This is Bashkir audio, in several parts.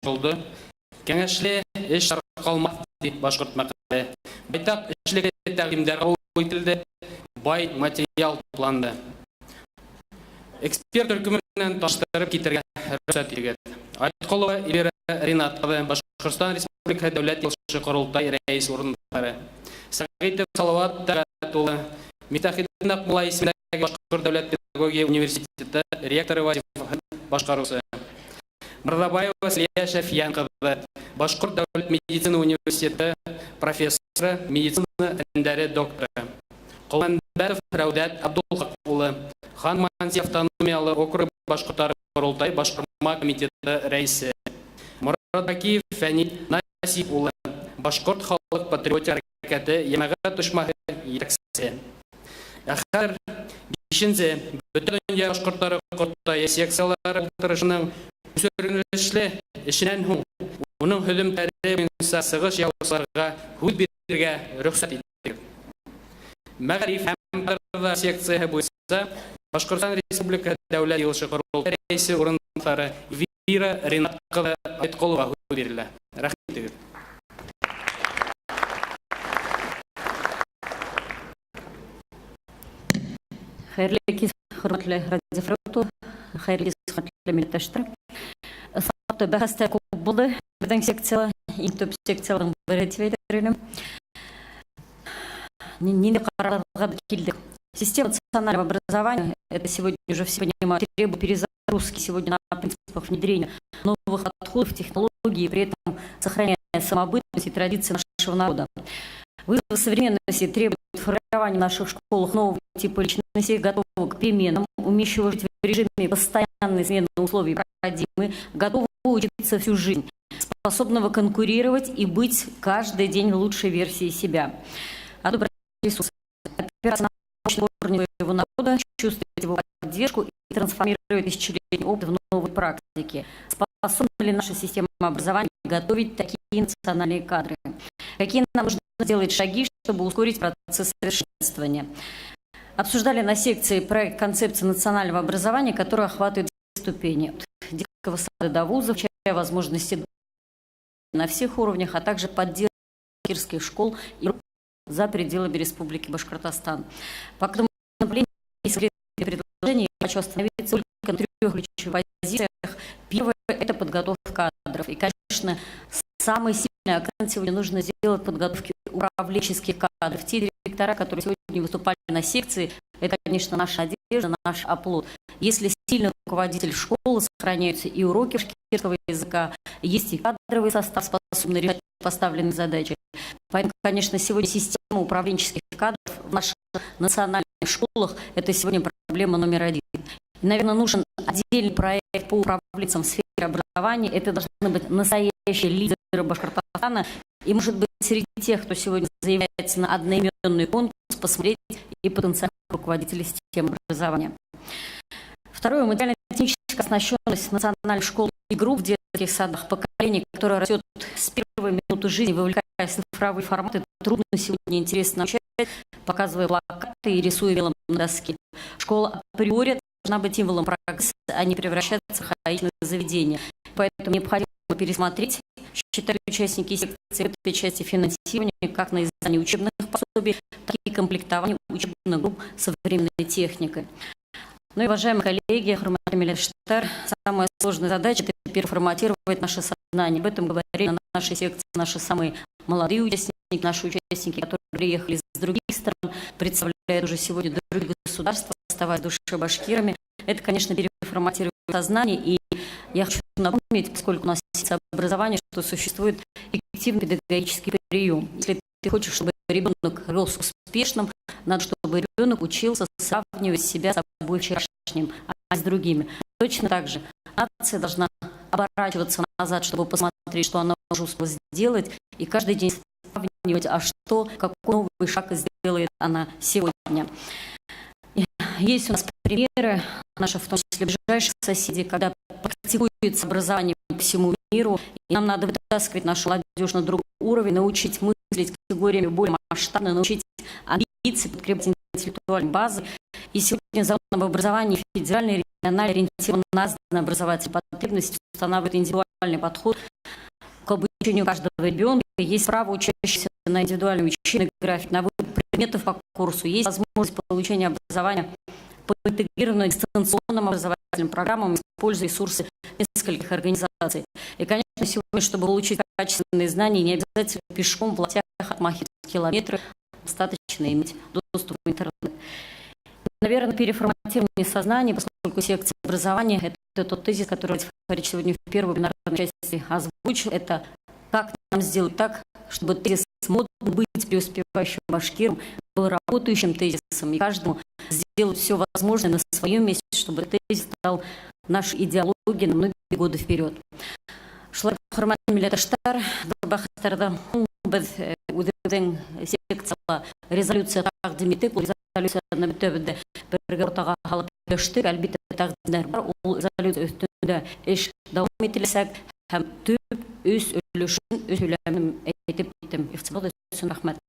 Ойошторолдо. Кәңәшле эш тарҡалмаҫ, ти башҡорт мәҡәле. Байтаҡ эшлекле тәҡдимдәр ҡабул ителде, бай материал тупланды. Эксперт төркөмө менән таныштырып китергә рөхсәт итегеҙ. Айтҡолова Эльвира Ринат ҡыҙы, Башҡортостан Республикаһы Дәүләт Йыйылышы Ҡоролтай Рәйес урынбаҫары. Сәғитов Салауат Тәлғәт улы, Мифтахетдин Аҡмулла исемендәге Башҡорт дәүләт педагогия университеты ректоры вазифаһын башҡарыусы. Мырҙабаева Сәлиә Шәфйән ҡыҙы, Башҡорт дәүләт медицина университеты профессоры, медицина фәндәре докторы. Ҡолмәнбәтов Рәүҙәт Абдулхаҡ улы, Хан-Манси автономиялы округы башҡорттары Ҡоролтай башҡарма комитеты рәйесе. Моратбакиев Фәнил Насип улы, Башҡорт халыҡ патриотик хәрәкәте йәмәғәт ойошмаһы етәксеһе. Ә хәҙер бишенсе Бөтә донъя башҡорттары ҡоролтайы секциялары ултырышының күсерелешле эшенән һуң уның һөҙөмтәләре буйынса сығыш яһаусыларға һүҙ бирергә рөхсәт итегеҙ. Мәғариф һәм кадрҙар секцияһы буйынса Башҡортостан Республикаһы Дәүләт Йыйылышы Ҡоролтай Рәйесе урынбаҫары Эльвира Ринат ҡыҙы Айтҡолова һүҙ бирелә. Рәхим итегеҙ. Хәйерле кис, хөрмәтле Радий Фәрит улы, хәйерле кис, хөрмәтле милләттәштәр. Ысынлап та бәхәстәр күп булды. Беҙҙең секцияла иң төп секцияларҙың береһе тип әйтер инем. Ниндәй ҡарарларға беҙ килдек? Система национального образования, это сегодня уже все понимают, требует перезагрузки сегодня на принципах внедрения новых подходов, технологий, при этом сохраняя самобытность и традиции нашего народа. Вызовы современности требуют формирования в наших школах нового типа личности, готового к переменам, умеющего жить в режиме постоянной смены условий парадигмы, готового учиться всю жизнь, способного конкурировать и быть каждый день лучшей версией себя. Одобрить ресурсы, опираться на научные корни своего народа, чувствовать его поддержку и трансформировать тысячелетний опыт в новые практики. Способна ли наша система образования готовить такие национальные кадры? Какие нам нужно сделать шаги, чтобы ускорить процесс совершенствования? Обсуждали на секции проект концепции национального образования, который охватывает ступени. От детского сада до вузов, включая возможности на всех уровнях, а также поддержку башкирских школ и за пределами Республики Башкортостан. По каждому направлению есть предложения. Я хочу остановиться только на трех ключевых позициях. Первое – это подготовка кадров. И, конечно, самый сильный акцент сегодня нужно сделать в подготовке управленческих кадров. Те директора, которые сегодня выступали на секции, это, конечно, наша одежда, наш оплот. Если сильный руководитель школы, сохраняются и уроки башкирского языка, есть и кадровый состав, способный решать поставленные задачи. Поэтому, конечно, сегодня система управленческих кадров в наших национальных школах – это сегодня проблема номер один. И, наверное, нужен отдельный проект по управленцам в сфере образования. Это должны быть настоящие лидеры Башкортостана. И, может быть, среди тех, кто сегодня заявляется на одноименный конкурс, посмотреть и потенциальных руководителей системы образования. Второе, материально-техническая оснащенность национальных школ и групп в детских садах. Поколение, которое растет с первой минуты жизни, вовлекаясь в цифровые форматы, трудно сегодня интересно обучать, показывая плакаты и рисуя мелом на доске. Школа априори должна быть символом прогресса, а не превращаться в архаичное заведение. Поэтому необходимо пересмотреть, считают участники секции, этой части финансирования, как на издание учебных пособий, так и комплектование учебных групп современной техникой. Ну и, уважаемые коллеги, хөрмәтле милләттәштәр, самая сложная задача – это переформатировать наше сознание. Об этом говорили на нашей секции наши самые молодые участники, наши участники, которые приехали из других стран, представляют уже сегодня другие государства, оставаясь в душе башкирами. Это, конечно, переформатировать сознание. И я хочу напомнить, поскольку у нас есть образование, что существует эффективный педагогический прием. Если ты хочешь, чтобы ребенок рос успешным, надо, чтобы ребенок учился сравнивать себя с собой вчерашним, а не с другими. Точно так же нация должна оборачиваться назад, чтобы посмотреть, что она уже успела сделать, и каждый день сравнивать, а что, какой новый шаг сделает она сегодня. Есть у нас примеры, наши, в том числе ближайшие соседи, когда практикуется образование по всему миру, и нам надо вытаскивать нашу молодежь на другой уровень, научить мыслить категориями более масштабно, научить амбиции, подкреплять интеллектуальной базы. И сегодня закон об образовании федеральный, региональный ориентирован на образовательные потребности, устанавливает индивидуальные индивидуальный подход к обучению каждого ребенка. Есть право учащихся на индивидуальный учебный график, на выбор предметов по курсу. Есть возможность получения образования по интегрированным дистанционным образовательным программам, используя ресурсы нескольких организаций. И, конечно, сегодня, чтобы получить качественные знания, не обязательно пешком в лаптях отмахивать километры, достаточно иметь доступ в интернет. Наверное, переформатирование сознания, поскольку секция образования – это тот тезис, который Фарич сегодня в первой пленарной части озвучил, это как нам сделать так, чтобы тезис «модно быть преуспевающим башкиром» был работающим тезисом, и каждому сделать все возможное на своем месте, чтобы тезис стал нашей идеологией на многие годы вперед. Шулай, хөрмәтле милләттәштәр, был бәхәстәрҙән һуң беҙ үҙебеҙҙең секцияла резолюция тәҡдим иттек. Ул резолюцияны бөтәбеҙ ҙә бергә уртаға һалып һөйләштек. Әлбиттә, тәҡдимдәр бар. Ул резолюция өҫтөндә эш дауам ителәсәк һәм төп өс өлөшөн үҙ һөйләмем әйтеп киттем. Иғтибар өсөн рәхмәт.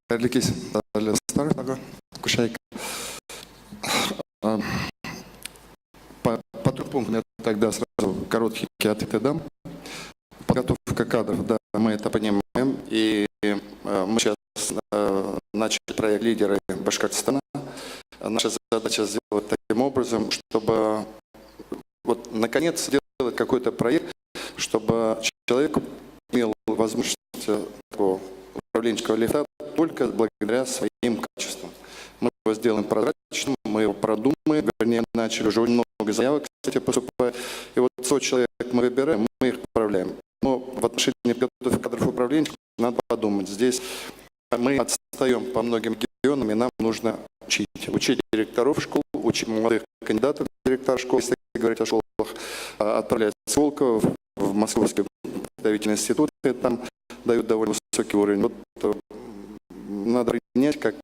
Хәйерле кис, ҡәҙерле дуҫтар, тағы күшәйек. По трем пунктам я тогда сразу короткие ответы дам. Подготовка кадров, да, мы это понимаем. И мы сейчас начали проект «Лидеры Башкортостана». Наша задача сделать таким образом, чтобы вот наконец сделать какой-то проект, чтобы человек имел возможность такого управленческого лифта только благодаря своим качествам. Мы его сделаем прозрачным, мы его продумаем, вернее, начали уже очень много заявок, кстати, поступает. И вот 100 человек мы выбираем, мы их отправляем. Но в отношении подготовки кадров управленческих надо подумать. Здесь мы отстаем по многим регионам, и нам нужно учить. Учить директоров школ, учить молодых кандидатов в директора школ, если говорить о школах, отправлять в Сколково, в московские представительные институты, там дают довольно высокий уровень. Вот надо принять как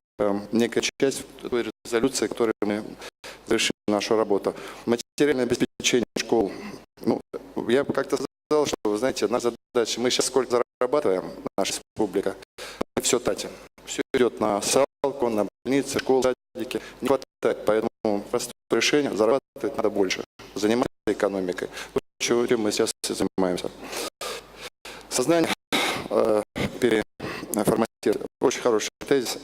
некая часть той резолюции, которой мы завершили нашу работу. Материальное обеспечение школ. Ну, я бы как-то сказал, что, вы знаете, наша задача, мы сейчас сколько зарабатываем, наша республика, мы все тратим. Все идет на социалку, на больницы, школы, садики. Не хватает, поэтому простое решение, зарабатывать надо больше, заниматься экономикой. Вот чем мы сейчас и занимаемся. Сознание переформатировать. Очень хороший тезис.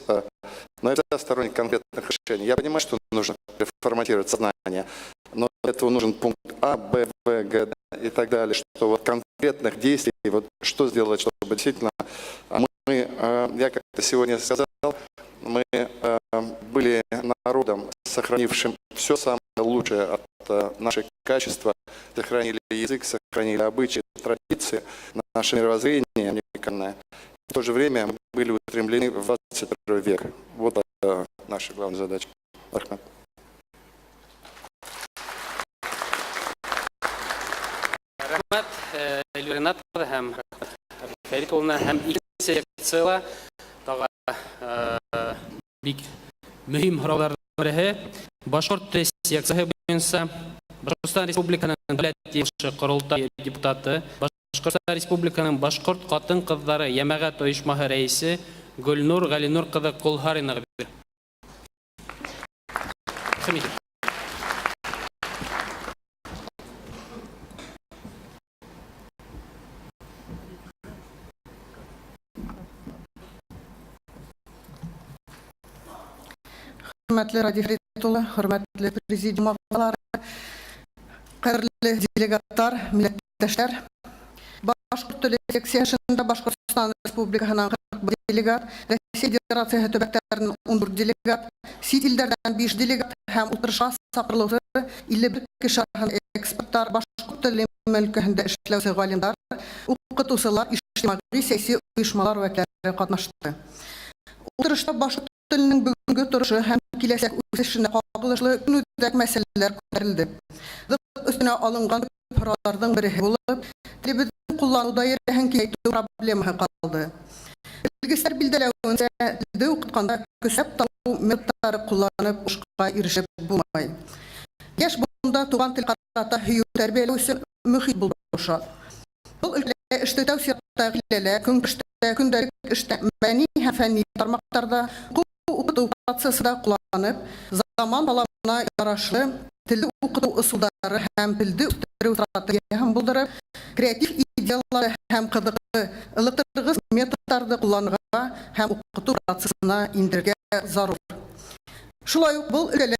Но я сторонник конкретных решений. Я понимаю, что нужно переформатировать сознание, но для этого нужен пункт А, Б, В, Г, Д и так далее, что вот конкретных действий, вот что сделать, чтобы действительно мы, я как-то сегодня сказал, мы были народом, сохранившим все самое лучшее от нашего качества, сохранили язык, сохранили обычаи, традиции, наше мировоззрение уникальное. В то же время мы были устремлены в 21 век. Вот наша главная задача. Рәхмәт. Рәхмәт, Эльвира Ринат ҡыҙы һәм Фәрит улына һәм икенсе секцияла тағы бик мөһим һорауларҙың береһе башҡорт теле секцияһы буйынса Башҡортостан Республикаһының Дәүләт Йыйылышы Ҡоролтай депутаты, Башҡортостан Республикаһының башҡорт ҡатын-ҡыҙҙары йәмәғәт ойошмаһы рәйесе Гөлнур Ғәлинур ҡыҙы Ҡолһаринаға бирелә. Рәхим итегеҙ. Хөрмәтле Радий Фәрит улы, хөрмәтле президиум ағзалары, ҡәҙерле делегаттар, милләттәштәр. Башҡорт теле секцияһында Башҡортостан Республикаһынан 41 делегат, Россия Федерацияһы төбәктәренән 14 делегат, сит илдәрҙән 5 делегат һәм ултырышҡа саҡырылыусы 51 кеше араһында эксперттар, башҡорт теле өлкәһендә эшләүсе ғалимдар, уҡытыусылар, ижтимағи сәйәси ойошмалар вәкилдәре ҡатнашты. Ултырышта башҡорт теленең бөгөнгө торошо һәм киләсәк үҫешенә ҡағылышлы көнүҙәк мәсьәләләр күтәрелде. Ҙыҡ өҫтөнә алынған һорауҙарҙың береһе булып, телебеҙҙең ҡулланыу даирәһен киңәйтеү проблемаһы ҡалды. Белгестәр билдәләүенсә, телде уҡытҡанда көсәп табыу методтары ҡулланып уңышҡа ирешеп булмай. Йәш быуында туған тел ҡарата һөйөү тәрбиәләү өсөн мөхит булдырыу шарт. Был өлкәлә эште тәү сиратта ғаиләлә, көнкүрештә, көндәлек эштә, мәдәни һәм фәнни тармаҡтарҙа уҡыу-уҡытыу процесында ҡулланып, заман талабына ярашлы телде уҡытыу ысулдары һәм телде үҫтереү стратегияһын булдырып, креатив идеялары һәм ҡыҙыҡлы, ылыҡтырғыс методтарҙы ҡулланырға һәм уҡытыу процесына индерергә зарур. Шулай уҡ был өлкәлә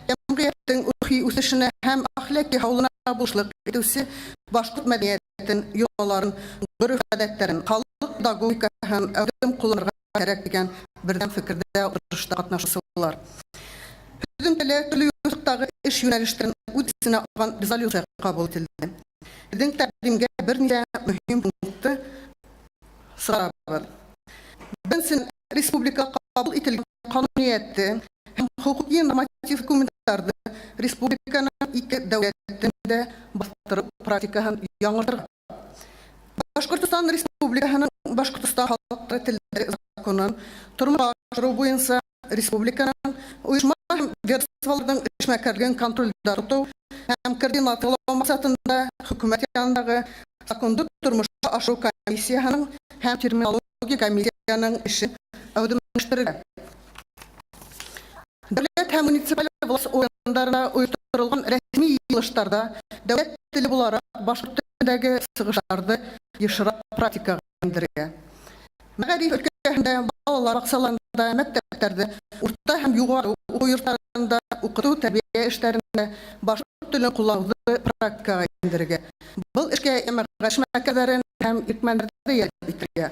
йәмғиәттең рухи үҫешенә һәм әхлаҡи һаулығына булышлыҡ итеүсе башҡорт мәҙәниәтен, йолаларын, ғөрөф-ғәҙәттәрен, халыҡ педагогикаһын әүҙем ҡулланырға кәрәк тигән берҙәм фекерҙә ултырышта ҡатнашыусылар. Һөҙөмтәлә төрлө юҫыҡтағы эш йүнәлештәрен үҙ эсенә алған резолюция ҡабул ителде. Беҙҙең тәҡдимгә бер нисә мөһим пунктты сығарабыҙ. Беренсенән, республика ҡабул ителгән ҡануниәтте һәм хоҡуҡи норматив документтарҙы республиканың ике дәүләт телендә баҫтырыу практикаһын яңыртырға. Башҡортостан Республикаһының Башҡортостан халыҡтары телдәре законын тормошҡа ашырыу буйынса республиканың ойошма һәм ведомстволарҙың эшмәкәрлеген контролдә тотоу һәм координациялау маҡсатында хөкүмәт янындағы законды тормошҡа ашырыу комиссияһының һәм терминология комиссияһының эшен әүҙемләштерергә. Дәүләт һәм муниципаль власть органдарында ойошторолған рәсми йыйылыштарҙа дәүләт теле булараҡ башҡорт телендәге сығыштарҙы йышыраҡ практикаға индерергә. Мәғариф өлкәһендә балалар баҡсаларында, мәктәптәрҙә, урта һәм юғары уҡыу йорттарында уҡытыу тәрбиә эштәрендә башҡорт телен ҡулланыуҙы практикаға индерергә. Был эшкә йәмәғәт эшмәкәрҙәрен һәм ирекмәндәрҙе йәлеп итергә.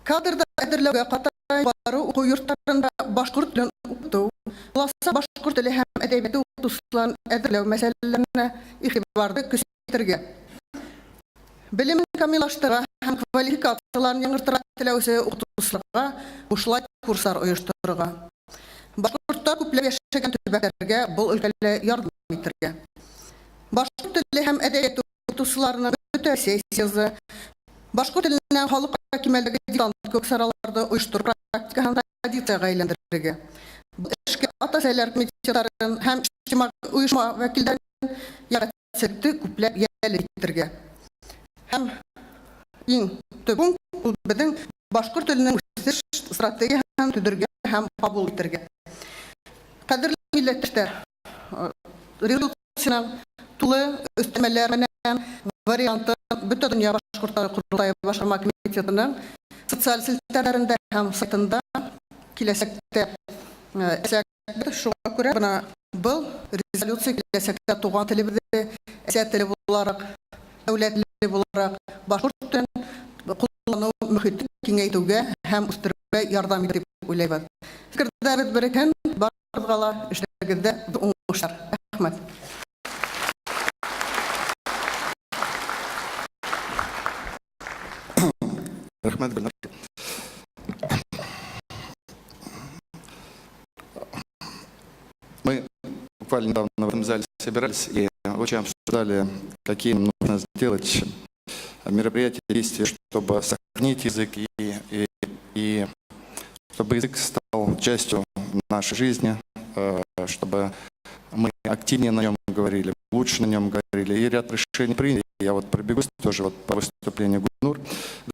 Кадрҙар әҙерләүгә ҡарата юғары уҡыу йорттарында башҡорт телен уҡытыу, буласаҡ башҡорт теле һәм әҙәбиәте уҡытыусыларын әҙерләү мәсьәләләренә иғтибарҙы көсәйтергә. Белемен камиллаштырырға һәм квалификацияларын яңыртырға теләүсе уҡытыусыларға бушлай курстар ойошторорға. Башҡорттар күпләп йәшәгән төбәктәргә был өлкәлә ярҙам итергә. Башҡорт теле һәм әҙәбиәте уҡытыусыларының бөтә сессияһы башҡорт теленән халыҡ-ара кимәлдәге диктант кеүек сараларҙы ойоштороу практикаһын традицияға әйләндерергә. Был эшкә ата-әсәләр комитеттарын һәм ижтимағи ойошма вәкилдәрен йәмәғәтселекте күпләп йәлеп итергә. Һәм иң төп пункт ул беҙҙең башҡорт теленең үҫеш стратегияһын төҙөргә һәм ҡабул итергә. Ҡәҙерле милләттәштәр, резолюцияның тулы өҫтәмәләр менән варианты Бөтә донъя башҡорттары ҡоролтайы башҡарма комитетының социаль селтәрҙәрендә һәм сайтында киләсәктә шуға күрә бына был резолюция киләсәктә туған телебеҙҙе әсә теле булараҡ, дәүләт теле булараҡ башҡорт телен ҡулланыу мөхитен киңәйтеүгә һәм үҫтереүгә ярҙам итер тип уйлайбыҙ. Фекерҙәребеҙ берекһен, барығыҙға ла эштәрегеҙҙә уңыштар. Рәхмәт. Рәхмәт, Гөлнар. Мы буквально недавно в этом зале собирались и очень обсуждали, какие нам нужно сделать мероприятия, действия, чтобы сохранить язык и чтобы язык стал частью нашей жизни, чтобы мы активнее на нем говорили, лучше на нем говорили. И ряд решений приняли. Я вот пробегусь тоже вот по выступлению Гульнур.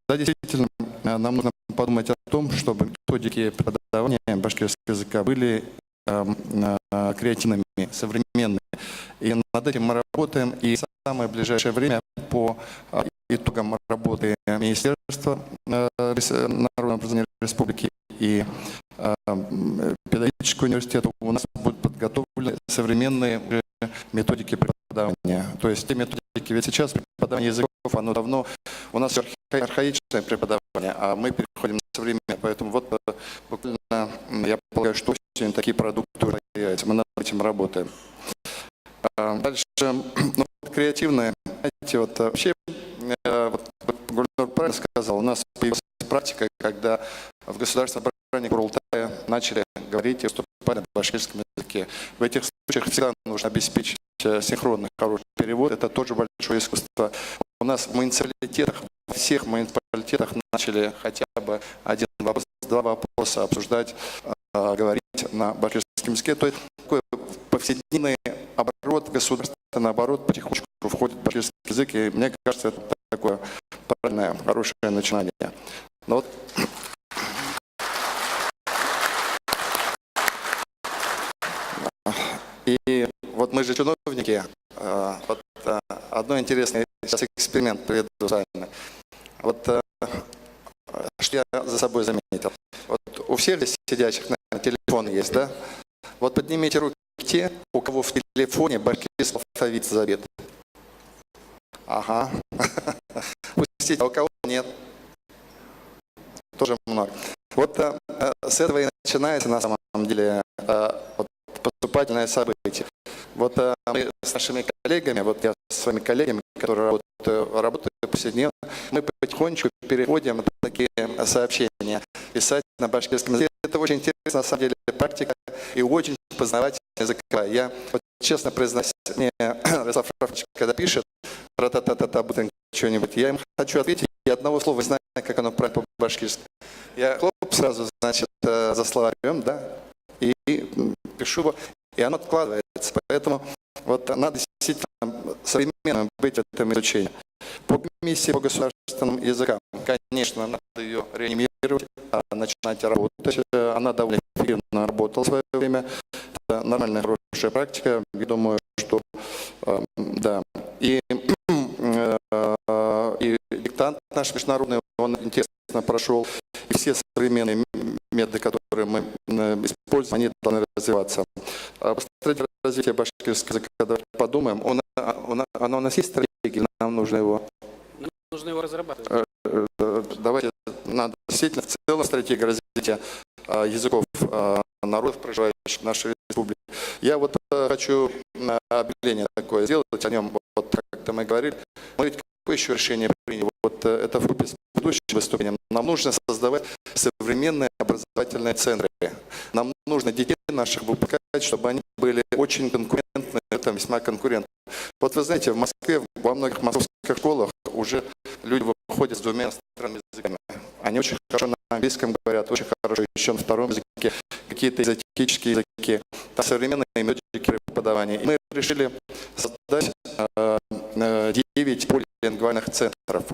Да, действительно, нам нужно подумать о том, чтобы методики преподавания башкирского языка были креативными, современными. И над этим мы работаем. И в самое ближайшее время по итогам работы Министерства народного образования Республики и педагогического университета у нас будут подготовлены современные методики преподавания. То есть те методики, ведь сейчас преподавание языков, оно давно, у нас архаичное преподавание, а мы переходим на современное. Поэтому вот буквально, я полагаю, что сегодня такие продукты уже появятся. Мы над этим работаем. А дальше, ну, креативное. Знаете, вот вообще, вот Гульнур правильно сказал, у нас появилась практика, когда в Государственном собрании Курултая начали говорить и выступать на башкирском языке. В этих случаях всегда нужно обеспечить синхронный хороший перевод. Это тоже большое искусство. У нас в муниципалитетах, во всех муниципалитетах начали хотя бы один вопрос, два вопроса обсуждать, говорить на башкирском языке. То есть такой повседневный оборот государства, наоборот, потихонечку входит в башкирский язык. И мне кажется, это Такое правильное, хорошее начинание. Но вот и вот мы же чиновники. Вот одно интересный сейчас эксперимент проведу с вами. Вот что я за собой заметил. Вот у всех здесь сидящих, наверное, телефоны есть, да? Вот поднимите руки те, у кого в телефоне башкирский алфавит забит. Ага. Пустите, а у кого нет? Тоже много. Вот с этого и начинается на самом деле вот, поступательное событие. Вот мы с нашими коллегами, вот я с своими коллегами, которые работают повседневно, мы потихонечку переходим на такие сообщения писать на башкирском языке. Это очень интересно, на самом деле, практика и очень познавательная языковая. Я вот, честно признаюсь, мне Ростислав Рафович, когда пишет ра-та-та-та-та, бутынка, что-нибудь, я им хочу ответить, я одного слова не знаю, как оно правильно по-башкирски. Я хлоп сразу, значит, за словарем, да, и пишу его, и оно откладывается. Поэтому вот надо действительно современным быть в этом изучении. По комиссии по государственным языкам, конечно, надо ее реанимировать, начинать работать. Она довольно эффективно работала в свое время. Это нормальная, хорошая практика. Я думаю, что да. И диктант наш международный, он интересно прошел. И все современные методы, которые мы используем, они должны развиваться. А по стратегии развития башкирского языка давайте подумаем. Она у нас есть стратегия, нам нужно его... Нам нужно его разрабатывать. Давайте, надо действительно в целом стратегия развития языков народов, проживающих в нашей республике. Я вот хочу объявление такое сделать, о нем вот как-то мы говорили. Мы ведь какое еще решение приняли? Вот это вкупе с предыдущим выступлением. Нам нужно создавать современные образовательные центры. Нам нужно детей наших выпускать, чтобы они были очень конкурентны, это весьма конкурентны. Вот вы знаете, в Москве, во многих московских школах уже люди выходят с двумя иностранными языками. Они очень хорошо на английском говорят, очень хорошо еще на втором языке, какие-то экзотические языки, там современные методики преподавания. И мы решили создать 9 полилингвальных центров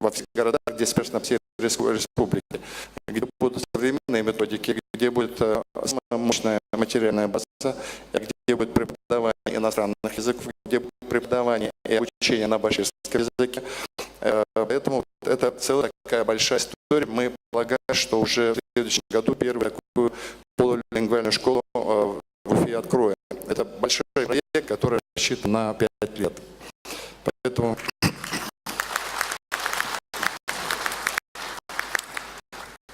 во всех городах, где смешно все республики, где будут современные методики, где будет самая мощная материальная база, где будет преподавание иностранных языков, где будет преподавание и обучение на башкирском языке. Поэтому это целая такая большая история. Мы полагаем, что уже в следующем году первую такую полулингвальную школу в Уфе откроем. Это большой проект, который рассчитан на 5 лет.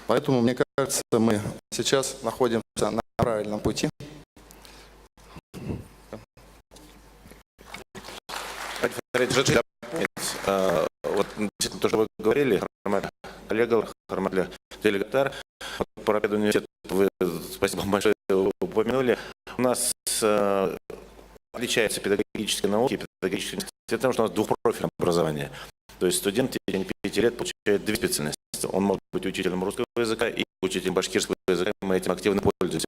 Поэтому, мне кажется, мы сейчас находимся на правильном пути. Вот действительно то, что вы говорили, хөрмәтле коллегалар, хөрмәтле делегаттар, про педуниверситет вы, спасибо большое, упомянули. У нас отличаются педагогические науки, педагогический университет тем, что у нас двухпрофильное образование. То есть студент в течение 5 лет получает две специальности. Он может быть учителем русского языка и учителем башкирского языка. Мы этим активно пользуемся.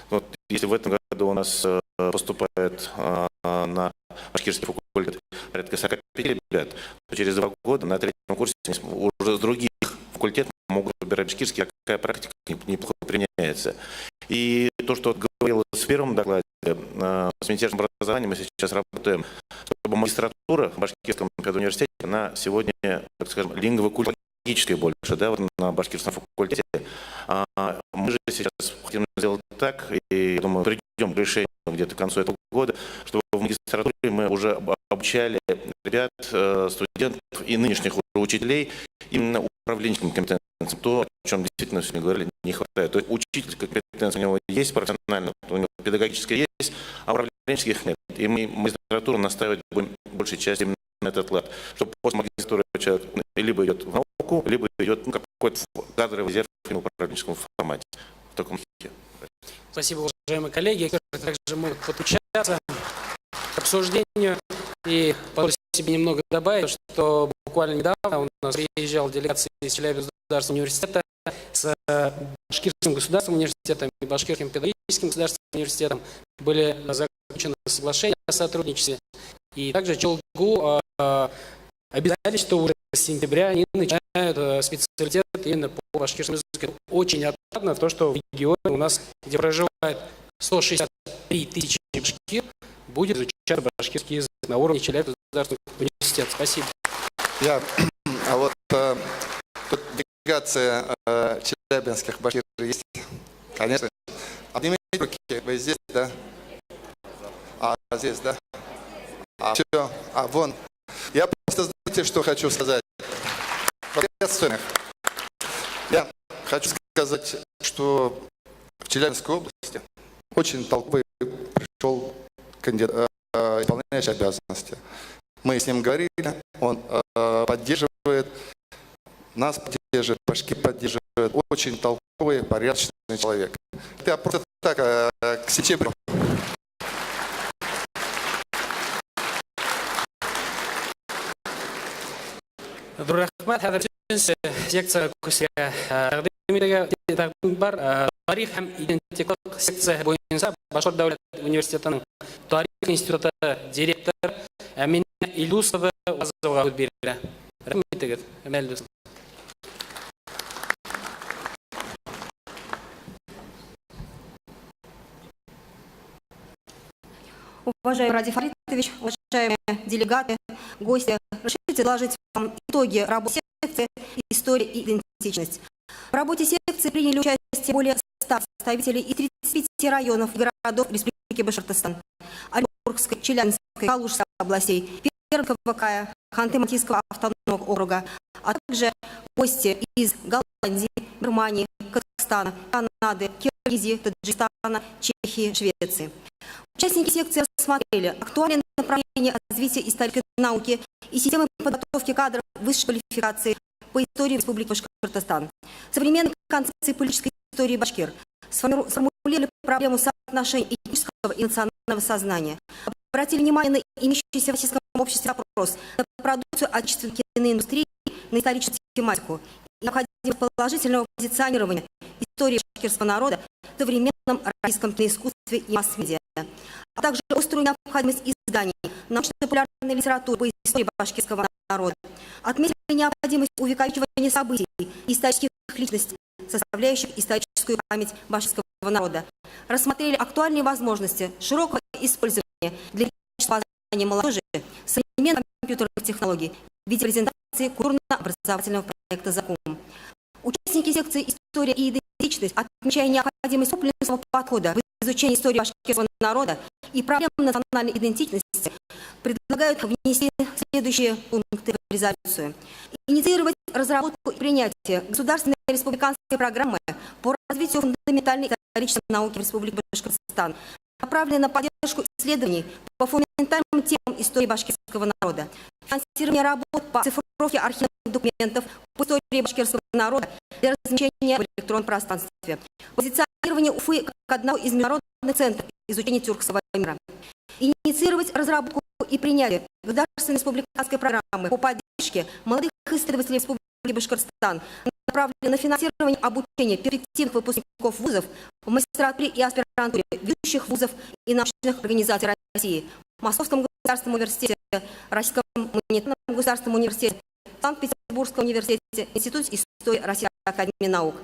Вот, если в этом году у нас поступает на башкирский факультет порядка 45 ребят, то через 2 года на третьем курсе уже с других факультетов могут выбирать башкирский, такая практика неплохо применяется. И то, что говорилось в первом докладе, с Министерством образования мы сейчас работаем, чтобы магистратура в Башкирском педуниверситете, она сегодня, так скажем, лингвокультурологическая больше, да, вот на башкирском факультете. А мы же сейчас хотим сделать так, и, я думаю, придем к решению где-то к концу этого года, чтобы в магистратуре мы уже обучали ребят, студентов и нынешних уже учителей именно управленческим компетенциям. То, о чем действительно сегодня говорили, не хватает. То есть учительская компетенция у него есть профессиональная, у него педагогическая есть, а управленческих нет. И мы магистратуру настаивать будем большей части именно на этот лад, чтобы после магистратуры человек либо идет в науку, либо идет, ну, какой-то кадровый резерв в управленческом формате. В таком духе. Спасибо, уважаемые коллеги. Эксперты также могут подключаться к обсуждению. И позволю себе немного добавить, что буквально недавно у нас приезжала делегация из Челябинского государственного университета с Башкирским государственным университетом и Башкирским педагогическим государственным университетом. Были заключены соглашения о сотрудничестве. И также ЧелГУ Обязали, что уже с сентября они начинают специалитет именно по башкирскому языку. Очень отрадно то, что в регионе у нас, где проживает 163 тысячи башкир, будет изучать башкирский язык на уровне Челябинского государственного университета. Спасибо. А вот тут делегация челябинских башкир есть? Конечно. Поднимите руки. Вы здесь, да? А, здесь, да? А, все. А, вон. Я просто, знаете, что хочу сказать? Приветствую. Я хочу сказать, что в Челябинской области очень толковый пришел кандидат, исполняющий обязанности. Мы с ним говорили, он поддерживает, нас поддерживает, башкир поддерживает. Очень толковый, порядочный человек. Это я просто так, к сентябрю. Ҙур рәхмәт. Хәҙер өсөнсө секция күсергә тәҡдим итергә тәҡдим бар. Тарих һәм идентиклыҡ секцияһы буйынса Башҡорт дәүләт университетының тарих институты директоры Әминә Илдус ҡыҙы Уразоваға һүҙ бирелә. Рәхмәт итегеҙ, Әминә Илдус. Уважаемый Радий Фаритович, уважаемые делегаты, гости, разрешите доложить вам итоги работы секции «История и идентичность». В работе секции приняли участие более 100 представителей из 35 районов и городов Республики Башкортостан, Оренбургской, Челябинской, Калужской областей, Пермского края, Ханты-Мансийского автономного округа, а также гости из Голландии, Германии, Казахстана, Канады, Киргизии, Таджикистана, Чехии, Швеции. Участники секции рассмотрели актуальные направления развития исторической науки и системы подготовки кадров высшей квалификации по истории Республики Башкортостан, современной концепции политической истории башкир, сформулировали проблему соотношения этнического и национального сознания, обратили внимание на имеющийся в российском обществе запрос на продукцию отечественной киноиндустрии на историческую тематику и необходимость положительного позиционирования истории башкирского народа в современном российском киноискусстве и масс-медиа, а также острую необходимость изданий научно-популярной литературы по истории башкирского народа. Отметили необходимость увековечивания событий и исторических личностей, составляющих историческую память башкирского народа. Рассмотрели актуальные возможности широкого использования для познания молодежи современных компьютерных технологий в виде презентации культурно-образовательного проекта «Закум». Участники секции «История и идентичность», отмечая необходимость комплексного подхода в изучении истории башкирского народа и проблем национальной идентичности, предлагают внести следующие пункты в резолюцию. Инициировать разработку и принятие государственной республиканской программы по развитию фундаментальной исторической науки в Республике Башкортостан, направленной на поддержку исследований по фундаментальным темам истории башкирского народа, финансирование работ по оцифровке архивных документов по истории башкирского народа для размещения в электронном пространстве, позиционирование Уфы как одного из международных центров изучения тюркского мира, инициировать разработку и принятие государственной республиканской программы по поддержке молодых исследователей Республики Башкортостан, направленной на финансирование обучения перспективных выпускников вузов в магистратуре и аспирантуре ведущих вузов и научных организаций России, Московском государственном университете, Российском гуманитарном государственном университете, Санкт-Петербургском университете, Институте истории Российской академии наук.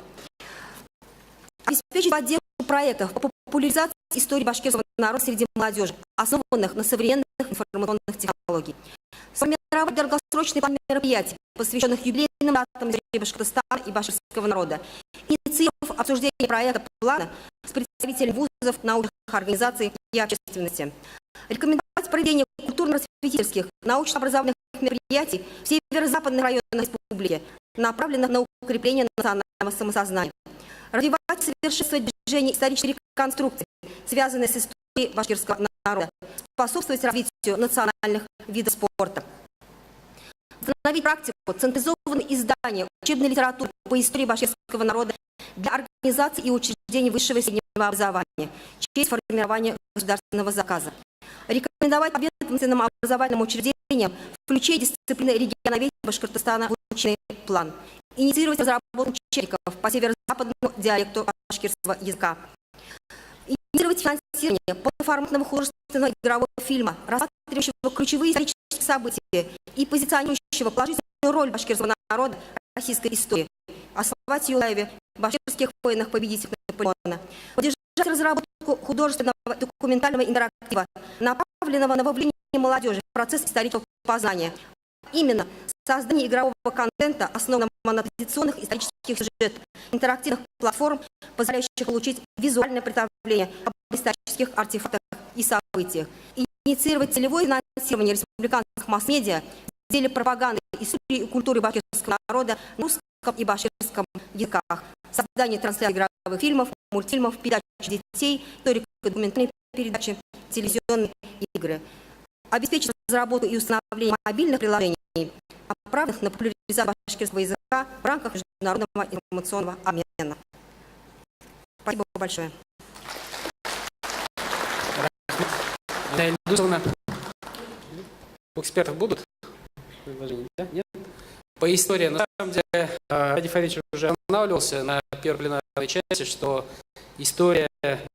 Обеспечить поддержку проектов по популяризации истории башкирского народа среди молодежи, основанных на современных информационных технологиях. Сформировать долгосрочный план мероприятий, посвященных юбилейным датам истории Башкортостана и башкирского народа, инициировав обсуждение проекта плана с представителями вузов, научных организаций и общественности. Рекомендовать проведение культурно-просветительских, научно-образовательных мероприятий в северо-западных районах республики, направленных на укрепление национального самосознания. Развивать и совершенствовать движение исторической реконструкции, связанной с историей башкирского народа, способствовать развитию национальных видов спорта. Установить практику централизованного издания учебной литературы по истории башкирского народа для организации и учреждений высшего и среднего образования через формирование государственного заказа. Рекомендовать ведомственным образовательным учреждениям включить дисциплины регионоведения Башкортостана в учебный план. Инициировать разработку учебников по северо-западному диалекту башкирского языка. Инициировать финансирование полноформатного художественного художественного игрового фильма, рассматривающего ключевые исторические события и позиционирующего положительную роль башкирского народа в российской истории, о Салавате Юлаеве, башкирских воинах-победителях Наполеона. Поддержать разработку художественного документального интерактива, направленного на вовлечение молодежи в процесс исторического познания. Именно создание игрового контента, основанного на традиционных исторических сюжетах, интерактивных платформ, позволяющих получить визуальное представление об исторических артефактах и событиях. Инициировать целевое финансирование республиканских масс-медиа в деле пропаганды истории и культуры башкирского народа на русском и башкирском языках. Создание трансляций игровых фильмов, мультфильмов, передач детей, историко-документальные передачи, телевизионные игры. Обеспечить разработку и установление мобильных приложений, направленных на популяризацию башкирского языка в рамках международного информационного обмена. Спасибо большое. Наталья Ильдусовна, у экспертов будут предложения? Да? Нет? По истории, на самом деле, Радий Фаридович уже останавливался на первой пленарной части, что история,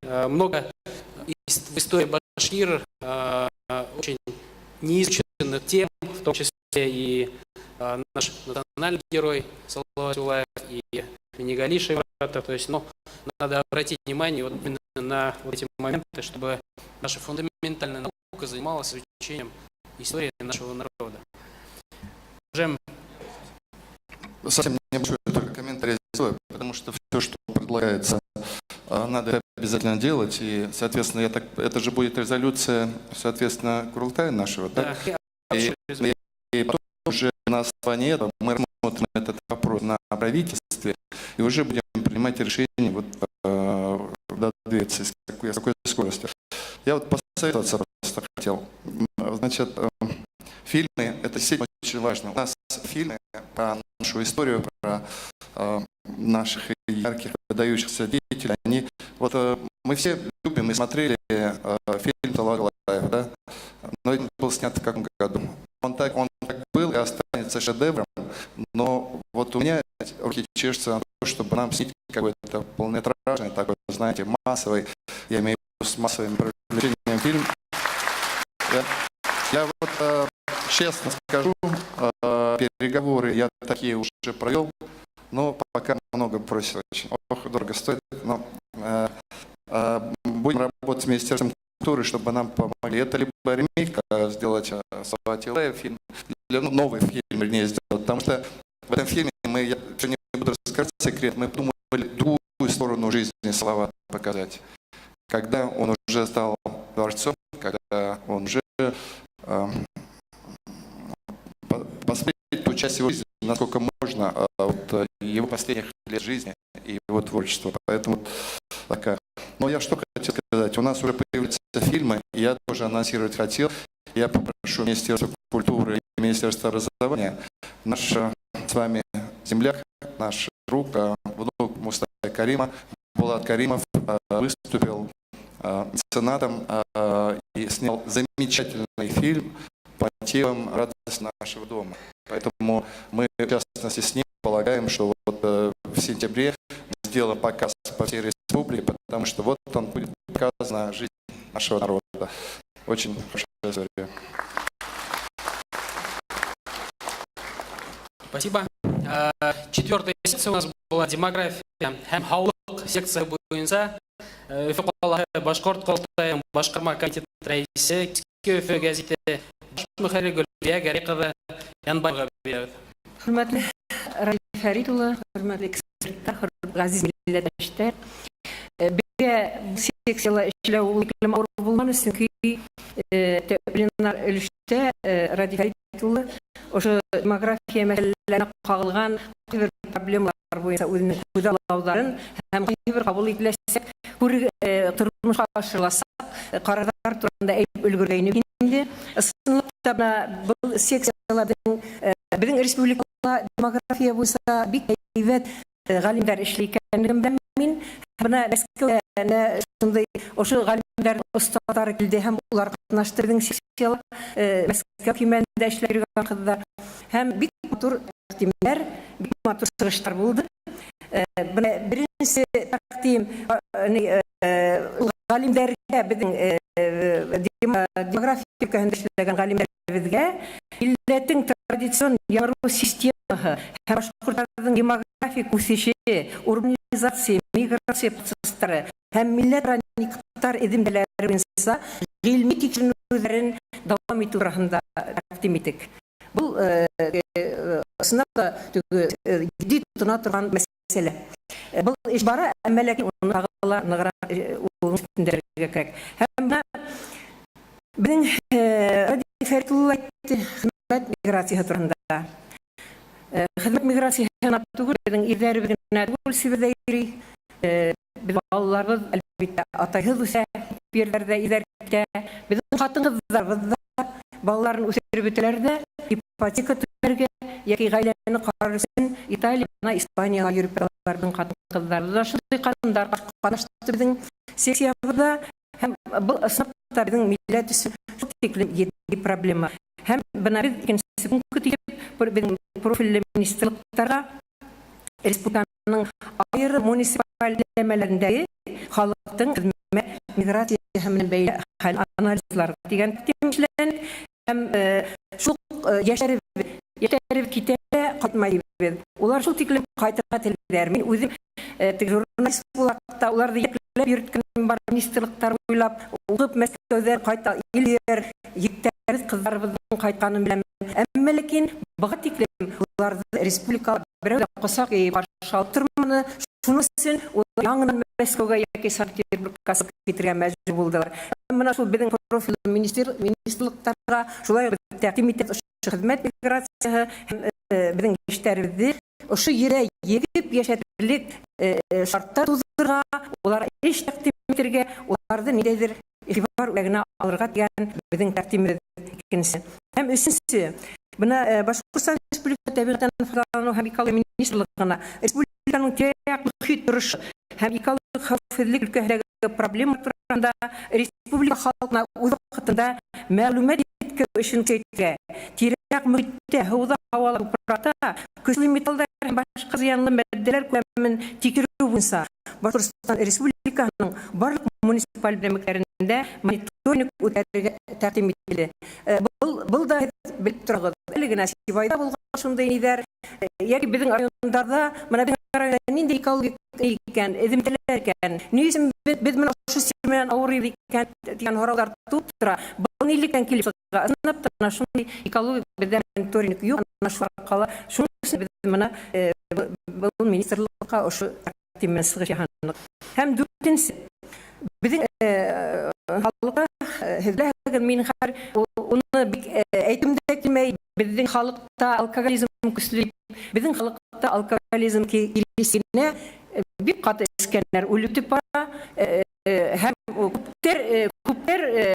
много в истории башкир очень неизученных тем, в том числе и наш национальный герой Салават Юлаев, и Минигали Шаймуратов. То есть, ну, надо обратить внимание вот именно на вот эти моменты, чтобы наша фундаментальная наука занималась изучением истории нашего народа. Уже Совсем небольшой только комментарий сделаю, потому что все, что предлагается, надо обязательно делать. И, соответственно, это же будет резолюция, соответственно, Курултая нашего, так? Да. И потом уже на основании этого мы рассмотрим этот вопрос на правительстве и уже будем принимать решение, вот, куда двигаться, с какой скоростью. Я вот посоветоваться просто хотел. Значит, фильмы, это действительно очень важно. У нас фильмы про нашу историю, про наших ярких, выдающихся деятелей, они, вот мы все любим и смотрели фильм «Салават Юлаев», да? Но он был снят в каком году? Он так был и останется шедевром, но вот у меня руки чешутся на то, чтобы нам снять какой-то полнометражный такой, знаете, массовый, я имею в виду с массовым привлечением фильм. Я вот честно скажу, переговоры я такие уже провел, но пока много просят очень. Ох, дорого стоит, но будем работать с Министерством культуры, чтобы нам помогли. Это либо ремейк сделать Салават Юлаев фильм, или, ну, новый фильм, вернее, сделать, потому что в этом фильме мы, я не буду раскрывать секрет, мы подумали другую сторону жизни Салавата показать. Когда он уже стал дворцом, когда он уже посмотреть ту часть его жизни, насколько можно, вот, его последних лет жизни и его творчества. Поэтому такая. Но я что хотел сказать. У нас уже появляются фильмы, и я тоже анонсировать хотел. Я попрошу Министерство культуры и Министерство образования. Наш с вами земляк, наш друг, внук Мустая Карима, Булат Каримов, выступил меценатом и снял замечательный фильм по темам «Радость нашего дома». Поэтому мы, в частности, с ним полагаем, что вот в сентябре сделаем показ по всей республике, потому что вот он будет показана жизнь нашего народа. Очень хорошая история. Спасибо. Четвертая секция у нас была «Демография һәм һаулыҡ» секция буйынса Өфө ҡалаһы Башҡорт ҡоролтайының башҡарма комитеты рәйесе, «Киске Өфө» гәзите баш мөхәррире Гөлфиә Гәрәй ҡыҙы Янбаева бирәбеҙ. Хөрмәтле Радий Фәрит улы, хөрмәтле эксперттар, ғәзиз милләттәштәр. Беҙгә был секцияла эшләү ул тиклем ауыр булманы, сөнки пленар өлөштә Радий Фәрит улы ошо демография мәсьәләләренә ҡағылған ҡайбер проблемалар буйынса үҙенең күҙаллауҙарын һәм ҡайбер ҡабул ителәсәк, тормошҡа ашырыласаҡ ҡарарҙар тураһында әйтеп өлгөргәйне инде. Ысынлап та, бына был секцияларҙың беҙҙең республикала демография буйынса бик һәйбәт ғалимдар эшләй икәнлеген беләм мин. Бына Мәскәүҙә шундай ошо ғалимдар остаҙҙары килде һәм улар ҡатнашты беҙҙең секцияла. Мәскәү кимәлендә эшләп йөрөгән ҡыҙҙар. Һәм бик матур тәҡдимдәр, бик матур сығыштар булды. Бына беренсе тәҡдим ғалимдәргә беҙҙең Өлкәһендә эшләгән ғалимдәребеҙгә милләттең традицион яңырыу системаһы һәм башҡорттарҙың демографик үҫеше, урбанизация, миграция процесстары һәм милләт никахтар эҙемтәләре буйынса ғилми тикшеренеүҙәрен дауам итеү тураһында тәҡдим иттек. Был ысынлап та теге етди тотона торған мәсьәлә. Был эш бара, әммә ләкин уны тағы ла нығыраҡ уның өҫтөндә эшләргә кәрәк. Һәм бына беҙҙең Радий Фәрит улы әйтте хеҙмәт миграцияһы тураһында. Хеҙмәт миграцияһы гына түгел, беҙҙең ирҙәребеҙ генә түгел Себерҙә йөрөй. Беҙ балаларыбыҙ, әлбиттә, атайһыҙ үҫә, күп ерҙәрҙә ирҙәр китә. Беҙҙең ҡатын-ҡыҙҙарыбыҙ ҙа балаларын үҫтереп бөтәләр ҙә, ипотека түләргә йәки ғаиләне ҡарар өсөн Италияға, Испанияға йөрөп яталар беҙҙең ҡатын-ҡыҙҙарыбыҙ ҙа. Шундай ҡатындар ҡатнашты беҙҙең секциябыҙҙа, һәм был ысынлап та беҙҙең милләт өсөн шул тиклем етди проблема. Һәм бына беҙ икенсе пункт итеп беҙҙең профилле министрлыҡтарға республиканың айырым муниципаль биләмәләрендәге халыҡтың хеҙмәт миграцияһы менән бәйле хәл анализлар тигән тәҡдим эшләнек. Һәм шул йәштәребеҙ китә лә ҡайтмай беҙ. Улар шул тиклем ҡайтырға теләйҙәр. Мин үҙем теге журналист булараҡ та уларҙы йәкләп йөрөткәнем бар, министрлыҡтар буйлап уҡып Мәскәүҙән ҡайта илер егеттәребеҙ, ҡыҙҙарыбыҙҙың ҡайтҡанын беләм. Әммә ләкин быға тиклем уларҙы республикала берәү ҙә ҡосаҡ йәйеп ҡаршы алып торманы. Шуның өсөн улар яңынан Мәскәүгә йәки Санкт-Петербургка сығып китергә мәжбүр булдылар. Бына шул беҙҙең профиль министрлыҡтарға шулай уҡ тәҡдим итә ошо хеҙмәт миграцияһы һәм беҙҙең йәштәребеҙҙе ошо ерҙә егеп йәшәтерлек шарттар тыуҙырырға, уларға эш тәҡдим итергә, уларҙы ниндәйҙер иғтибар үҙәгенә алырға тигән беҙҙең тәҡдимебеҙ икенсе. Һәм өсөнсө, бына Башҡортостан Республика тәбиғәттән файҙаланыу һәм экология министрлығына республиканың тирә-яҡ мөхит торошо һәм экологик хәүефһеҙлек өлкәһендәге проблема тураһында республика халҡына үҙ ваҡытында мәғлүмәт еткереү эшен көсәйтергә, тирә-яҡ мөхиттә, һыуҙа, һауала, тупраҡта көслө металдар һәм башҡа зыянлы матдәләр күләмен тикшереү буйынса Башҡортостан Республикаһының барлыҡ муниципаль берәмектәрендә мониторинг үткәрергә тәҡдим ителде. Был да һеҙ белеп тороғоҙ. Әле генә Сибайҙа булған шундай ниҙәр, йәки беҙҙең райондарҙа, бына беҙҙең районда ниндәй экологик икән, эҙемтәләр икән, ни өсөн беҙ менән ошо сир менән ауырыйбыҙ икән тигән һорауҙар тыуып тора. Был нилектән килеп сыға? Ысынлап та бына шундай экологик беҙҙә мониторинг юҡ, ана шул арҡала. Шуның өсөн беҙ бына был министрлыҡҡа ошо тәҡдим менән сығыш яһаныҡ. Һәм дүртенсе, беҙҙең халыҡта, һеҙ беләһегеҙ, мин хәҙер уны бик әйтем дә килмәй, беҙҙең халыҡта алкоголизм көслө, беҙҙең халыҡта алкоголизм килешенә бик ҡаты эскәндәр үлеп бара, һәм күптәр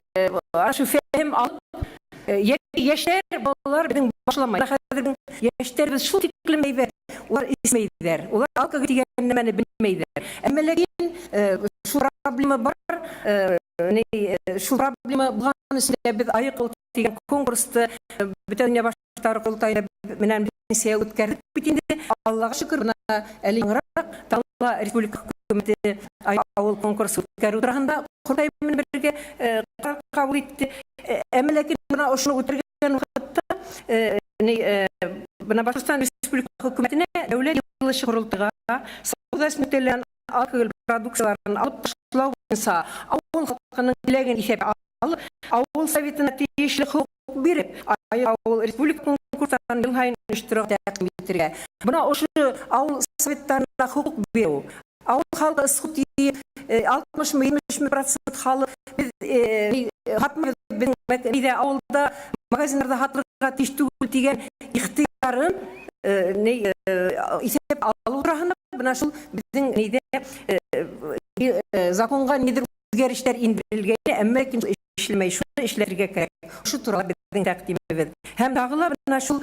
ошо фәһем алып, йәки йәштәр, балалар беҙҙең башламай. Хәҙер беҙҙең йәштәребеҙ шул тиклем әйбәт, улар эсмәйҙәр, улар алкоголь тигән нәмәне белмәйҙәр. Әммә ләкин шул проблема бар, шул проблема булған өсөн дә беҙ «Айыҡ тигән конкурсты бөтә донъя баштары ҡоролтайы менән сессия үткәрҙек бит инде. Аллаға шөкөр, бына әле яңыраҡ Тала республика хөкүмәте ауыл конкурсы үткәреү тураһында ҡоролтай менән бергә ҡарар ҡабул итте. Әммә ләкин бына ошоно үткәргән ваҡытта бына Башҡортостан Республика хөкүмәтенә Дәүләт Йыйылышы ҡоролтайға сауҙа нөктәләрен алкоголь продукцияларын алып ташлау буйынса ауыл халҡының теләген иҫәпкә алып, ауыл советына тейешле хоҡуҡ биреп, ауыл республика конкурстарын йыл һайын ойоштороуға тәҡдим итергә. Бына ошо ауыл советтарына хоҡуҡ биреү. Ауыл халҡы ысҡыт йыйып, 60-мы, 70-ме процент халыҡ беҙ һатмайбыҙ, беҙҙең ниҙә ауылда магазиндарҙа һатылырға тейеш түгел тигән ихтыярын иҫәп алыу тураһында бына шул беҙҙең ниҙә законға ниҙер үҙгәрештәр индерелгәйне, әммә ләкин эшләмәй, шуны эшләргә кәрәк. Ошо турала беҙҙең тәҡдимебеҙ. Һәм тағы ла бына шул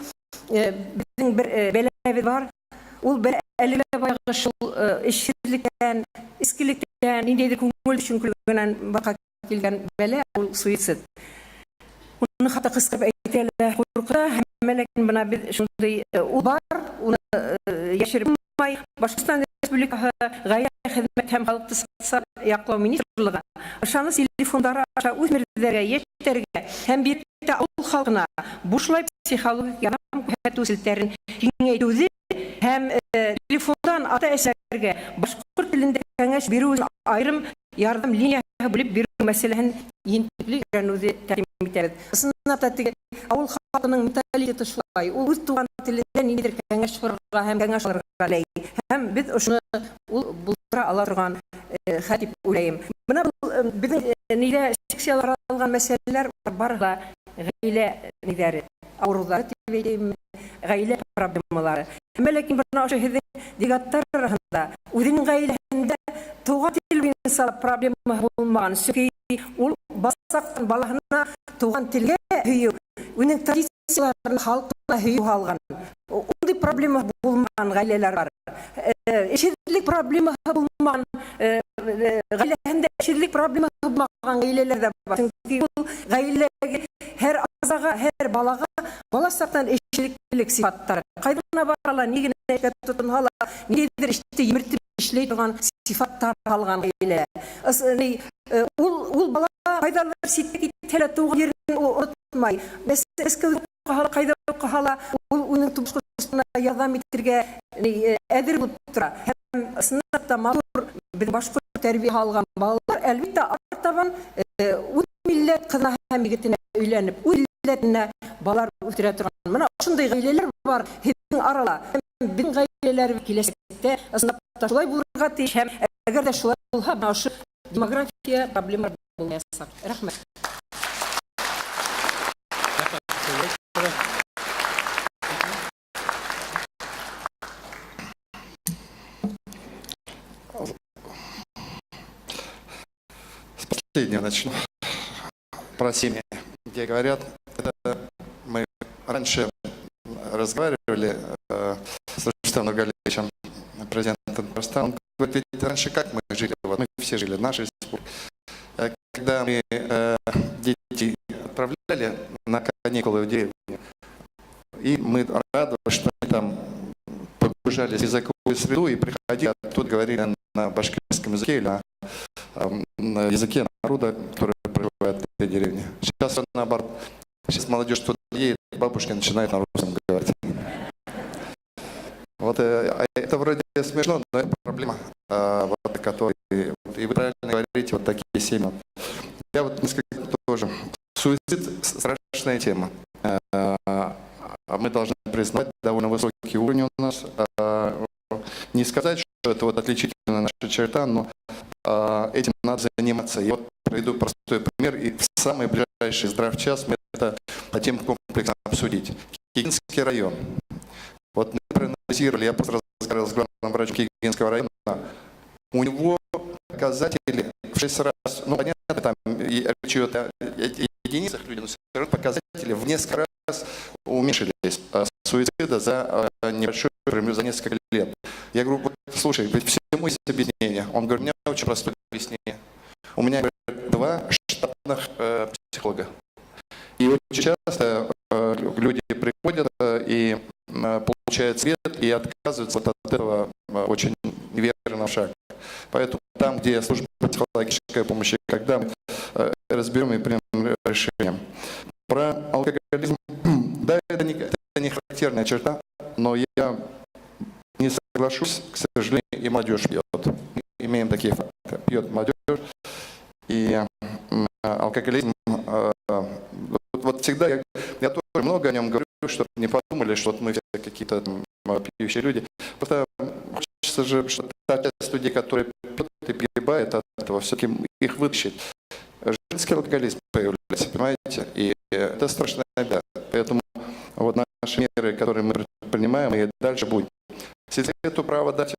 беҙҙең бер бәләбеҙ бар. Ул бер әле лә баяғы шул эшһеҙлектән, эскелектән, ниндәйҙер күңел төшөнкөлөгөнән баҡа килгән бәлә, ул суицид. Уны хатта ҡысҡырып әйтә лә ҡурҡа, әммә ләкин бына беҙ шундай ул бар, уны йәшереп булмай. Башҡортостан Республикаһы Ғаилә, хеҙмәт һәм халыҡты социаль яҡлау министрлығы ышаныс телефондары аша үҫмерҙәргә, йәштәргә һәм бигерәк тә ауыл халҡына бушлай психологик ярҙам күрһәтеү селтәрен киңәйтеүҙе һәм телефондан ата-әсәләргә башҡорт телендә кәңәш биреү өсөн айырым ярҙам линияһы бүлеп биреү мәсьәләһен ентекле өйрәнеүҙе тәҡдим итәбеҙ. Ысынлап та, теге ауыл халҡының менталитеты шулай, ул үҙ туған телендә ниндәйҙер кәңәш һорарға һәм кәңәш алырға теләй. Һәм беҙ ошоно ул булдыра ала торған хәл тип уйлайым. Бына был беҙҙең ниҙә секциялар алған мәсьәләләр барыһы ла ғаилә ниҙәре, ауырыуҙары тип әйтәйемме, ғаилә проблемалары. Әммә ләкин бына ошо һеҙҙең делегаттар араһында үҙенең ғаиләһендә туған тел буйынса проблема булмаған, сөнки ул баласаҡтан балаһына туған телгә һөйөү, үҙенең традицияларын, халҡына һөйөү һалған. Ундай проблема булмаған ғаиләләр бар. Эшһеҙлек проблемаһы булмаған, ғаиләһендә эшһеҙлек проблемаһы булмаған ғаиләләр ҙә бар. Сөнки ул ғаиләгә һәр ағзаға, һәр балаға бала саҡтан эшлеклелек сифаттары. Ҡайҙа ғына бара ла, ни генә эшкә тотонһа ла, ниҙер эште емертеп эшләй торған сифаттар алған ғаилә. Ул бала ҡайҙалыр ситкә китһә лә, тыуған ерен онотмай. Мәскәүҙә уҡыһа ла, ҡайҙа уҡыһа ла, ул үҙенең тормошона ярҙам итергә әҙер булып тора. Һәм ысынлап та матур беҙ башҡорт тәрбиә алған балалар, әлбиттә, артабан үҙ милләт ҡыҙына һәм егетенә өйләнеп, үҙ милләтенә балалар үҫтерә торған. Бына ошондай ғаиләләр бар һеҙҙең арала. Һәм беҙҙең ғаиләләр киләсәктә ысынлап та шулай булырға тейеш. Һәм әгәр ҙә шулай булһа, бына ошо демография проблема булмаясаҡ. Рәхмәт. С последнего начну. Про семьи, где говорят, это мы раньше разговаривали с Рустамом Нургалиевичем, президентом Татарстана. Он говорит: ведь раньше как мы жили? Вот мы все жили в нашей республике. Когда мы детей отправляли на каникулы в деревню, и мы радовались, что они там погружались в языковую среду и приходили, оттуда говорили на башкирском языке или на языке народа, который проживает в этой деревне. Сейчас наоборот. Сейчас молодежь туда едет, бабушки начинают на русском говорить. Вот а это вроде смешно, но это проблема, вот, которой, и вы правильно говорите, вот такие семьи. Я вот несколько тоже. Суицид – страшная тема. Мы должны признать, довольно высокий уровень у нас. Не сказать, что это вот отличительная наша черта, но этим надо заниматься. Я вот приведу простой пример, и в самый ближайший здравчас мы это хотим комплексно обсудить. Кигинский район. Вот мы проанализировали, я просто разговаривал с главным врачом Кигинского района, у него показатели в 6 раз, ну, понятно, там и речь идет о единицах людей, но все равно показатели в несколько раз уменьшились суицида за небольшой промежуток, за несколько лет. Я говорю: вот, слушай, ведь всему есть объяснение. Он говорит: у меня очень простое объяснение. У меня, говорит, два штатных психолога. И очень часто люди приходят и получают совет и отказываются вот от этого очень неверного шага. Поэтому там, где служба психологической помощи, когда мы разберем и примем решение. Про алкоголизм, да, это не характерная черта, но я не соглашусь, к сожалению, и молодежь пьет. Мы имеем такие факты. Пьет молодежь, и алкоголизм, вот всегда я тоже много о нем говорю, чтобы не подумали, что вот мы все какие-то там пьющие люди. Просто хочется же, чтобы та часть людей, которые пьют и погибает от этого, все-таки их вытащить. Женский алкоголизм появляется, понимаете? И это страшная беда. Поэтому вот наши меры, которые мы предпринимаем, и дальше будем. Сельсовету право дать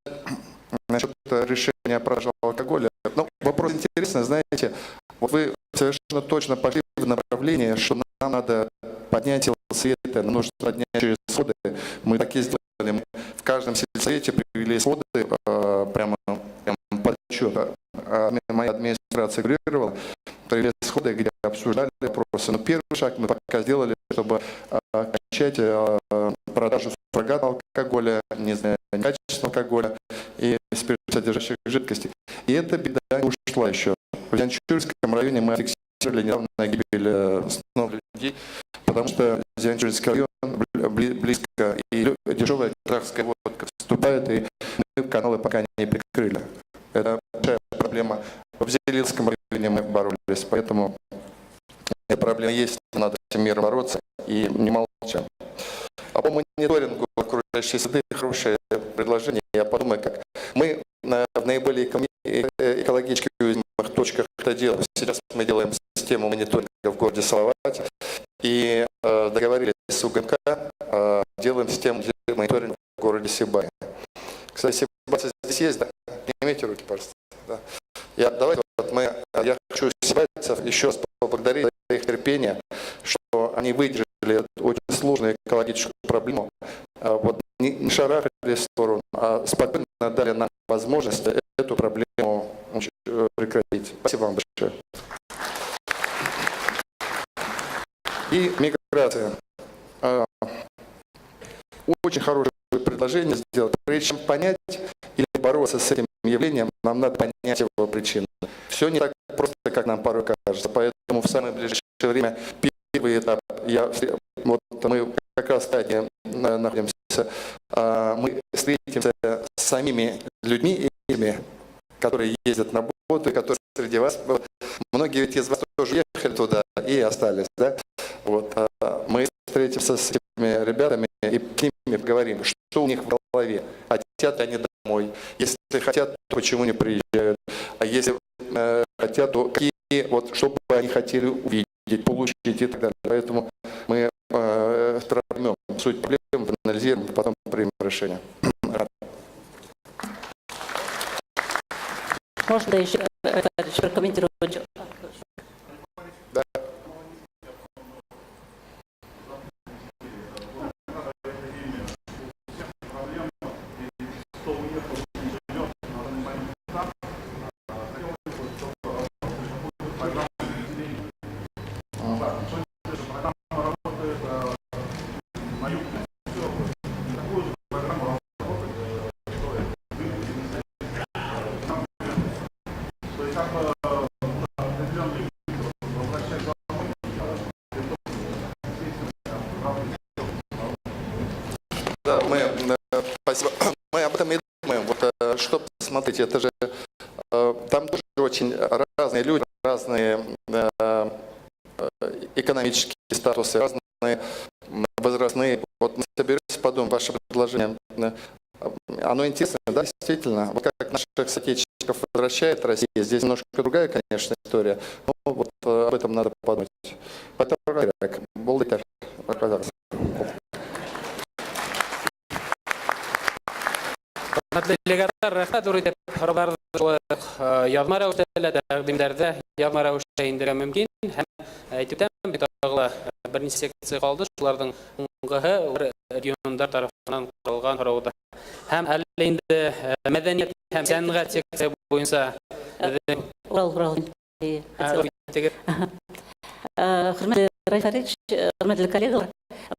насчет решения о продаже алкоголя. Ну, вопрос интересный, знаете, вот вы совершенно точно пошли в направлении, что нам надо поднять сельсоветы, нам нужно поднять через сходы. Мы так и сделали. Мы в каждом сельсовете привели сходы прямо под отчет. Моя администрация курировала, провели сходы, где обсуждали вопросы. Но первый шаг мы пока сделали, чтобы начать продажу суррогата алкоголя, не знаю, некачественного алкоголя. И спиртсодержащих жидкостей. И эта беда не ушла еще. В Зианчуринском районе мы фиксировали недавно гибель снова людей, потому что Зианчуринский район близко, и дешевая казахская водка вступает, и мы каналы пока не прикрыли. Это большая проблема. В Зилаирском районе мы боролись, поэтому эта проблема есть, надо всем миром бороться и не молчать. А по мониторингу окружающей среды хорошее предложение. Я подумаю, как мы в наиболее экологически уязвимых точках это делаем. Сейчас мы делаем систему мониторинга в городе Салавате и договорились с УГМК, делаем систему мониторинга в городе Сибай. Кстати, сибайцы здесь есть, да? Поднимите руки, пожалуйста. Да. Давайте вот я хочу сибайцев еще раз поблагодарить за их терпение, что они выдержали эту очень сложную экологическую проблему. Вот не шарахались в сторону, а спокойно дали нам возможность эту проблему прекратить. Спасибо вам большое. И миграция. Очень хорошее предложение сделать. Прежде чем понять или бороться с этим явлением, нам надо понять его причины. Все не так просто, как нам порой кажется. Поэтому в самое ближайшее время первый этап, вот мы как раз в стадии находимся, мы встретимся с самими людьми, которые ездят на работу, которые среди вас. Многие ведь из вас тоже ехали туда и остались. Да? Вот, мы встретимся с этими ребятами и с ними поговорим, что у них в голове. Хотят ли они домой? Если хотят, то почему не приезжают? А если хотят, то какие, вот, что бы они хотели увидеть, получить и так далее. Поэтому мы поймем суть проблем, анализируем, потом примем решение. Можно еще прокомментировать? Да. Да, спасибо. Мы об этом и думаем. Вот, что посмотреть, это же там тоже очень разные люди, разные экономические статусы, разные возрастные. Вот мы соберемся, подумаем, ваше предложение, оно интересно, да, действительно. Вот как наших соотечественников возвращает Россия, здесь немножко другая, конечно, история, но вот об этом надо подумать. Пожалуйста. Хөрмәтле делегаттар, рәхмәт ҙур итеп һорауларҙы шулай уҡ яҙма рәүештә лә, тәҡдимдәрҙе яҙма рәүештә индерергә мөмкин. Һәм әйтеп үтәм, бит тағы ла бер нисә секция ҡалды, шуларҙың һуңғыһы региондар тарафынан ҡаралған һорауҙар. Һәм әле инде мәҙәниәт һәм сәнғәт секция буйынса беҙҙең Урал, Урал. Хөрмәтле Радий Фәритович, хөрмәтле коллегалар,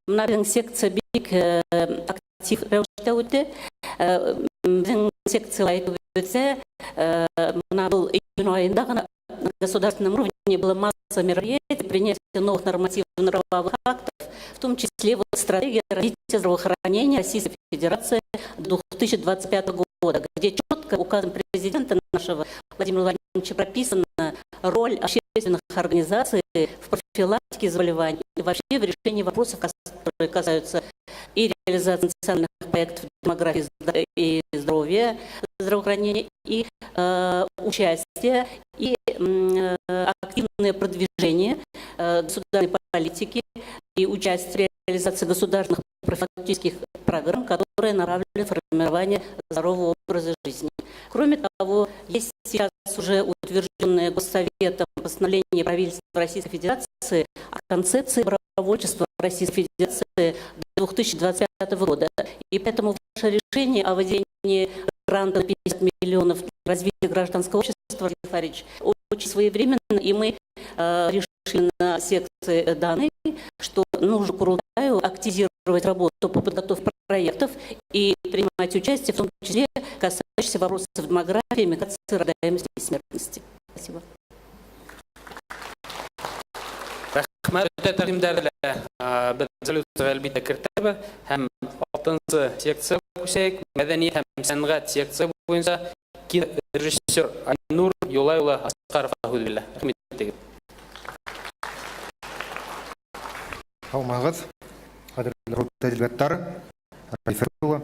бына беҙҙең секция бик актив рәүештә үтте. Беҙҙең секцияла әйтеп үтсә, бына был июнь айында ғына на государственном уровне была масса мероприятий, принятие новых нормативно-правовых актов, в том числе вот стратегия развития здравоохранения Российской Федерации 2025 года, где четко указом президента нашего Владимира Владимировича прописана роль общественных организаций в профилактике заболеваний и вообще в решении вопросов, которые касаются и реализации национальных проектов демографии и здоровья, здравоохранения, и участие, и активное продвижение государственной политики и участие в реализации государственных профилактических программ, которые направлены на формирование здорового образа жизни. Кроме того, есть сейчас уже утвержденное Госсоветом постановление правительства Российской Федерации о концепции добровольчества Российской Федерации до 2025 года. И поэтому ваше решение о выделении гранта на 50 миллионов для развития гражданского общества, Радий Фаридович, очень своевременно, и мы решили на секции данные, что нужно Курултаю активизировать работу по подготовке проектов и принимать участие, в том числе касающихся вопросов демографии, миграции, рождаемости и смертности. Спасибо. Рәхмәт. Бөтә тәкъдимдәрҙе лә беҙ резолюцияға, әлбиттә, кертәбеҙ һәм алтынсы секция күсәйек. Мәҙәниәт һәм сәнғәт секция буйынса кинорежиссер Айнур Юлай улы Асҡаровҡа һүҙ бирелә. Рәхмәт итегеҙ. Һаумыһығыҙ, ҡәҙерле Ҡоролтай делегаттары, Радий улы.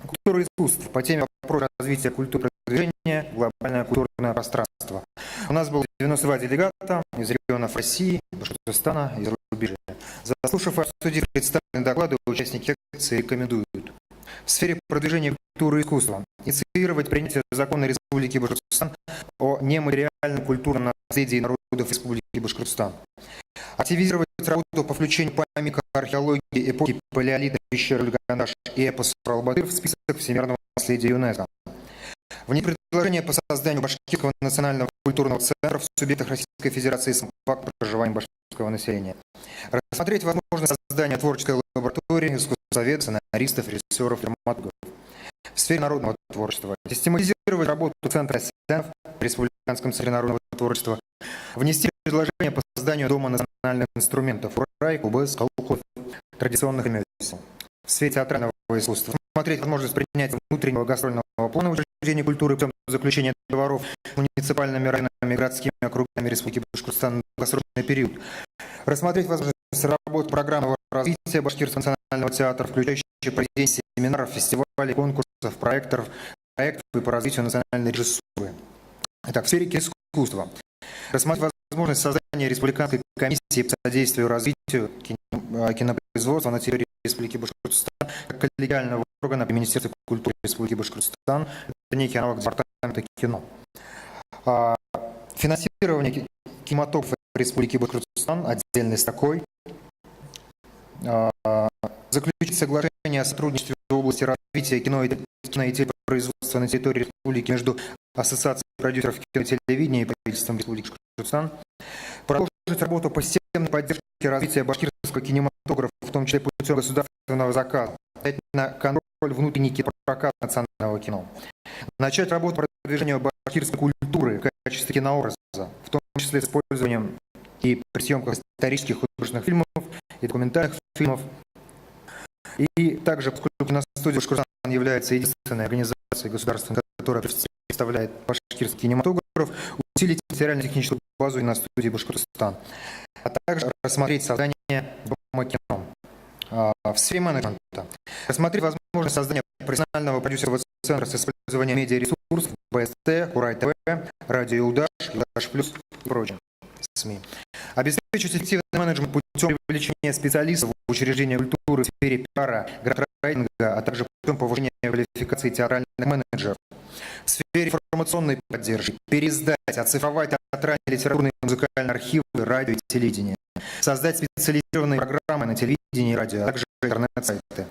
Культура и искусство по теме «Вопрос развития культуры продвижения. Глобальное культурное пространство». У нас было 92 делегата из регионов России, Башкортостана и зарубежья. Заслушав и обсудив представленные доклады, участники секции рекомендуют: в сфере продвижения культуры и искусства инициировать принятие закона Республики Башкортостан о нематериальном культурном наследии народов Республики Башкортостан, активизировать работу по включению памятника археологии эпохи палеолита пещеры Ульгандаш и эпоса Урал-Батыр в список всемирного наследия ЮНЕСКО. Внести предложение по созданию Башкирского национального культурного центра в субъектах Российской Федерации с факт проживания башкирского населения. Рассмотреть возможность создания творческой лаборатории искусствоведов, сценаристов, режиссеров, драматургов. В сфере народного творчества систематизировать работу Центра СНФ в Республиканском центре народного творчества. Внести предложение по созданию Дома национальных инструментов Курай, кубыз, колхоз, традиционных ремесел. В сфере театрального искусства смотреть возможность принятия внутреннего гастрольного плана учреждений культуры путем заключения договоров с муниципальными районами и городскими округами Республики Башкортостан на долгосрочный период. Рассмотреть возможность работы программного развития Башкирского национального театра, включающей проведение семинаров, фестивалей, конкурсов, проектов и по развитию национальной режиссуры. Итак, в сфере искусства. Рассмотреть возможность создания республиканской комиссии по содействию развитию кинопроизводства на территории Республики Башкортостан как коллегиального органа при Министерстве культуры Республики Башкортостан. Это некий аналог департамента кино. Финансирование кинематографа Республики Башкортостан отдельной строкой. Заключить соглашение о сотрудничестве в области развития кино и телепроизводства на территории республики между Ассоциацией продюсеров кино и телевидения и правительством Республики Башкортостан. Продолжить работу по системной поддержке развития башкирского кинематографа, в том числе путем государственного заказа. Взять на контроль внутренний прокат национального кино. Начать работу по продвижению башкирской культуры в качестве кинообраза, в том числе с использованием и при съемках исторических художественных фильмов и документальных фильмов. И также, поскольку киностудия Башкортостан является единственной организацией государственной, которая представляет башкирский кинематограф, усилить материально-техническую базу киностудии Башкортостан, а также рассмотреть создание Дома кино. В сфере менеджмента рассмотреть возможность создания профессионального продюсерского центра с использованием медиаресурсов БСТ, Курай ТВ, Радио Юлдаш, Юлдаш Плюс и прочее СМИ. Обеспечить эффективный менеджмент путем привлечения специалистов в учреждения культуры в сфере пиара, грантрайтинга, а также путем повышения квалификации театральных менеджеров. В сфере информационной поддержки переиздать, оцифровать театральные, литературные и музыкальные архивы, радио и телевидение. Создать специализированные программы на телевидении и радио, а также интернет-сайты.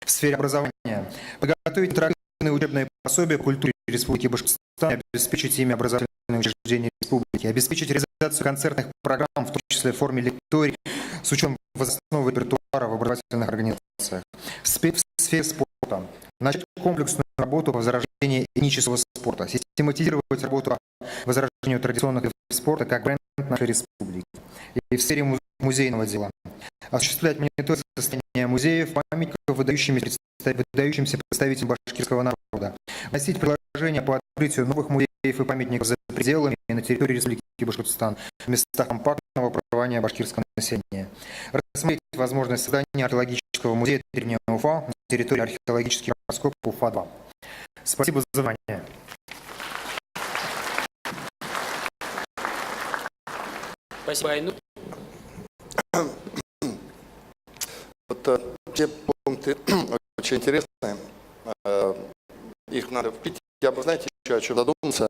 В сфере образования подготовить интерактивные учебные пособия по культуре Республики Башкортостан и обеспечить ими образовательные учреждения республики, обеспечить реализацию концертных программ, в том числе в форме лекторий, с учетом возрастного репертуара в образовательных организациях. В сфере спорта начать комплексную работу по возрождению этнического спорта, систематизировать работу по возрождению традиционных видов спорта как бренд нашей республики. И в сфере музейного дела осуществлять мониторинг состояния музеев, памятников выдающимся представителям башкирского народа, вносить предложения по открытию новых музеев и памятников за пределами и на территории Республики Башкортостан в местах компактного проживания башкирского населения. Рассмотреть возможность создания археологического музея Древняя Уфа на территории археологических раскопок Уфа-2. Спасибо за внимание. Спасибо, Айнур. Вот те пункты очень интересные. Их надо впить. Я бы, знаете, еще о чем задумался.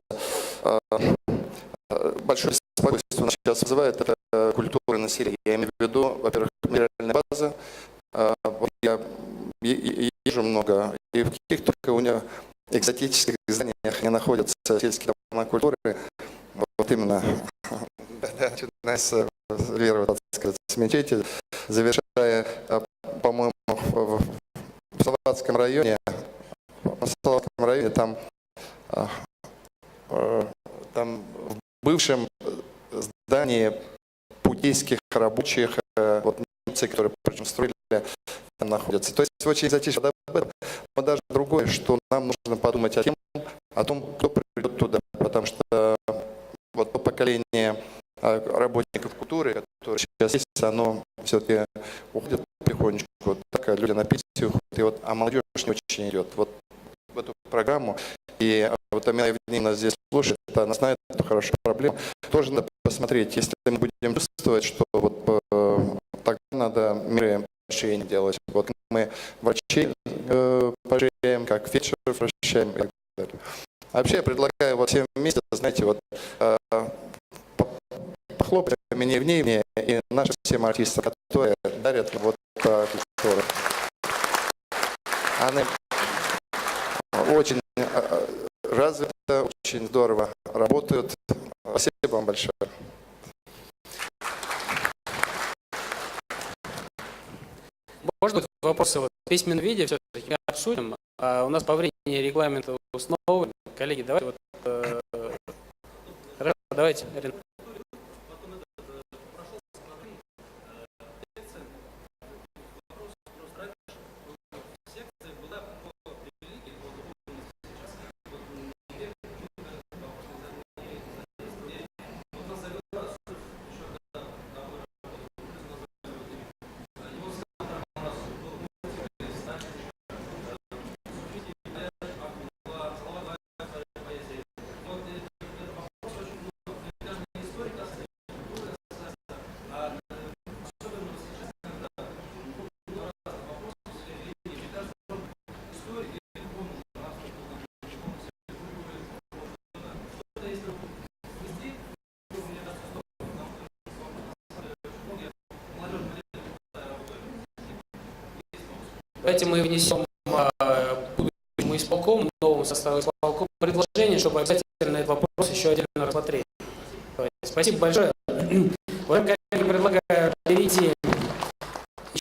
Большое беспокойство у нас сейчас вызывает это культура населения. Я имею в виду, во-первых, материальная база. Я езжу много, и в каких только у меня экзотических зданиях не находятся сельские дома культуры. Вот именно, начиная с первого, так сказать, с мечети, завершая, по-моему, Салаватском районе там в бывшем здании путейских рабочих, вот немцы, которые причем строили, там находятся. То есть очень экзотично. Об этом. Но даже другое, что нам нужно подумать о том, кто придет туда, потому что вот то поколение работников культуры, которое сейчас есть, оно все-таки уходит потихонечку. Вот так люди на пенсию уходят, и вот, а молодежь не очень идет. Вот в эту программу. И вот Амина Евгеньевна здесь слушает, она знает эту хорошую проблему. Тоже надо посмотреть, если мы будем чувствовать, что вот так надо меры поощрения делать. Вот мы врачей поощряем, как фельдшеров поощряем и так далее. А вообще я предлагаю вот всем вместе, знаете, вот похлопать Амине Евгеньевне и нашим всем артистам, которые дарят вот культуру. Они очень развито, очень здорово работают. Спасибо вам большое. Можно вопросы вот в письменном виде все-таки обсудим? А у нас по времени регламента установлен. Коллеги, давайте вот... Хорошо, давайте, Ирина. Давайте мы внесем будущему исполкому, новому составу исполкома, предложение, чтобы обязательно этот вопрос еще отдельно рассмотреть. Спасибо большое. Уважаемые коллеги, предлагаю перейти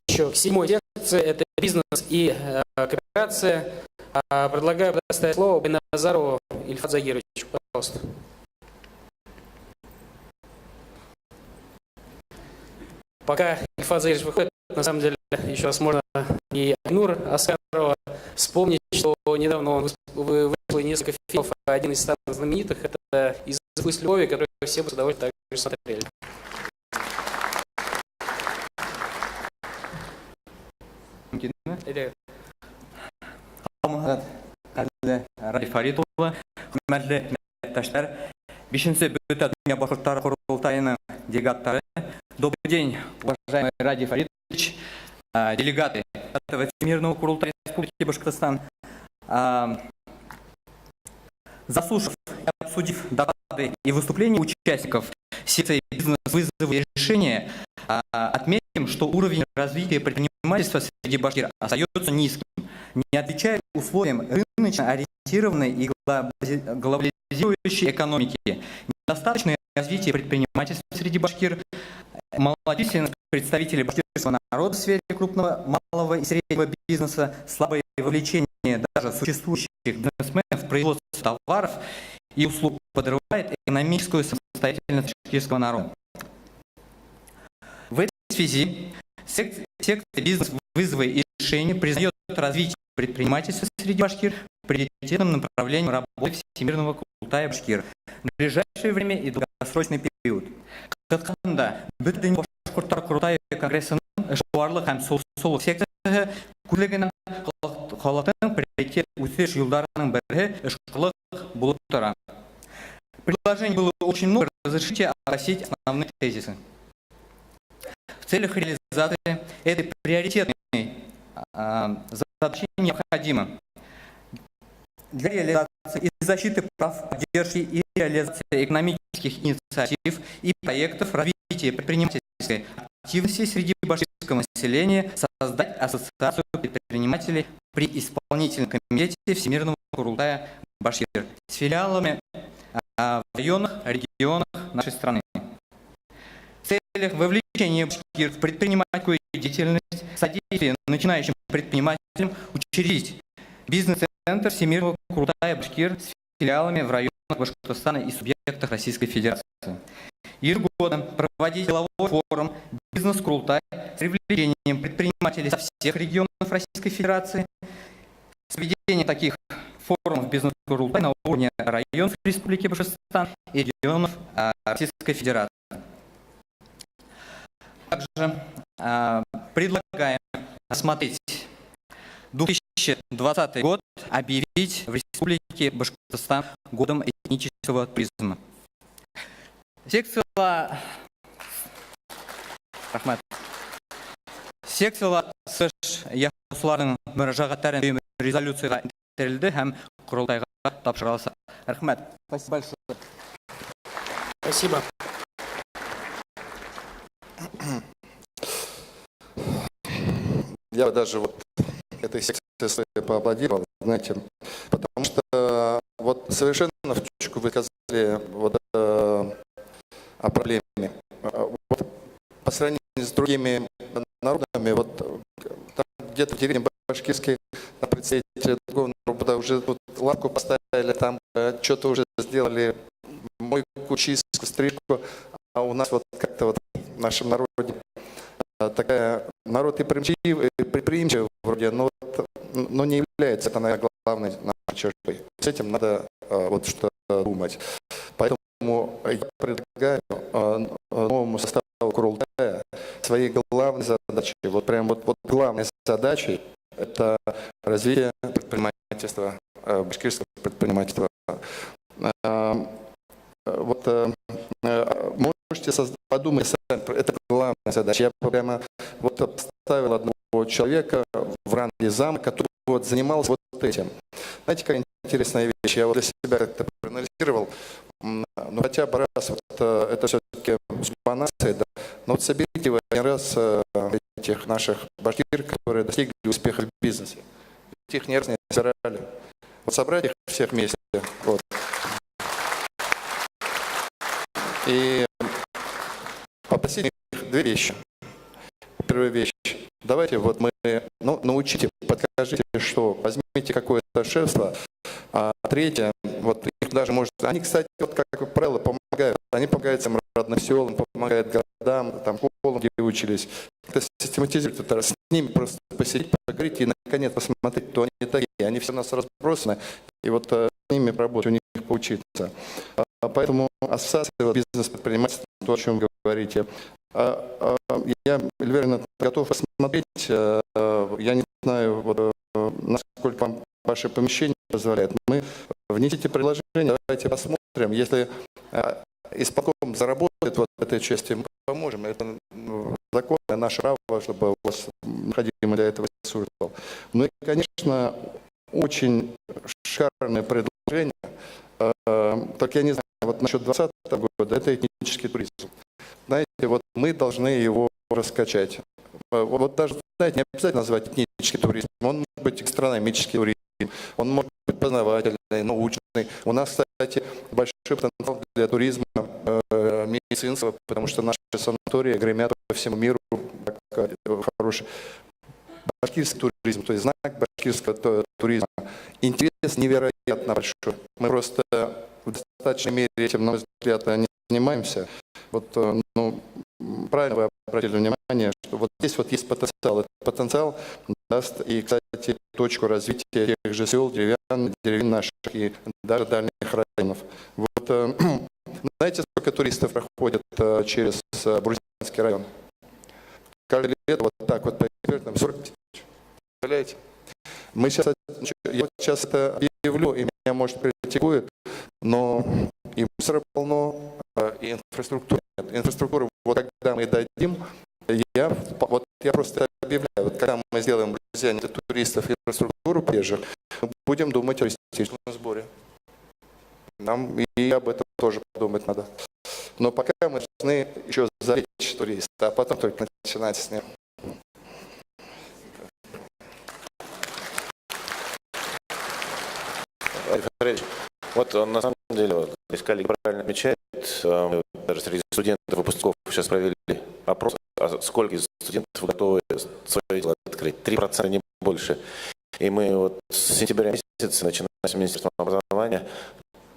еще к седьмой секции. Это бизнес и кооперация. Предлагаю предоставить слово Байназарову Ильфату Загировичу. Пожалуйста. Пока Ильфат Загирович выходит, на самом деле, еще раз можно и Айнур Аскарова вспомнить, что недавно он вышло несколько фильмов, а один из самых знаменитых — это «Из Уфы с любовью», который все бы с удовольствием также смотрели. Радий Фәрит улы, хөрмәтле милләттәшләр, бишенсе Бөтә донъя башҡорттары ҡоролтайының делегаттары. Добрый день, уважаемый Радий Фаритович, делегаты Всемирного Курултая Республики Башкортостан. Заслушав и обсудив доклады и выступления участников секции «Бизнес, вызовы и решения», отметим, что уровень развития предпринимательства среди башкир остается низким, не отвечает условиям рыночно ориентированной и глобализирующей экономики. Недостаточное развитие предпринимательства среди башкир, малочисленность представителей башкирского народа в сфере крупного, малого и среднего бизнеса, слабое вовлечение даже существующих бизнесменов в производство товаров и услуг подрывает экономическую самостоятельность башкирского народа. В этой связи секция «Бизнес, вызовы и решения» признает развитие предпринимательства среди башкир приоритетным направлением работы Всемирного Курултая башкир на ближайшее время и долгосрочный период. Ҡыҫҡаһында, Бөтә донъя башҡорттар ҡоролтайы конгрессының эшҡыуарлыҡ һәм саудалыҡ секцияһы күҙлегенән халыҡтың приоритет үҫеш юлдарының береһе эшҡыуарлыҡ булып тора. Предложений было очень много, разрешите огласить основные тезисы. В целях реализации этой приоритетной задачи необходимо для реализации и защиты прав, поддержки и реализации экономических инициатив и проектов развития предпринимательской активности среди башкирского населения создать ассоциацию предпринимателей при исполнительном комитете Всемирного Курултая Башкир с филиалами в районах, регионах нашей страны. В целях вовлечения башкир в предпринимательскую деятельность, содействие начинающим предпринимателям, учредить бизнес-центр Всемирного Курултая Башкир с филиалами в районах Башкортостана и субъектах Российской Федерации. Ежегодно проводить деловой форум «Бизнес-Курултай» с привлечением предпринимателей со всех регионов Российской Федерации, с проведением таких форумов «Бизнес-Курултай» на уровне районов Республики Башкортостан и регионов Российской Федерации. Также предлагаем рассмотреть 2020 год объявить в Республике Башкортостан годом этнического туризма. Секцияла, рәхмәт. Секцияла сығыш яһаусыларҙың мөрәжәғәттәрен резолюцияға индерелде һәм ҡоролтайға тапшырыласаҡ. Рәхмәт. Спасибо большое. Спасибо. Я даже вот этой секции поаплодировал, знаете, потому что вот совершенно в точку вы сказали вот о проблеме. Вот по сравнению с другими народами, вот там где-то в деревне башкирской на представители другого народа уже тут лавку поставили, там что-то уже сделали, мойку, чистку, стрижку, а у нас вот как-то вот в нашем народе такая, народ и предприимчивый вроде, но, вот, но не является это, наверное, главной нашей чертой. С этим надо вот что-то думать. Поэтому я предлагаю новому составу Курултая своей главной задачей, вот прям вот главной задачей это развитие предпринимательства, башкирского предпринимательства. Вот можете подумать сами, это главная задача. Я прямо вот поставил одного человека в ранге зама, который вот занимался вот этим. Знаете, какая интересная вещь? Я вот для себя как-то проанализировал. Ну, хотя бы раз вот, это все-таки нации, да. Но вот соберите вы один раз этих наших башкир, которые достигли успеха в бизнесе. Их не раз не собирали. Вот собрать их всех вместе. Вот. И попросить их две вещи. Первая вещь. Давайте вот мы, ну, научите, подскажите, что, возьмите какое-то шефство. А третье, вот их даже может, они, кстати, вот как правило, помогают. Они помогают своим родным селам, помогают городам, там, школам, где учились. Это систематизировать, это с ними просто посидеть, поговорить и, наконец, посмотреть, кто они такие. Они все у нас разбросаны, и вот с ними поработать, у них поучиться. Поэтому ассоциация бизнес-предпринимательства, то, о чем вы говорите. Я, Эльвира, готов посмотреть. Я не знаю, вот, насколько вам ваше помещение позволяет. Мы внесите предложение, давайте посмотрим. Если исполком заработает вот этой части, мы поможем. Это законное наше право, чтобы у вас необходимо для этого ресурс был. Ну и, конечно, очень шикарное предложение. Только я не знаю, вот насчет 2020 года, это этнический туризм. Знаете, вот мы должны его раскачать. Вот даже, знаете, не обязательно назвать этнический туризм. Он может быть гастрономический туризм, он может быть познавательный, научный. У нас, кстати, большой потенциал для туризма медицинского, потому что наши санатории гремят по всему миру, как хороший. Башкирский туризм, то есть знак башкирского туризма. Интерес невероятно большой. Мы просто в достаточной мере этим, на мой взгляд, не занимаемся. Вот, ну, правильно вы обратили внимание, что вот здесь вот есть потенциал. Этот потенциал даст и, кстати, точку развития тех же сел, деревень наших и даже дальних районов. Вот, знаете, сколько туристов проходит через Бурзянский район? Каждое лето вот так вот по экспертам 40 тысяч. Представляете? Мы сейчас, я вот сейчас это объявлю, и меня, может, критикуют, но и мусора полно, и инфраструктуры нет. Инфраструктуру, вот когда мы дадим, я просто объявляю, вот когда мы сделаем, друзья, для туристов инфраструктуру приезжих, мы будем думать о туристическом сборе. Нам и об этом тоже подумать надо. Но пока мы должны еще завлечь туриста, а потом только начинать с ним. Вот на самом деле, вот, здесь коллеги правильно отмечают, даже среди студентов, выпускников сейчас провели опрос, а сколько из студентов готовы свое дело открыть? 3%, не больше. И мы вот с сентября месяца, начиная с Министерства образования,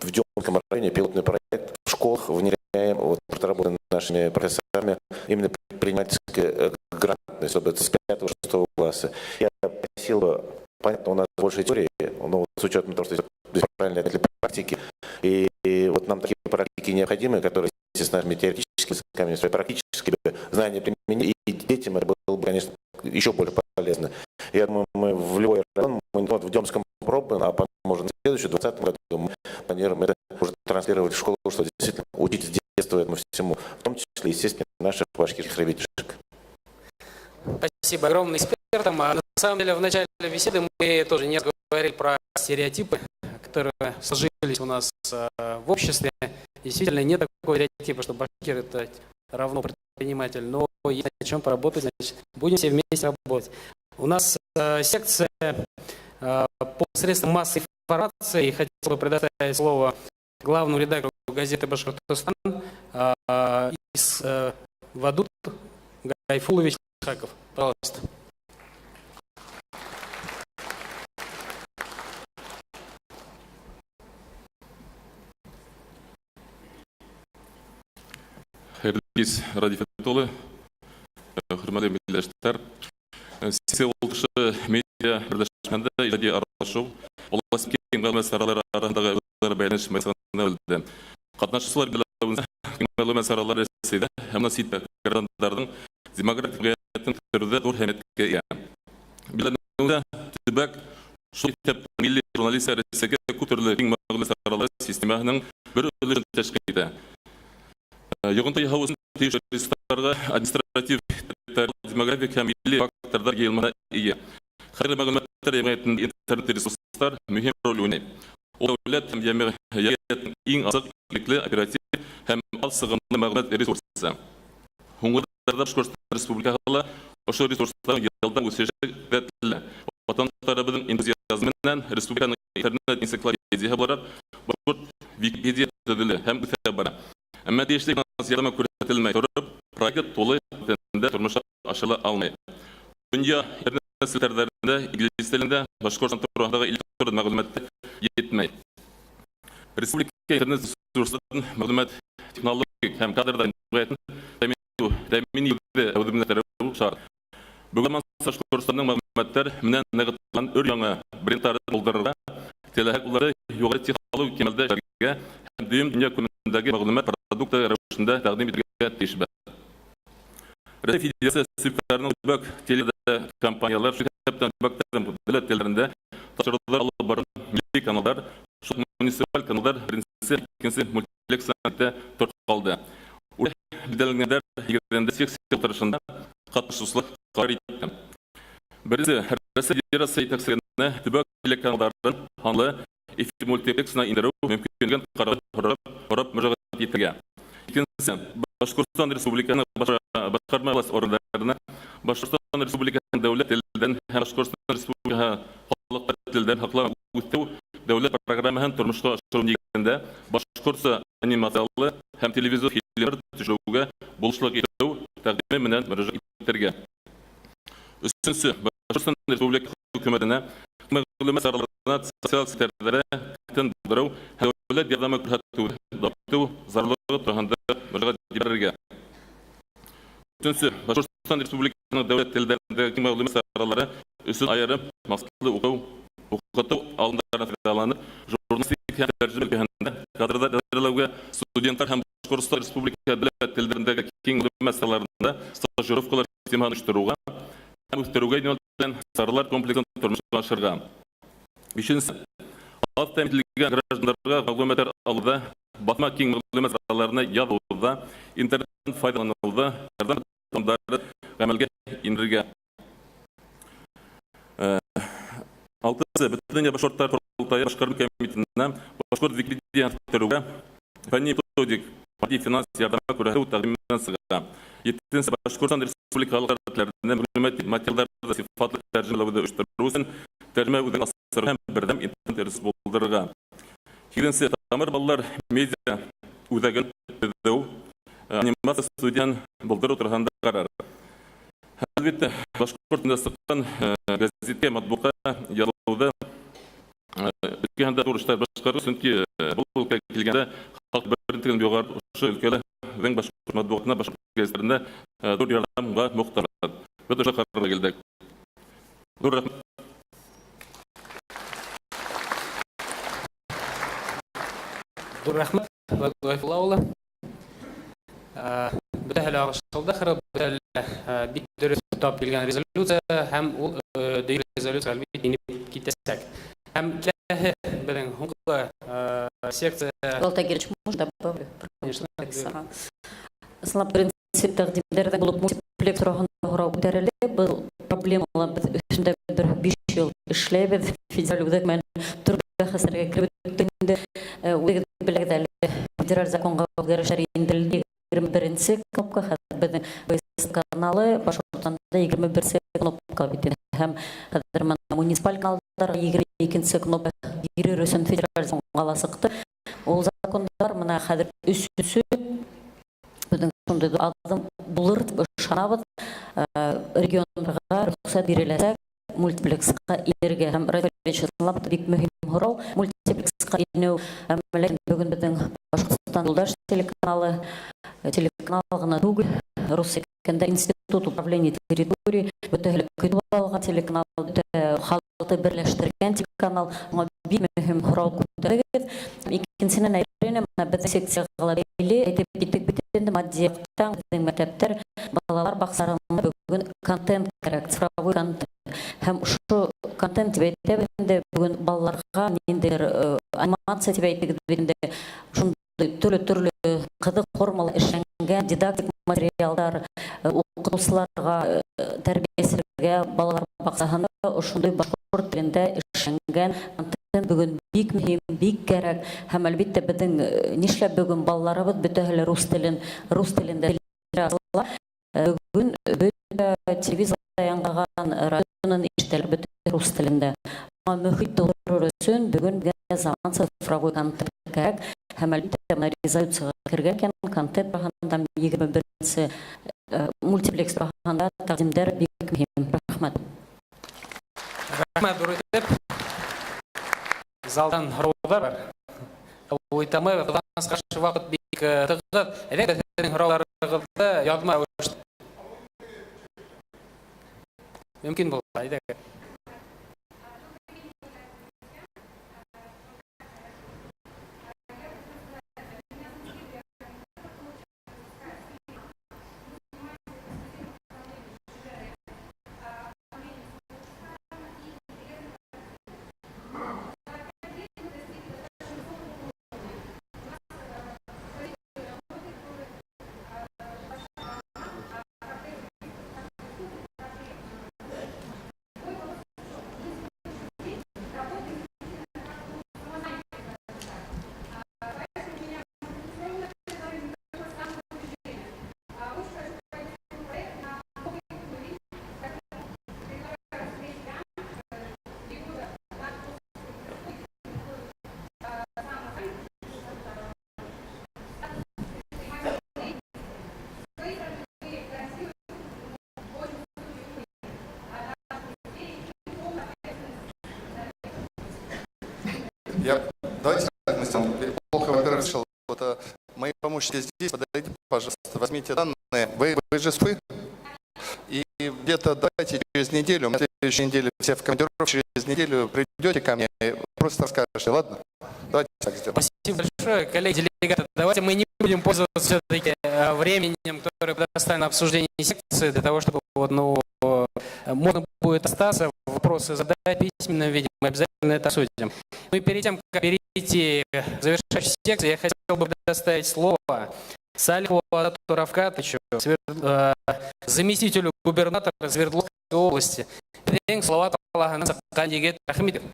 в Демском районе пилотный проект в школах внедряем, вот, работаем нашими профессорами, именно предпринимательская грамотность, чтобы с 5-6 класса. Я просил бы, понятно, у нас больше теории, но вот с учетом того, что здесь правильно для практики, и вот нам такие практики необходимы, которые с нашими теоретическими языками, свои практические знания применили, и детям это было бы, конечно, еще более полезно. Я думаю, мы в любой район, мы вот в Демском пробуем, а потом, может, в следующем, 2020 году мы планируем это уже транслировать в школу, что действительно учить с детства этому всему, в том числе, естественно, наших башкирских ребятишек. Спасибо огромное экспертам. А на самом деле, в начале беседы мы тоже не говорили про стереотипы, которые сложились у нас в обществе. Действительно, нет такого стереотипа, что башкир – это равно предприниматель, но есть о чем поработать, значит, будем все вместе работать. У нас секция по средствам массовой информации, и хотел бы предоставить слово главному редактору газеты «Башкортостан» из Вадут Гайфулович Хаков. Пожалуйста. Хәйерле кис, Радий Фәрит улы, хөрмәтле милләттәштәр. Секция ултырышы медиа берләшмәндә ижади аралашыу, власть киң мәгълүмат саралары араһындагы үзара бәйләнеш мәйданына әверелде. Ҡатнашыусылар билдәләүенсә, киң мәгълүмат саралары Рәсәйҙә һәм ситтә граждандарҙың демократик йәмғиәтен үҫтереүҙә ҙур әһәмиәткә эйә. Билдәләнеүенсә, төбәк, шул иҫәптән милли журналистика Рәсәйгә күп төрлө киң мәгълүмат саралары системаһының бер өлөшөн тәшкил итә. Йоғонто яһау өсөн тейешле ресурстарға административ, демографик һәм милли факторҙар йыйылмаһына эйә. Хәҙер мәғлүмәттәр йәмғиәтендә интернет ресурстар мөһим роль уйнай. Ул дәүләт һәм йәмғиәттең иң асыҡ, ирекле, оператив һәм аҙ сығымлы мәғлүмәт ресурсы. Һуңғы йылдарҙа Башҡортостан Республикаһы ла ошо ресурстарҙың йылдам үҫеше күҙәтелә. Ватандаштарыбыҙҙың энтузиазмы менән республиканың интернет энциклопедияһы булараҡ Башҡорт Википедия төҙөлә һәм үҫә бара. Әммә тейешле финанс ярҙамы күрһәтелмәй тороп, проект тулы ҡеүәтендә тормошҡа ашырыла алмай. Донъя интернет селтәрҙәрендә инглиз телендә Башҡортостан тураһындағы электрон мәғлүмәт етмәй. Республика интернет ресурстарын мәғлүмәт технологик һәм кадрҙар йәмғиәтен тәьмин итеүҙе әүҙемләштереү шарт. Бөгөн Башҡортостандың мәғлүмәттәр менән нығытылған өр-яңы брендтарын булдырырға, теләһәк уларҙы юғары технологик кимәлдә эшләргә һәм дөйөм донъя күләмендәге мәғлүмәт продукты рәүешендә тәҡдим итергә тейешбеҙ. Рәсәй Федерацияһы субъекттарының төбәк телекомпаниялар, шул иҫәптән төбәктәрҙең дәүләт телдәрендә тапшырыуҙар алып барған милли каналдар, шул муниципаль каналдар беренсе, икенсе мультиплекс тороп ҡалды. Билдәләнгәндәр нигеҙендә секция ултырышында ҡатнашыусылар ҡарар итте. Беренсе, Рәсәй Федерацияһы етәкселегенә төбәк телеканалдарын һанлы эфир мультиплексына индереү мөмкинлеген ҡарауҙы һорап мөрәжәғәт итергә. Икенсе, Башҡортостан Республикаһының башҡарма власть органдарына Башҡортостан Республикаһының дәүләт телдәрен һәм Башҡортостан Республикаһы халыҡтар телдәрен һаҡлау үҫтереү дәүләт программаһын тормошҡа ашырыу нигеҙендә башҡортса анимациялы һәм телевизор фильмдар төшөрөүгә булышлыҡ итеү тәҡдиме менән мөрәжәғәт итергә. Өсөнсө, Башҡортостан Республикаһы хөкүмәтенә мәғлүмәт сараларына социаль селтәрҙәрҙә контент булдырыу һәм дәүләт ярҙамы күрһәтеүҙе дауам итеү зарурлығы тураһында мөрәжәғәт ебәрергә. Өсөнсө, Башҡортостан Республикаһының дәүләт телдәрендәге мәғлүмәт саралары өсөн айырым маҡсатлы уҡыу, уҡытыу алымдарынан файҙаланып, журналистика һәм тәржемә өлкәһендә кадрҙар әҙерләүгә студенттар һәм Башҡортостан Республикаһы дәүләт телдәрендәге киң мәғлүмәт сараларында стажировкалар системаһын ойоштороуға һәм үҫтереүгә йүнәлтелгән саралар комплексын тормошҡа ашырырға. Бишенсе, аҙ тәьмин ителгән граждандарға мәғлүмәттәр алыуҙа, баҫма киң мәғлүмәт сараларына яҙыуҙа, интернеттан файҙаланыуҙа ярҙам алымдары ғәмәлгә индерергә. Алтынсы, Бөтөн донъя башҡорттар ҡоролтайы башҡарма комитетына башҡорт Википедияһын үҫтереүгә фәнни методик матди финанс ярҙамы күрһәтеү тәҡдиме менән сыға. Етенсе, Башҡортостан Республика халыҡ телдәрендә мәғлүмәт материалдарҙы сифатлы тәржемәләүҙе ойоштороу өсөн тәржемә үҙәген асырға һәм берҙәм интернет ресурс булдырырға. Һигеҙенсе, Тамыр балалар медиа үҙәген төҙөү Анимация студияһын булдырыу тураһында ҡарар. Әлбиттә, башҡорт телендә сыҡҡан гәзиткә, матбуғатҡа яҙылыуҙы өлкәһендә ҙур эштәр башҡарыу, сөнки был өлкәгә килгәндә халыҡ берлеген юғары ошо өлкәлә башҡорт матбуғатына, башҡорт гәзиттәренә ҙур ярҙамға мохтаж. Беҙ ошо ҡарарға килдек. Ҙур рәхмәт. Ҙур рәхмәт, Ғәйфулла улы. Бөтәһе лә аңлашылды, ахыры, бөтәһе лә бик дөрөҫ тап килгән резолюция һәм ул дөйөм резолюция, әлбиттә, инеп китәсәк. Һәм киләһе беҙҙең һуңғы секция. Алтай Георгиевич, можно добавлю? Конечно. Ысынлап, беренсе тәҡдимдәрҙән булып мультиплекс тураһында һорау күтәрелде. Был проблемала беҙ өҫтөндә бер 5 йыл эшләйбеҙ. Федераль үҙәк менән төрлө бәхәстәргә кереп бөттөк инде. Үҙегеҙ беләгеҙ әле, федераль законға үҙгәрештәр индерелде. 21-нсе кнопка, хәҙер беҙҙең каналы Башҡортостанда 21-нсе кнопка бит инде. Һәм хәҙер мына муниципаль каналдар 22-нсе кнопка бирер өсөн федераль законға ла сыҡты. Ул закондар мына хәҙер өсөнсө беҙҙең шундай аҙым булыр тип ышанабыҙ. Региондарға рөхсәт биреләсәк мультиплексҡа инергә. Һәм ысынлап та бик мөһим һорау мультиплексҡа инеү. Әммә ләкин бөгөн беҙҙең Башҡортостан юлдаш телеканалы телеканал ғына түгел, рус әйткәндә институт управления территорией, бөтәһе лә көтөп алған телеканал, бөтә халыҡты берләштергән телеканал. Шуңа бик мөһим һорау күтәрегеҙ. Икенсенән, әйтерем, бына беҙҙең секцияға ла бәйле әйтеп киттек бит инде, матди яҡтан беҙҙең мәктәптәр, балалар баҡсаларында бөгөн контент кәрәк, цифровой контент. Һәм ошо контент тип әйтәбеҙ инде, бөгөн балаларға ниндәйҙер анимация тип әйтегеҙ бит инде, шундай төрлө-төрлө ҡыҙыҡ формала эшләнгән дидактик материалдар уҡытыусыларға, тәрбиәселәргә, балалар баҡсаһында ошондай башҡорт телендә эшләнгән контент бөгөн бик мөһим, бик кәрәк. Һәм әлбиттә беҙҙең нишләп бөгөн балаларыбыҙ бөтәһе лә рус телендә асыла. Бөгөн бөтә телевизорҙа яңғыраған, радионан ишетәләр бөтә рус телендә. Шуңа мөхит тыуҙырыр өсөн бөгөн беҙгә заман цифровой контент кәрәк. Һәм әлбиттә бына резолюцияға кергән икән, контент тураһында 21-нсе мультиплекс тураһында тәҡдимдәр бик мөһим. Рәхмәт. Рәхмәт, ҙур итеп. Залдан һорауҙар бар. Ҡабул итә алмайбыҙ. Ҡыҙғанысҡа ҡаршы, ваҡыт бик тығыҙ. Әйҙәгеҙ, һеҙҙең һорауҙарығыҙҙы яҙма рәүештә мөмкин булһа, әйҙәгеҙ. Давайте так, мы сделаем. Я плохо, во-первых, слышал. Вот, мои помощники здесь, подойдите, пожалуйста, возьмите данные. Вы же с Уфы? И где-то давайте через неделю, на следующей неделе все в командировке, через неделю придете ко мне и просто расскажете, ладно? Давайте так сделаем. Спасибо большое, коллеги делегаты. Давайте мы не будем пользоваться все-таки временем, которое предоставлено на обсуждение секции, для того, чтобы можно будет остаться, вопросы задать в письменном виде, мы обязательно это обсудим. И перед тем, как перейти к завершающей секции, я хотел бы предоставить слово Салихову Азату Рафкатовичу, заместителю губернатора Свердловской области. Беҙҙең Салауат ҡалаһынан сыҡҡан егет. Рәхим.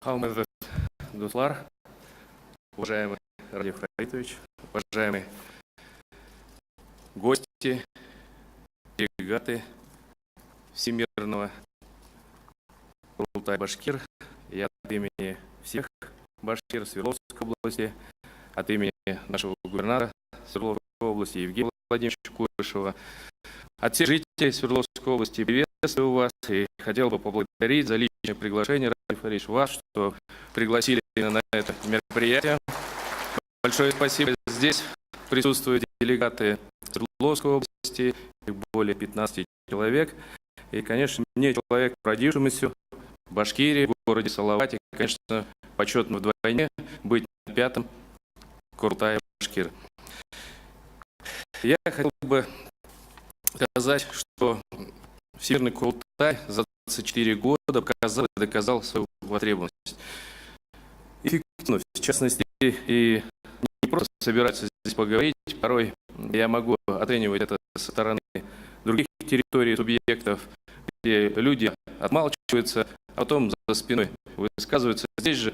Һаумыһығыҙ, дуҫтар, уважаемый Радий Фаритович, уважаемые гости, делегаты Всемирного Курултай башкир. Я от имени всех башкир Свердловской области, от имени нашего губернатора Свердловской области Евгения Владимировича Куйвашева, от всех жителей Свердловской области приветствую вас и хотел бы поблагодарить за личное приглашение, Радий Фаритович, вас, что пригласили на это мероприятие. Большое спасибо. Здесь присутствуют делегаты Свердловской области, их более 15 человек. И, конечно, мне, человек, родившемуся в Башкирии, в городе Салавате, конечно, почетно вдвойне быть на пятом Курултае башкир. Я хотел бы сказать, что Всемирный Курултай за 24 года показал и доказал свою востребованность. Эффективность, в частности, и не просто собираться здесь поговорить, порой я могу оценивать это со стороны других территорий, субъектов, где люди отмалчиваются, а потом за спиной высказываются. Здесь же,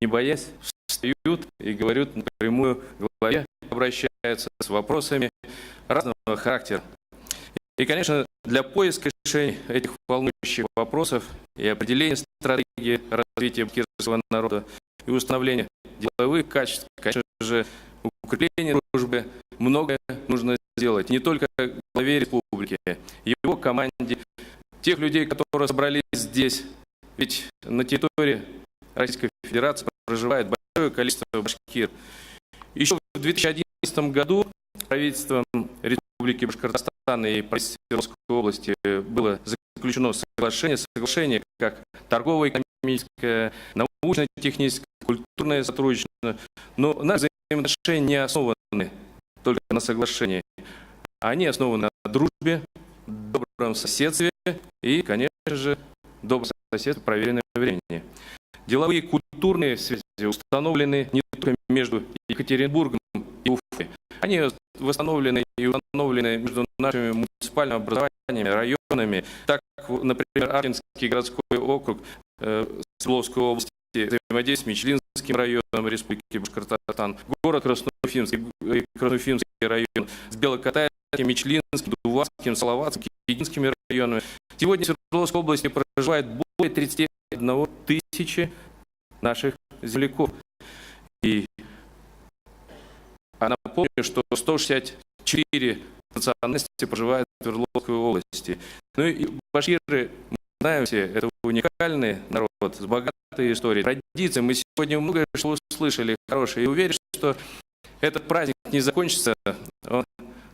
не боясь, встают и говорят напрямую главе, обращаются с вопросами разного характера. И, конечно, для поиска решений этих волнующих вопросов и определения стратегии развития башкирского народа и установления деловых качеств, конечно же, укрепления дружбы, многое нужно сделать. Не только главе республики, его команде, тех людей, которые собрались здесь. Ведь на территории Российской Федерации проживает большое количество башкир. Еще в 2011 году правительством Республики Башкортостан и правительством Свердловской области было заключено соглашение как торгово-экономическое, научно-техническое, культурное сотрудничество. Но наши взаимоотношения не основаны только на соглашении. Они основаны на дружбе, добром соседстве и, конечно же, добром соседстве, проверенном времени. Деловые и культурные связи установлены не только между Екатеринбургом и Уфой. Они восстановлены и установлены между нашими муниципальными образованиями, районами. Так, например, Артинский городской округ Свердловской области взаимодействует с Мичлинским районом Республики Башкортостан, город Красноуфимск, Красноуфимский район с Белокатайским, Мичлинским, Дуванским, Салаватским, Кигинскими районами. Сегодня в Свердловской области проживает более 31 тысячи наших земляков. И напомню, что 164 национальности проживают в Свердловской области. Ну и башкиры, мы знаем все, это уникальный народ с богатой историей, традицией. Мы сегодня многое что услышали хорошее. И уверен, что этот праздник не закончится, он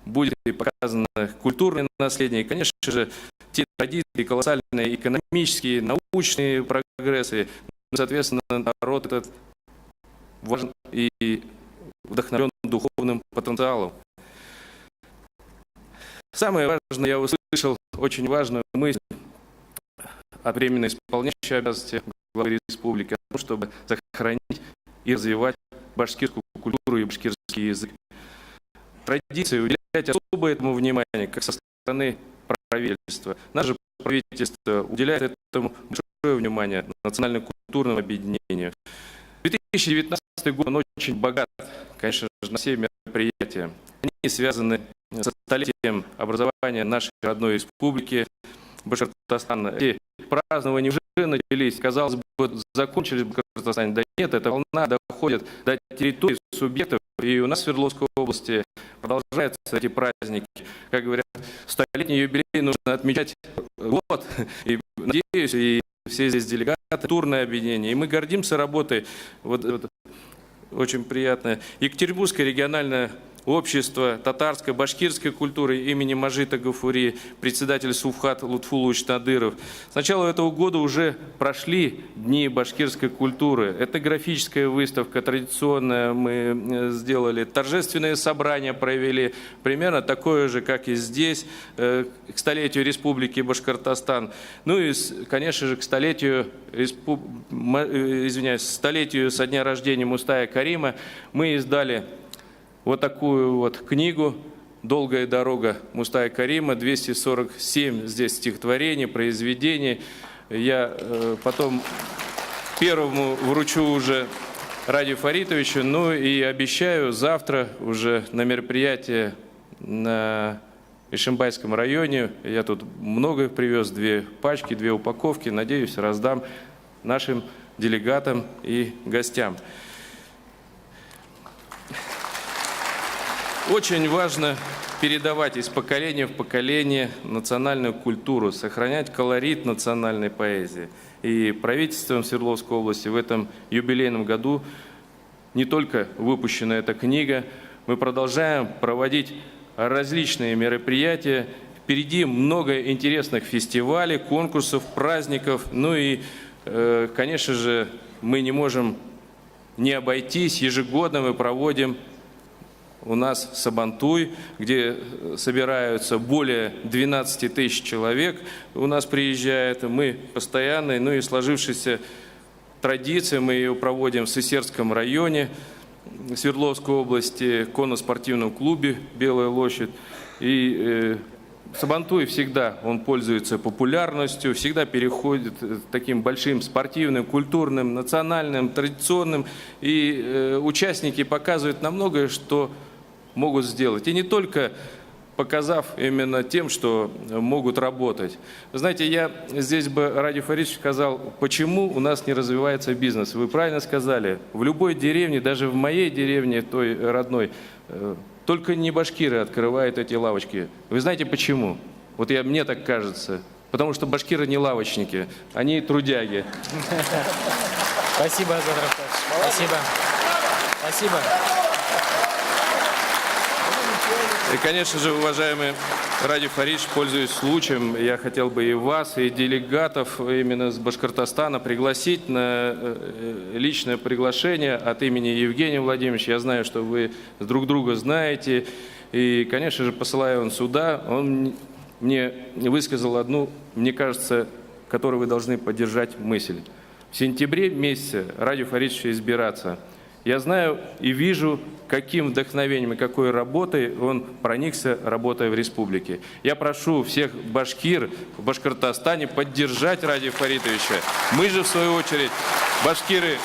будет и показано культурное наследие. И, конечно же, те традиции, колоссальные экономические, научные прогрессы. Соответственно, народ этот важен и вдохновлен духовным потенциалом. Самое важное, я услышал очень важную мысль от временно исполняющей обязанности главы республики, о том, чтобы сохранить и развивать башкирскую культуру и башкирский язык. Традиции, уделять особое этому внимание, как со стороны правительства. Наше правительство уделяет этому большое внимание, национально-культурному объединению. 2019 год, он очень богат, конечно же, на все мероприятия. Они связаны со столетием образования нашей родной республики Башкортостан. Эти празднования уже начались, казалось бы, закончились в Башкортостане. Да нет, эта волна доходит до территории субъектов. И у нас в Свердловской области продолжаются эти праздники. Как говорят, столетний юбилей нужно отмечать год. И надеюсь, и все здесь делегаты, культурное объединение. И мы гордимся работой. Вот, очень приятно. Екатеринбургское региональное общество татарской, башкирской культуры имени Мажита Гафури, председатель Суфхат Лутфулович Надыров. С начала этого года уже прошли дни башкирской культуры. Этнографическая выставка традиционная мы сделали, торжественное собрание провели, примерно такое же, как и здесь, к столетию Республики Башкортостан. Ну и, конечно же, к столетию, извиняюсь, столетию со дня рождения Мустая Карима мы издали вот такую вот книгу «Долгая дорога Мустая Карима», 247 здесь стихотворений, произведений. Я потом первому вручу уже Радию Фаритовичу, ну и обещаю завтра уже на мероприятие на Ишимбайском районе. Я тут много их привез, две пачки, две упаковки. Надеюсь, раздам нашим делегатам и гостям. Очень важно передавать из поколения в поколение национальную культуру, сохранять колорит национальной поэзии. И правительством Свердловской области в этом юбилейном году не только выпущена эта книга, мы продолжаем проводить различные мероприятия. Впереди много интересных фестивалей, конкурсов, праздников. Ну и, конечно же, мы не можем не обойтись. Ежегодно мы проводим у нас Сабантуй, где собираются более 12 тысяч человек, у нас приезжает. Мы постоянно, ну и сложившаяся традиция, мы ее проводим в Сысерском районе Свердловской области, конно-спортивном клубе «Белая лошадь». И Сабантуй всегда, он пользуется популярностью, всегда переходит таким большим спортивным, культурным, национальным, традиционным. И участники показывают нам многое, что могут сделать. И не только показав именно тем, что могут работать. Вы знаете, я здесь бы, Радий Фаридович, сказал, почему у нас не развивается бизнес. Вы правильно сказали, в любой деревне, даже в моей деревне, той родной, только не башкиры открывают эти лавочки. Вы знаете почему? Вот мне так кажется. Потому что башкиры не лавочники, они трудяги. Спасибо, Азат Рафкатович. Спасибо. Спасибо. И, конечно же, уважаемый Радий Фаридович, пользуясь случаем, я хотел бы и вас, и делегатов именно с Башкортостана пригласить на личное приглашение от имени Евгения Владимировича. Я знаю, что вы друг друга знаете. И, конечно же, посылаю он сюда. Он мне высказал одну, мне кажется, которую вы должны поддержать мысль. В сентябре месяце Радий Фаридович избираться. Я знаю и вижу, каким вдохновением и какой работой он проникся, работая в республике. Я прошу всех башкир в Башкортостане поддержать Радия Фаритовича. Мы же, в свою очередь, башкиры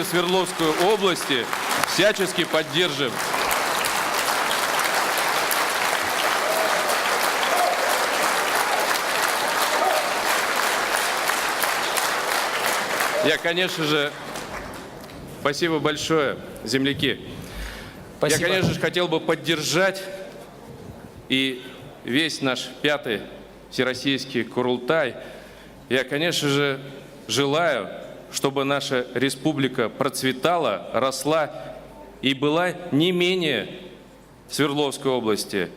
Свердловской области всячески поддержим. Я, конечно же, спасибо большое, земляки. Спасибо. Я, конечно же, хотел бы поддержать и весь наш пятый всероссийский Курултай. Я, конечно же, желаю, чтобы наша республика процветала, росла и была не менее Свердловской области.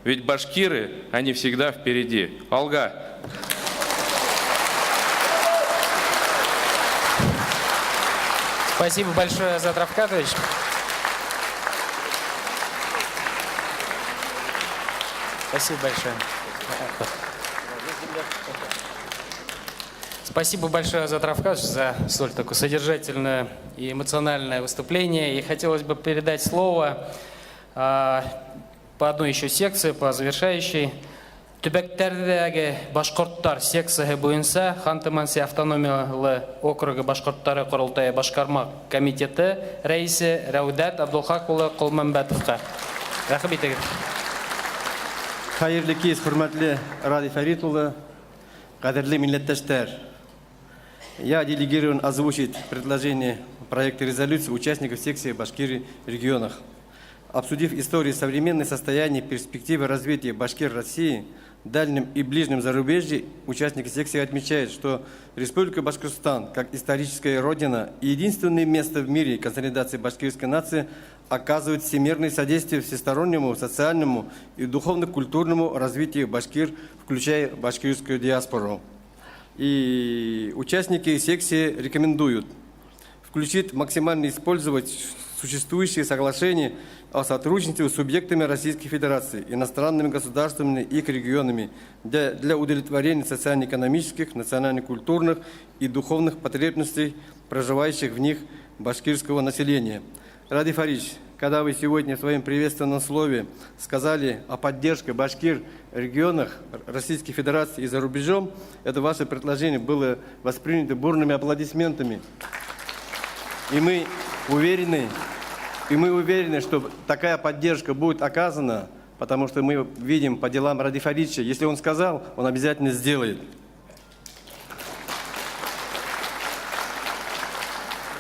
Ведь башкиры, они всегда впереди. Алга! Спасибо большое, Азат Рафкатович. Спасибо большое. Спасибо большое, Азат Рафкатович, за столь такое содержательное и эмоциональное выступление. И хотелось бы передать слово по одной еще секции, по завершающей. Төбәктәрҙәге башҡорттар секцияһы буйынса Ханты-Манси автономиялы округы башҡорттары ҡоролтайы башҡарма комитеты рәйесе Рәүҙәт Абдулхаҡ улы Ҡолмәмбәтовҡа. Рәхим итегеҙ. Хәйерле кис, хөрмәтле Радий Фәрит улы, ҡәҙерле милләттәштәр. Я делегирован озвучить предложение проекта резолюции участников секции Башкирии в регионах. Обсудив историю современное состояние, перспективы развития башкир России, дальнем и ближнем зарубежье, участники секции отмечают, что Республика Башкортостан, как историческая родина и единственное место в мире консолидации башкирской нации, оказывает всемирное содействие всестороннему социальному и духовно-культурному развитию башкир, включая башкирскую диаспору. И участники секции рекомендуют включить, максимально использовать существующие соглашения о сотрудничестве с субъектами Российской Федерации, иностранными государствами и их регионами для удовлетворения социально-экономических, национально-культурных и духовных потребностей проживающих в них башкирского населения. Радий Фаридович, когда вы сегодня в своем приветственном слове сказали о поддержке башкир в регионах Российской Федерации и за рубежом, это ваше предложение было воспринято бурными аплодисментами. И мы уверены, что такая поддержка будет оказана Потому что мы видим по делам Радия Фаритовича, если он сказал, он обязательно сделает.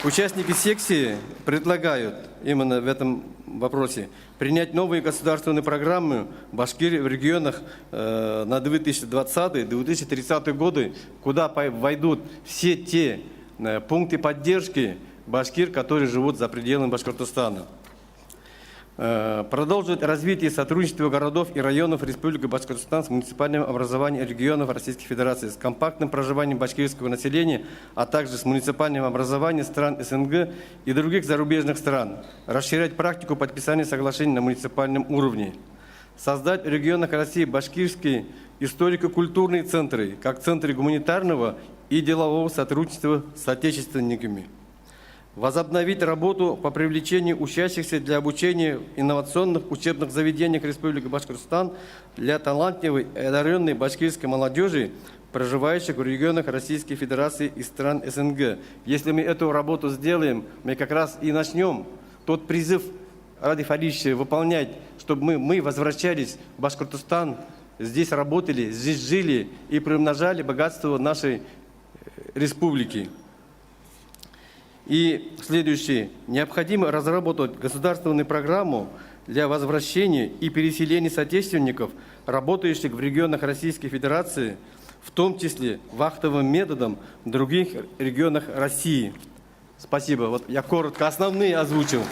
Участники секции предлагают именно в этом вопросе принять новые государственные программы Башкирии в регионах на 2020-2030 годы, куда войдут все те пункты поддержки башкир, которые живут за пределами Башкортостана. Продолжить развитие сотрудничества городов и районов Республики Башкортостан с муниципальным образованием регионов Российской Федерации, с компактным проживанием башкирского населения, а также с муниципальным образованием стран СНГ и других зарубежных стран. Расширять практику подписания соглашений на муниципальном уровне. Создать в регионах России башкирские историко-культурные центры, как центры гуманитарного и делового сотрудничества с отечественниками. Возобновить работу по привлечению учащихся для обучения в инновационных учебных заведениях Республики Башкортостан для талантливой и одаренной башкирской молодежи, проживающих в регионах Российской Федерации и стран СНГ. Если мы эту работу сделаем, мы как раз и начнем тот призыв Радия Фаритовича выполнять, чтобы мы возвращались в Башкортостан, здесь работали, здесь жили и приумножали богатство нашей республики. И следующее. Необходимо разработать государственную программу для возвращения и переселения соотечественников, работающих в регионах Российской Федерации, в том числе вахтовым методом в других регионах России. Спасибо. Вот я коротко основные озвучил.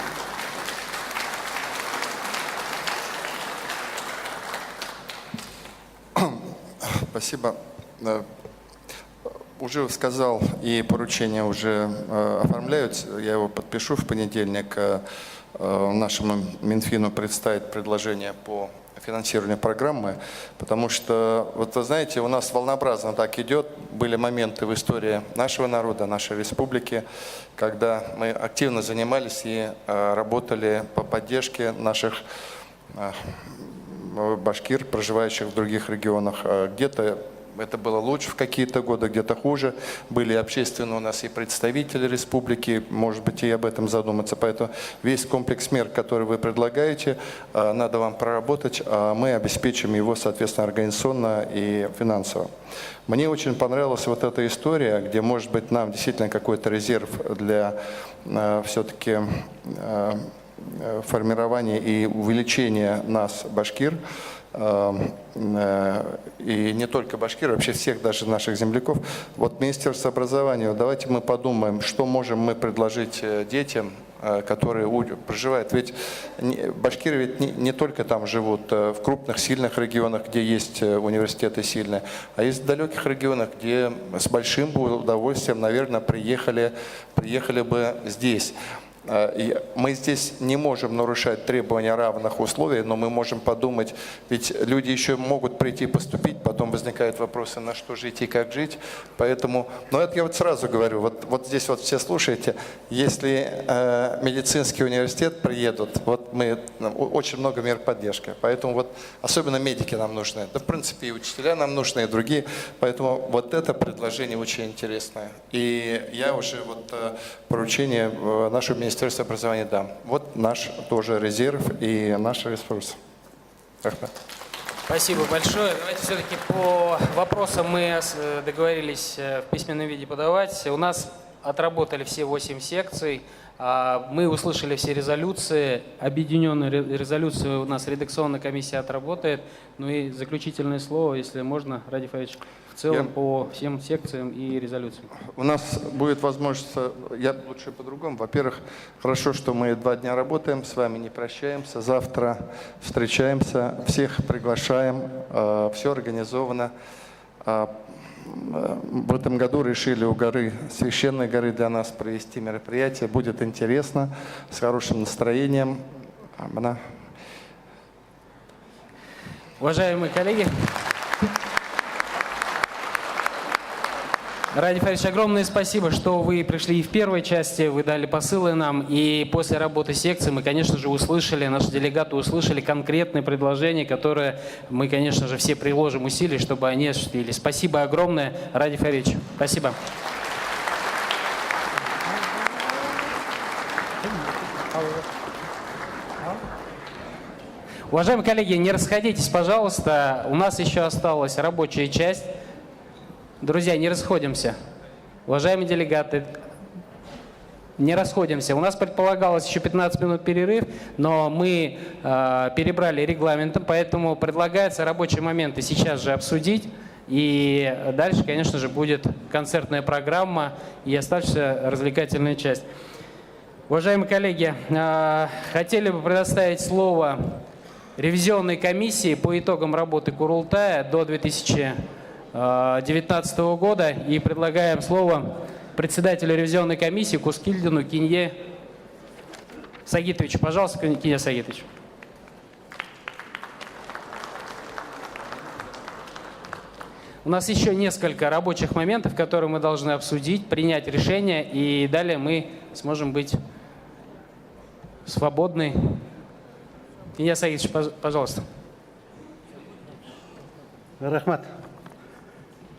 Спасибо. Уже сказал, и поручение уже оформляют. Я его подпишу в понедельник. Нашему Минфину представить предложение по финансированию программы, потому что, вот вы знаете, у нас волнообразно так идет. Были моменты в истории нашего народа, нашей республики, когда мы активно занимались и работали по поддержке наших башкир, проживающих в других регионах. Где-то это было лучше в какие-то годы, где-то хуже. Были общественные у нас и представители республики, может быть, и об этом задуматься. Поэтому весь комплекс мер, который вы предлагаете, надо вам проработать, а мы обеспечим его, соответственно, организационно и финансово. Мне очень понравилась вот эта история, где, может быть, нам действительно какой-то резерв для все-таки формирования и увеличения нас, башкир, и не только башкир, вообще всех даже наших земляков. Вот Министерство образования, давайте мы подумаем, что можем мы предложить детям, которые проживают. Ведь башкиры ведь не только там живут, в крупных, сильных регионах, где есть университеты сильные, а есть в далеких регионах, где с большим удовольствием, наверное, приехали бы здесь. И мы здесь не можем нарушать требования равных условий, но мы можем подумать, ведь люди еще могут прийти поступить, потом возникают вопросы, на что жить и как жить. Поэтому, но это я вот сразу говорю, вот здесь вот все слушаете, если медицинский университет приедут, вот мы, очень много мер поддержки, поэтому вот особенно медики нам нужны, да в принципе и учителя нам нужны, и другие, поэтому вот это предложение очень интересное. И я уже вот поручение нашему Министерство образования дам. Вот наш тоже резерв и наш ресурс. Рәхмәт. Спасибо большое. Давайте все-таки по вопросам мы договорились в письменном виде подавать. У нас отработали все 8 секций. Мы услышали все резолюции. Объединенную резолюцию у нас редакционная комиссия отработает. Ну и заключительное слово, если можно, Радий Фаритович, в целом по всем секциям и резолюциям. У нас будет возможность, я лучше по-другому. Во-первых, хорошо, что мы 2 дня работаем, с вами не прощаемся. Завтра встречаемся, всех приглашаем, все организовано. В этом году решили у горы, священной горы для нас провести мероприятие. Будет интересно, с хорошим настроением. Она. Уважаемые коллеги, Радий Фаритович, огромное спасибо, что вы пришли и в первой части, вы дали посылы нам, и после работы секции мы, конечно же, услышали, наши делегаты услышали конкретные предложения, которые мы, конечно же, все приложим усилия, чтобы они осуществили. Спасибо огромное, Радий Фаритович. Спасибо. Уважаемые коллеги, не расходитесь, пожалуйста. У нас еще осталась рабочая часть. Друзья, не расходимся. Уважаемые делегаты, не расходимся. У нас предполагалось еще 15 минут перерыв, но мы перебрали регламентом, поэтому предлагается рабочие моменты сейчас же обсудить. И дальше, конечно же, будет концертная программа и оставшаяся развлекательная часть. Уважаемые коллеги, хотели бы предоставить слово ревизионной комиссии по итогам работы Курултая до 2019 года и предлагаем слово председателю ревизионной комиссии Кускильдину Кинье Сагитовичу. Пожалуйста, Кинье Сагитович. У нас еще несколько рабочих моментов, которые мы должны обсудить, принять решение, и далее мы сможем быть свободны. Кинья Сагитович, пожалуйста. Рәхмәт.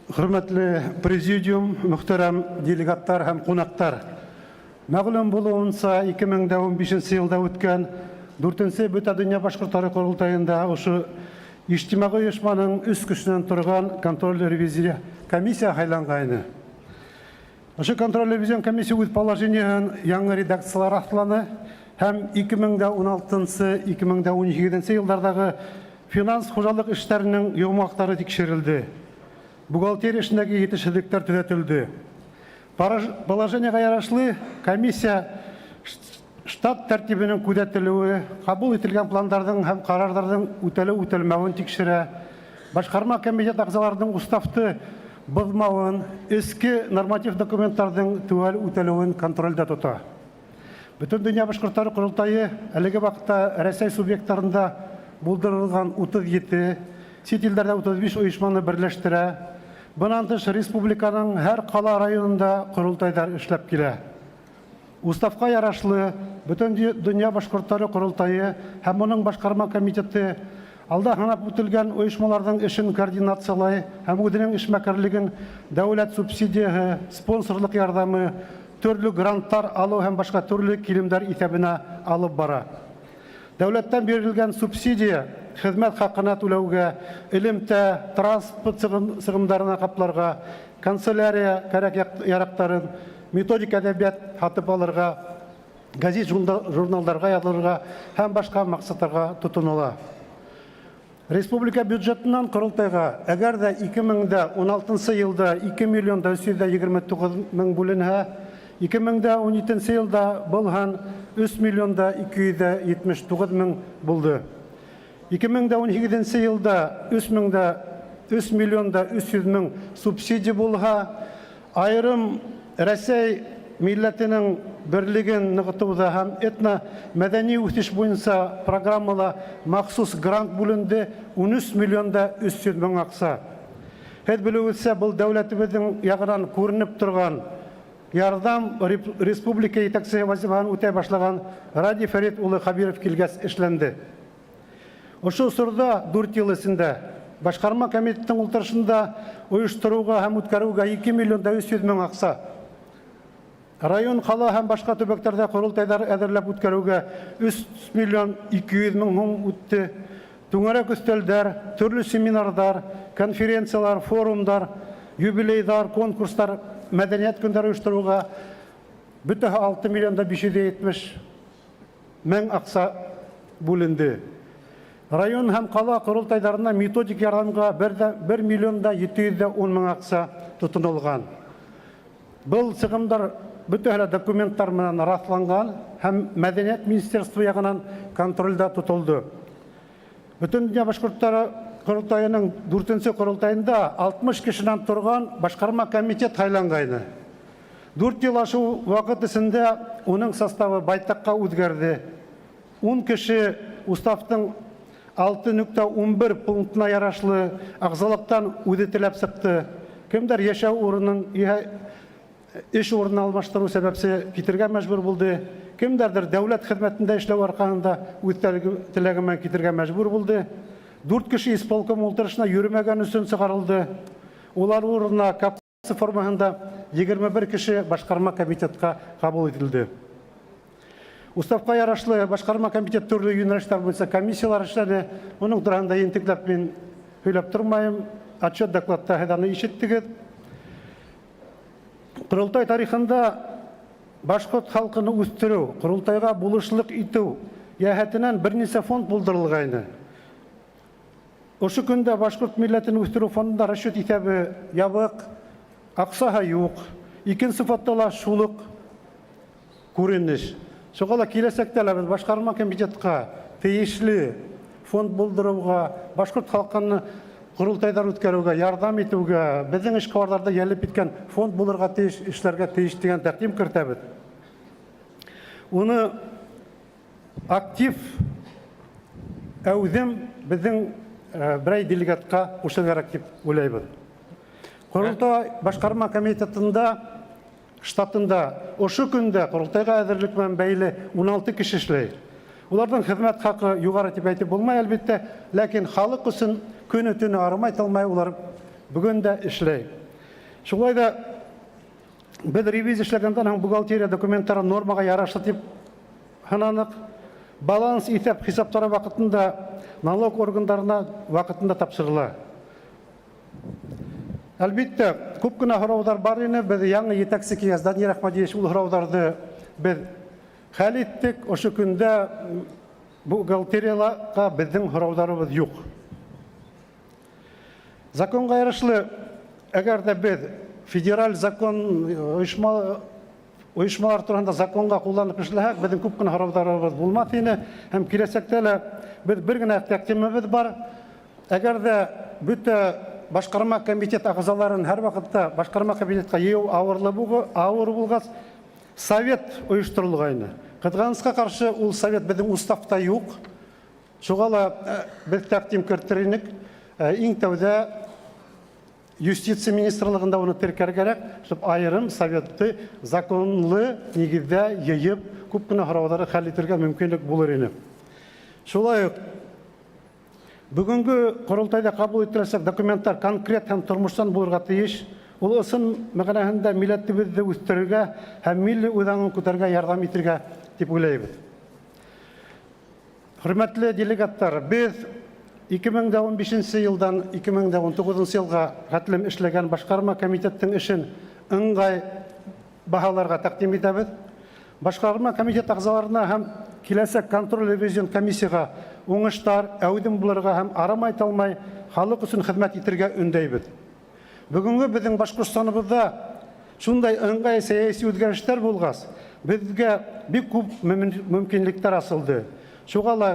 Хөрмәтле президиум, мөхтәрәм делегаттар һәм ҡунаҡтар. Мәғлүм булыуынса, 2015 йылда үткән 4-нсе Бөтә донъя башҡорттары ҡоролтайында ошо ижтимағи ойошманың өс кешенән торған контроль ревизия комиссия һайланғайны. Ошо контроль ревизион комиссия үҙ положениеһын яңы редакциялар раҫланы һәм 2016-2017 йылдарҙағы финанс хужалыҡ эштәренең йомғаҡтары тикшерелде. Бухгалтерия эшендәге етешһеҙлектәр төҙәтелде. Положениеға ярашлы комиссия штат тәртибенең күҙәтелеүе, ҡабул ителгән пландарҙың һәм ҡарарҙарҙың үтәлеү-үтәлмәүен тикшерә, башҡарма комитет ағзаларының уставты боҙмауын, эске норматив документтарҙың теүәл үтәлеүен контролдә тота. Бөтөн донъя башҡорттары ҡоролтайы әлеге ваҡытта Рәсәй субъекттарында булдырылған 37, сит илдәрҙә 35 ойошманы берләштерә. Бынан тыш республиканың һәр ҡала районында ҡоролтайҙар эшләп килә. Уставҡа ярашлы Бөтөн донъя башҡорттары ҡоролтайы һәм уның башҡарма комитеты алда һанап үтелгән ойошмаларҙың эшен координациялай һәм үҙенең эшмәкәрлеген дәүләт субсидияһы, спонсорлыҡ ярҙамы, төрлө гранттар алыу һәм башҡа төрлө килемдәр иҫәбенә алып бара. Дәүләттән бирелгән субсидия хеҙмәт хаҡына түләүгә, элемтә, транспорт сығымдарына ҡапларға, канцелярия кәрәк яраҡтарын, методик әҙәбиәт һатып алырға, газет журналдарға яҙылырға һәм башҡа маҡсаттарға тотонола. Республика бюджетынан ҡоролтайға әгәр ҙә 2016 йылда 2 миллион 429 мең бүленһә, 2017 йылда был һан 3 миллион 279 мең булды. 2018 йылда 3 миллион 300 мең субсидия булһа, айырым Рәсәй милләтенең берлеген нығытыуҙа һәм этно-мәҙәни үҫеш буйынса программала махсус грант бүленде 13 миллион 300 мең аҡса. Һеҙ белеүегеҙсә, был дәүләтебеҙҙең яғынан күренеп торған ярҙам республика етәксеһе вазифаһын үтәй башлаған Радий Фәрит улы Хәбиров килгәс эшләнде. Ошо осорҙа 4 йыл эсендә башҡарма комитеттың ултырышында ойоштороуға һәм үткәреүгә 2 миллион 300 мең аҡса, район, ҡала һәм башҡа төбәктәрҙә ҡоролтайҙар әҙерләп үткәреүгә 3 миллион 200 мең һум үтте. Түңәрәк өҫтәлдәр, төрлө семинарҙар, конференциялар, форумдар, юбилейҙар, конкурстар, мәҙәниәт көндәре ойоштороуға бөтәһе 6 миллион 570 мең аҡса бүленде. Район һәм ҡала ҡоролтайҙарына методик ярҙамға 1 миллион 710 мең аҡса тотонолған. Был сығымдар бөтәһе лә документтар менән раҫланған һәм Мәҙәниәт министерство яғынан контролдә тотолдо. Бөтөн донъя башҡорттары ҡоролтайының 4-нсе ҡоролтайында 60 кешенән торған башҡарма комитет һайланғайны. 4 йыл ашыу ваҡыт эсендә уның составы байтаҡҡа үҙгәрҙе. 10 кеше уставтың 6.11 пунктына ярашлы ағзалыҡтан үҙе теләп сыҡты. Кемдәр йәшәү урынын, эш урынын алмаштырыу сәбәпсе китергә мәжбүр булды. Кемдәрҙер дәүләт хеҙмәтендә эшләү арҡаһында үҙ теләге менән китергә мәжбүр булды. 4 кеше исполком ултырышына йөрөмәгән өсөн сығарылды. Улар урынына капсы формаһында 21 кеше башҡарма комитетҡа ҡабул ителде. Уставҡа ярашлы башҡарма комитет төрлө йүнәлештәр буйынса комиссиялар эшләне. Уның тураһында ентекләп мин һөйләп тормайым. Отчет докладта һеҙ аны ишеттегеҙ. Ҡоролтай тарихында башҡорт халҡын үҫтереү, ҡоролтайға булышлыҡ итеү йәһәтенән бер нисә фонд булдырылғайны. Ошо көндә башҡорт милләтен үҫтереү фондында расчет иҫәбе ябыҡ, аҡсаһы юҡ. Икенсе фондта ла шул уҡ күренеш. Шуға ла киләсәктә лә беҙ башҡарма комитетҡа тейешле фонд булдырыуға, башҡорт халҡын ҡоролтайҙар үткәреүгә ярҙам итеүгә, беҙҙең эшҡыуарҙарҙы йәлеп иткән фонд булырға тейеш, эшләргә тейеш тигән тәҡдим кертәбеҙ. Уны актив әүҙем беҙҙең берәй делегатҡа ҡушыр кәрәк тип уйлайбыҙ. Ҡоролтай башҡарма комитетында штатында ошо көндә ҡоролтайға әҙерлек менән бәйле 16 кеше эшләй. Уларҙың хеҙмәт хаҡы юғары тип әйтеп булмай, әлбиттә, ләкин халыҡ өсөн көнө-төнө арымай талмай улар бөгөн дә эшләй. Шулай ҙа беҙ ревизия эшләгәндән һуң бухгалтерия документтары нормаға ярашлы тип һананыҡ. Баланс иҫәп хисаптары ваҡытында налог органдарына ваҡытында тапшырыла. Әлбиттә, күп кенә һорауҙар бар ине. Беҙ яңы етәксе килгәс, Данир Әхмәдиевич, ул һорауҙарҙы беҙ хәл иттек. Ошо көндә бухгалтерияға беҙҙең һорауҙарыбыҙ юҡ. Законға ярашлы, әгәр ҙә беҙ федераль закон ойошмалар тураһында законға ҡулланып эшләһәк, беҙҙең күп кенә һорауҙарыбыҙ булмаҫ ине. Һәм киләсәктә лә беҙ бер генә тәҡдимебеҙ бар. Әгәр ҙә бөтә башҡарма комитет ағзаларын һәр ваҡытта башҡарма комитетҡа йыйыу ауыр булғас, совет ойошторолғайны. Ҡыҙғанысҡа ҡаршы, ул совет беҙҙең уставта юҡ. Шуға ла беҙ тәҡдим кертер инек. Иң тәүҙә юстиция министрлығында уны теркәргә кәрәк, чтоб айырым советты законлы нигеҙҙә йыйып, күп кенә һорауҙарҙы хәл итергә мөмкинлек булыр ине. Шулай уҡ бөгөнгө ҡоролтайҙа ҡабул ителәсәк документтар конкрет һәм тормошсан булырға тейеш. Ул ысын мәғәнәһендә милләтебеҙҙе үҫтерергә һәм милли үҙаңын күтәрергә ярҙам итергә тип уйлайбыҙ. Хөрмәтле делегаттар, беҙ 2015 йылдан 2019 йылға хәтлем эшләгән башҡарма комитеттың эшен ыңғай баһаларға тәҡдим итәбеҙ. Башҡарма комитет ағзаларына һәм киләсәк контроль ревизион комиссияға уңыштар, әүҙем булырға һәм арымай талмай халыҡ өсөн хеҙмәт итергә өндәйбеҙ. Бөгөнгө беҙҙең Башҡортостаныбыҙҙа шундай ыңғай сәйәси үҙгәрештәр булғас, беҙгә бик күп мөмкинлектәр асылды. Шуға ла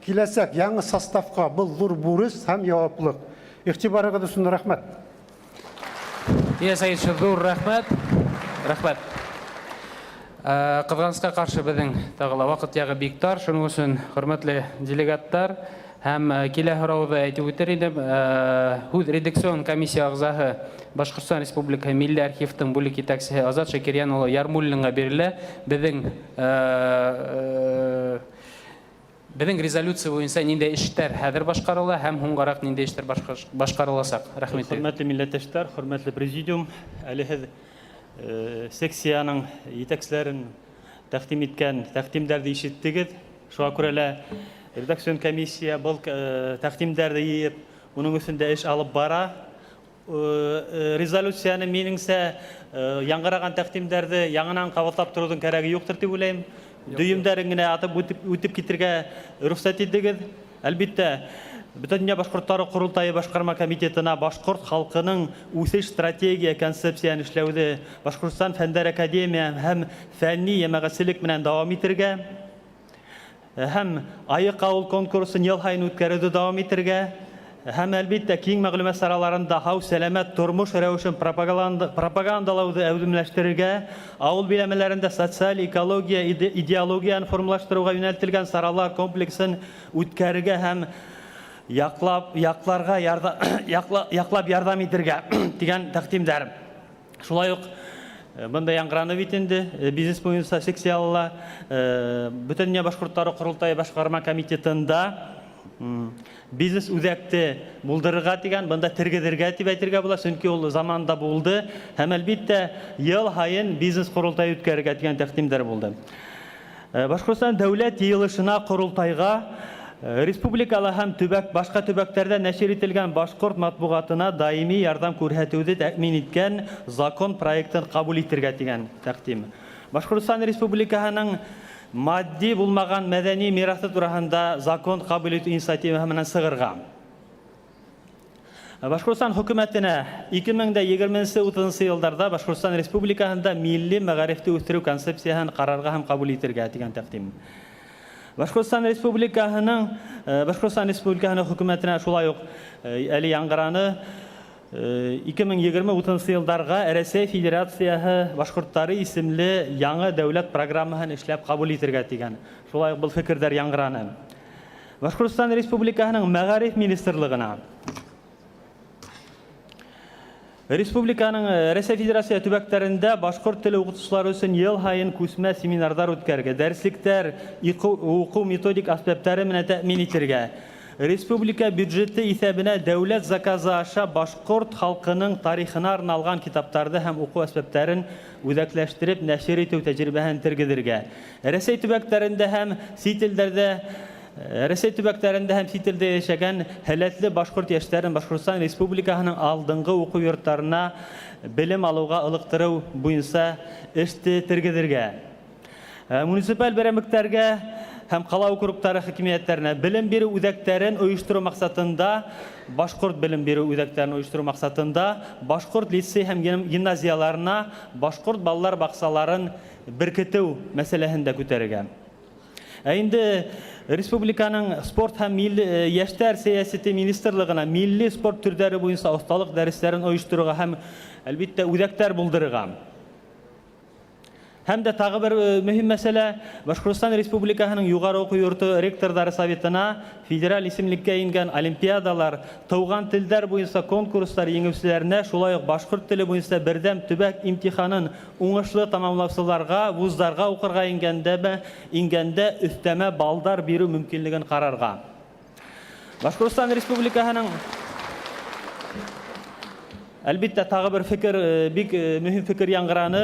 киләсәк яңы составҡа был ҙур бурыс һәм яуаплыҡ. Иғтибарығыҙ өсөн рәхмәт. Ильяс Сәйетович, ҙур рәхмәт. Рәхмәт. Ҡыҙғанысҡа ҡаршы беҙҙең тағы ла ваҡыт яғы бик тар. Шуның өсөн, хөрмәтле делегаттар, һәм килә һорауҙы әйтеп үтер инем. Һүҙ редакцион комиссия ағзаһы Башҡортостан Республикаһы Милли архивтың бүлек етәксеһе Азат Шакирйән улы Ярмуллинға бирелә. Беҙҙең резолюция буйынса ниндәй эштәр хәҙер башҡарыла һәм һуңғараҡ ниндәй эштәр башҡарыласаҡ? Рәхмәт. Хөрмәтле милләттәштәр, хөрмәтле президиум, әле һеҙ секцияның етәкселәрен тәҡдим иткән тәҡдимдәрҙе ишеттегеҙ. Шуға күрә лә редакцион комиссия был тәҡдимдәрҙе йыйып, уның өҫтөндә эш алып бара. Резолюцияны минеңсә яңғыраған тәҡдимдәрҙе яңынан ҡабатлап тороуҙың кәрәге юҡтыр тип уйлайым. Дөйөмдәрен генә атып үтеп китергә рөхсәт итегеҙ. Әлбиттә, Бөтә дөнья башҡорттары ҡоролтайы башҡарма комитетына башҡорт халҡының үҫеш стратегия концепцияһын эшләүҙе Башҡортостан Фәндәр академия һәм фәнни йәмәғәтселек менән дауам итергә һәм Айыҡ ауыл конкурсын йыл һайын үткәреүҙе дауам итергә һәм әлбиттә киң мәғлүмәт сараларында һау сәләмәт тормош рәүешен пропагандалауҙы әүҙемләштерергә, ауыл биләмәләрендә социаль экология идеологияны формалаштырыуға йүнәлтелгән саралар комплексын үткәрергә һәм яҡлап, яҡларға яҡлап ярҙам итергә тигән тәҡдимдәр. Шулай уҡ бында яңғыраны бит инде бизнес буйынса секцияла Бөтә дөнья башҡорттары ҡоролтайы башҡарма комитетында бизнес үҙәкте булдырырға тигән, бында тергеҙергә тип әйтергә була, сөнки ул заманда булды һәм әлбиттә йыл һайын бизнес ҡоролтай үткәрергә тигән тәҡдимдәр булды. Башҡортостан дәүләт йыйылышына ҡоролтайға республикала һәм төбәк башҡа төбәктәрҙә нәшер ителгән башҡорт матбуғатына даими ярҙам күрһәтеүҙе тәьмин иткән закон проектын ҡабул итергә тигән тәҡдим. Башҡортостан Республикаһының матди булмаған мәҙәни мираҫы тураһында закон ҡабул итеү инициативаһы менән сығырға. Башҡортостан хөкүмәтенә 2020-30 йылдарҙа Башҡортостан Республикаһында милли мәғарифте үҫтереү концепцияһын ҡарарға һәм ҡабул итергә тигән тәҡдим. Башҡортостан Республикаһының хөкүмәтенә шулай уҡ әле яңғыраны 2020-30 йылдарға Рәсәй Федерацияһы башҡорттары исемле яңы дәүләт программаһын эшләп ҡабул итергә тигән. Шулай уҡ был фекерҙәр яңғыраны. Башҡортостан Республикаһының Мәғариф министрлығына Республиканың Рәсәй Федерация төбәктәрендә башҡорт теле уҡытыусылары өсөн йыл һайын күсмә семинарҙар үткәрергә, дәреслектәр, уҡыу методик әсбаптары менән тәьмин итергә, республика бюджеты иҫәбенә дәүләт заказы аша башҡорт халҡының тарихына арналған китаптарҙы һәм уҡыу әсбаптарын үҙәкләштереп нәшер итеү тәжрибәһен тергеҙергә, Рәсәй төбәктәрендә һәм сит илдәрҙә Рәсәй төбәктәрендә һәм сит илдә йәшәгән һәләтле башҡорт йәштәрен Башҡортостан Республикаһының алдынғы уҡыу йорттарына белем алыуға ылыҡтырыу буйынса эште тергеҙергә. Муниципаль берәмектәргә һәм ҡала округтары хакимиәттәренә белем биреү үҙәктәрен ойоштороу маҡсатында, башҡорт белем биреү үҙәктәрен ойоштороу маҡсатында башҡорт лицей һәм гимназияларына башҡорт балалар баҡсаларын беркетеү мәсьәләһен дә күтәрергә. Ә инде республиканың спорт һәм йәштәр сәйәсәте министрлығына милли спорт төрҙәре буйынса оҫталыҡ дәрестәрен ойоштороуға һәм әлбиттә үҙәктәр булдырырға. Һәм дә тағы бер мөһим мәсьәлә, Башҡортостан Республикаһының юғары уҡыу йорто ректорҙары советына федераль исемлеккә ингән олимпиадалар, тыуған телдәр буйынса конкурстар еңеүселәренә, шулай уҡ башҡорт теле буйынса берҙәм төбәк имтиханын уңышлы тамамлаусыларға вуздарға уҡырға ингәндә өҫтәмә балдар биреү мөмкинлеген ҡарарға. Башҡортостан Республикаһының Әлбиттә, тағы бер фекер, бик мөһим фекер яңғыраны.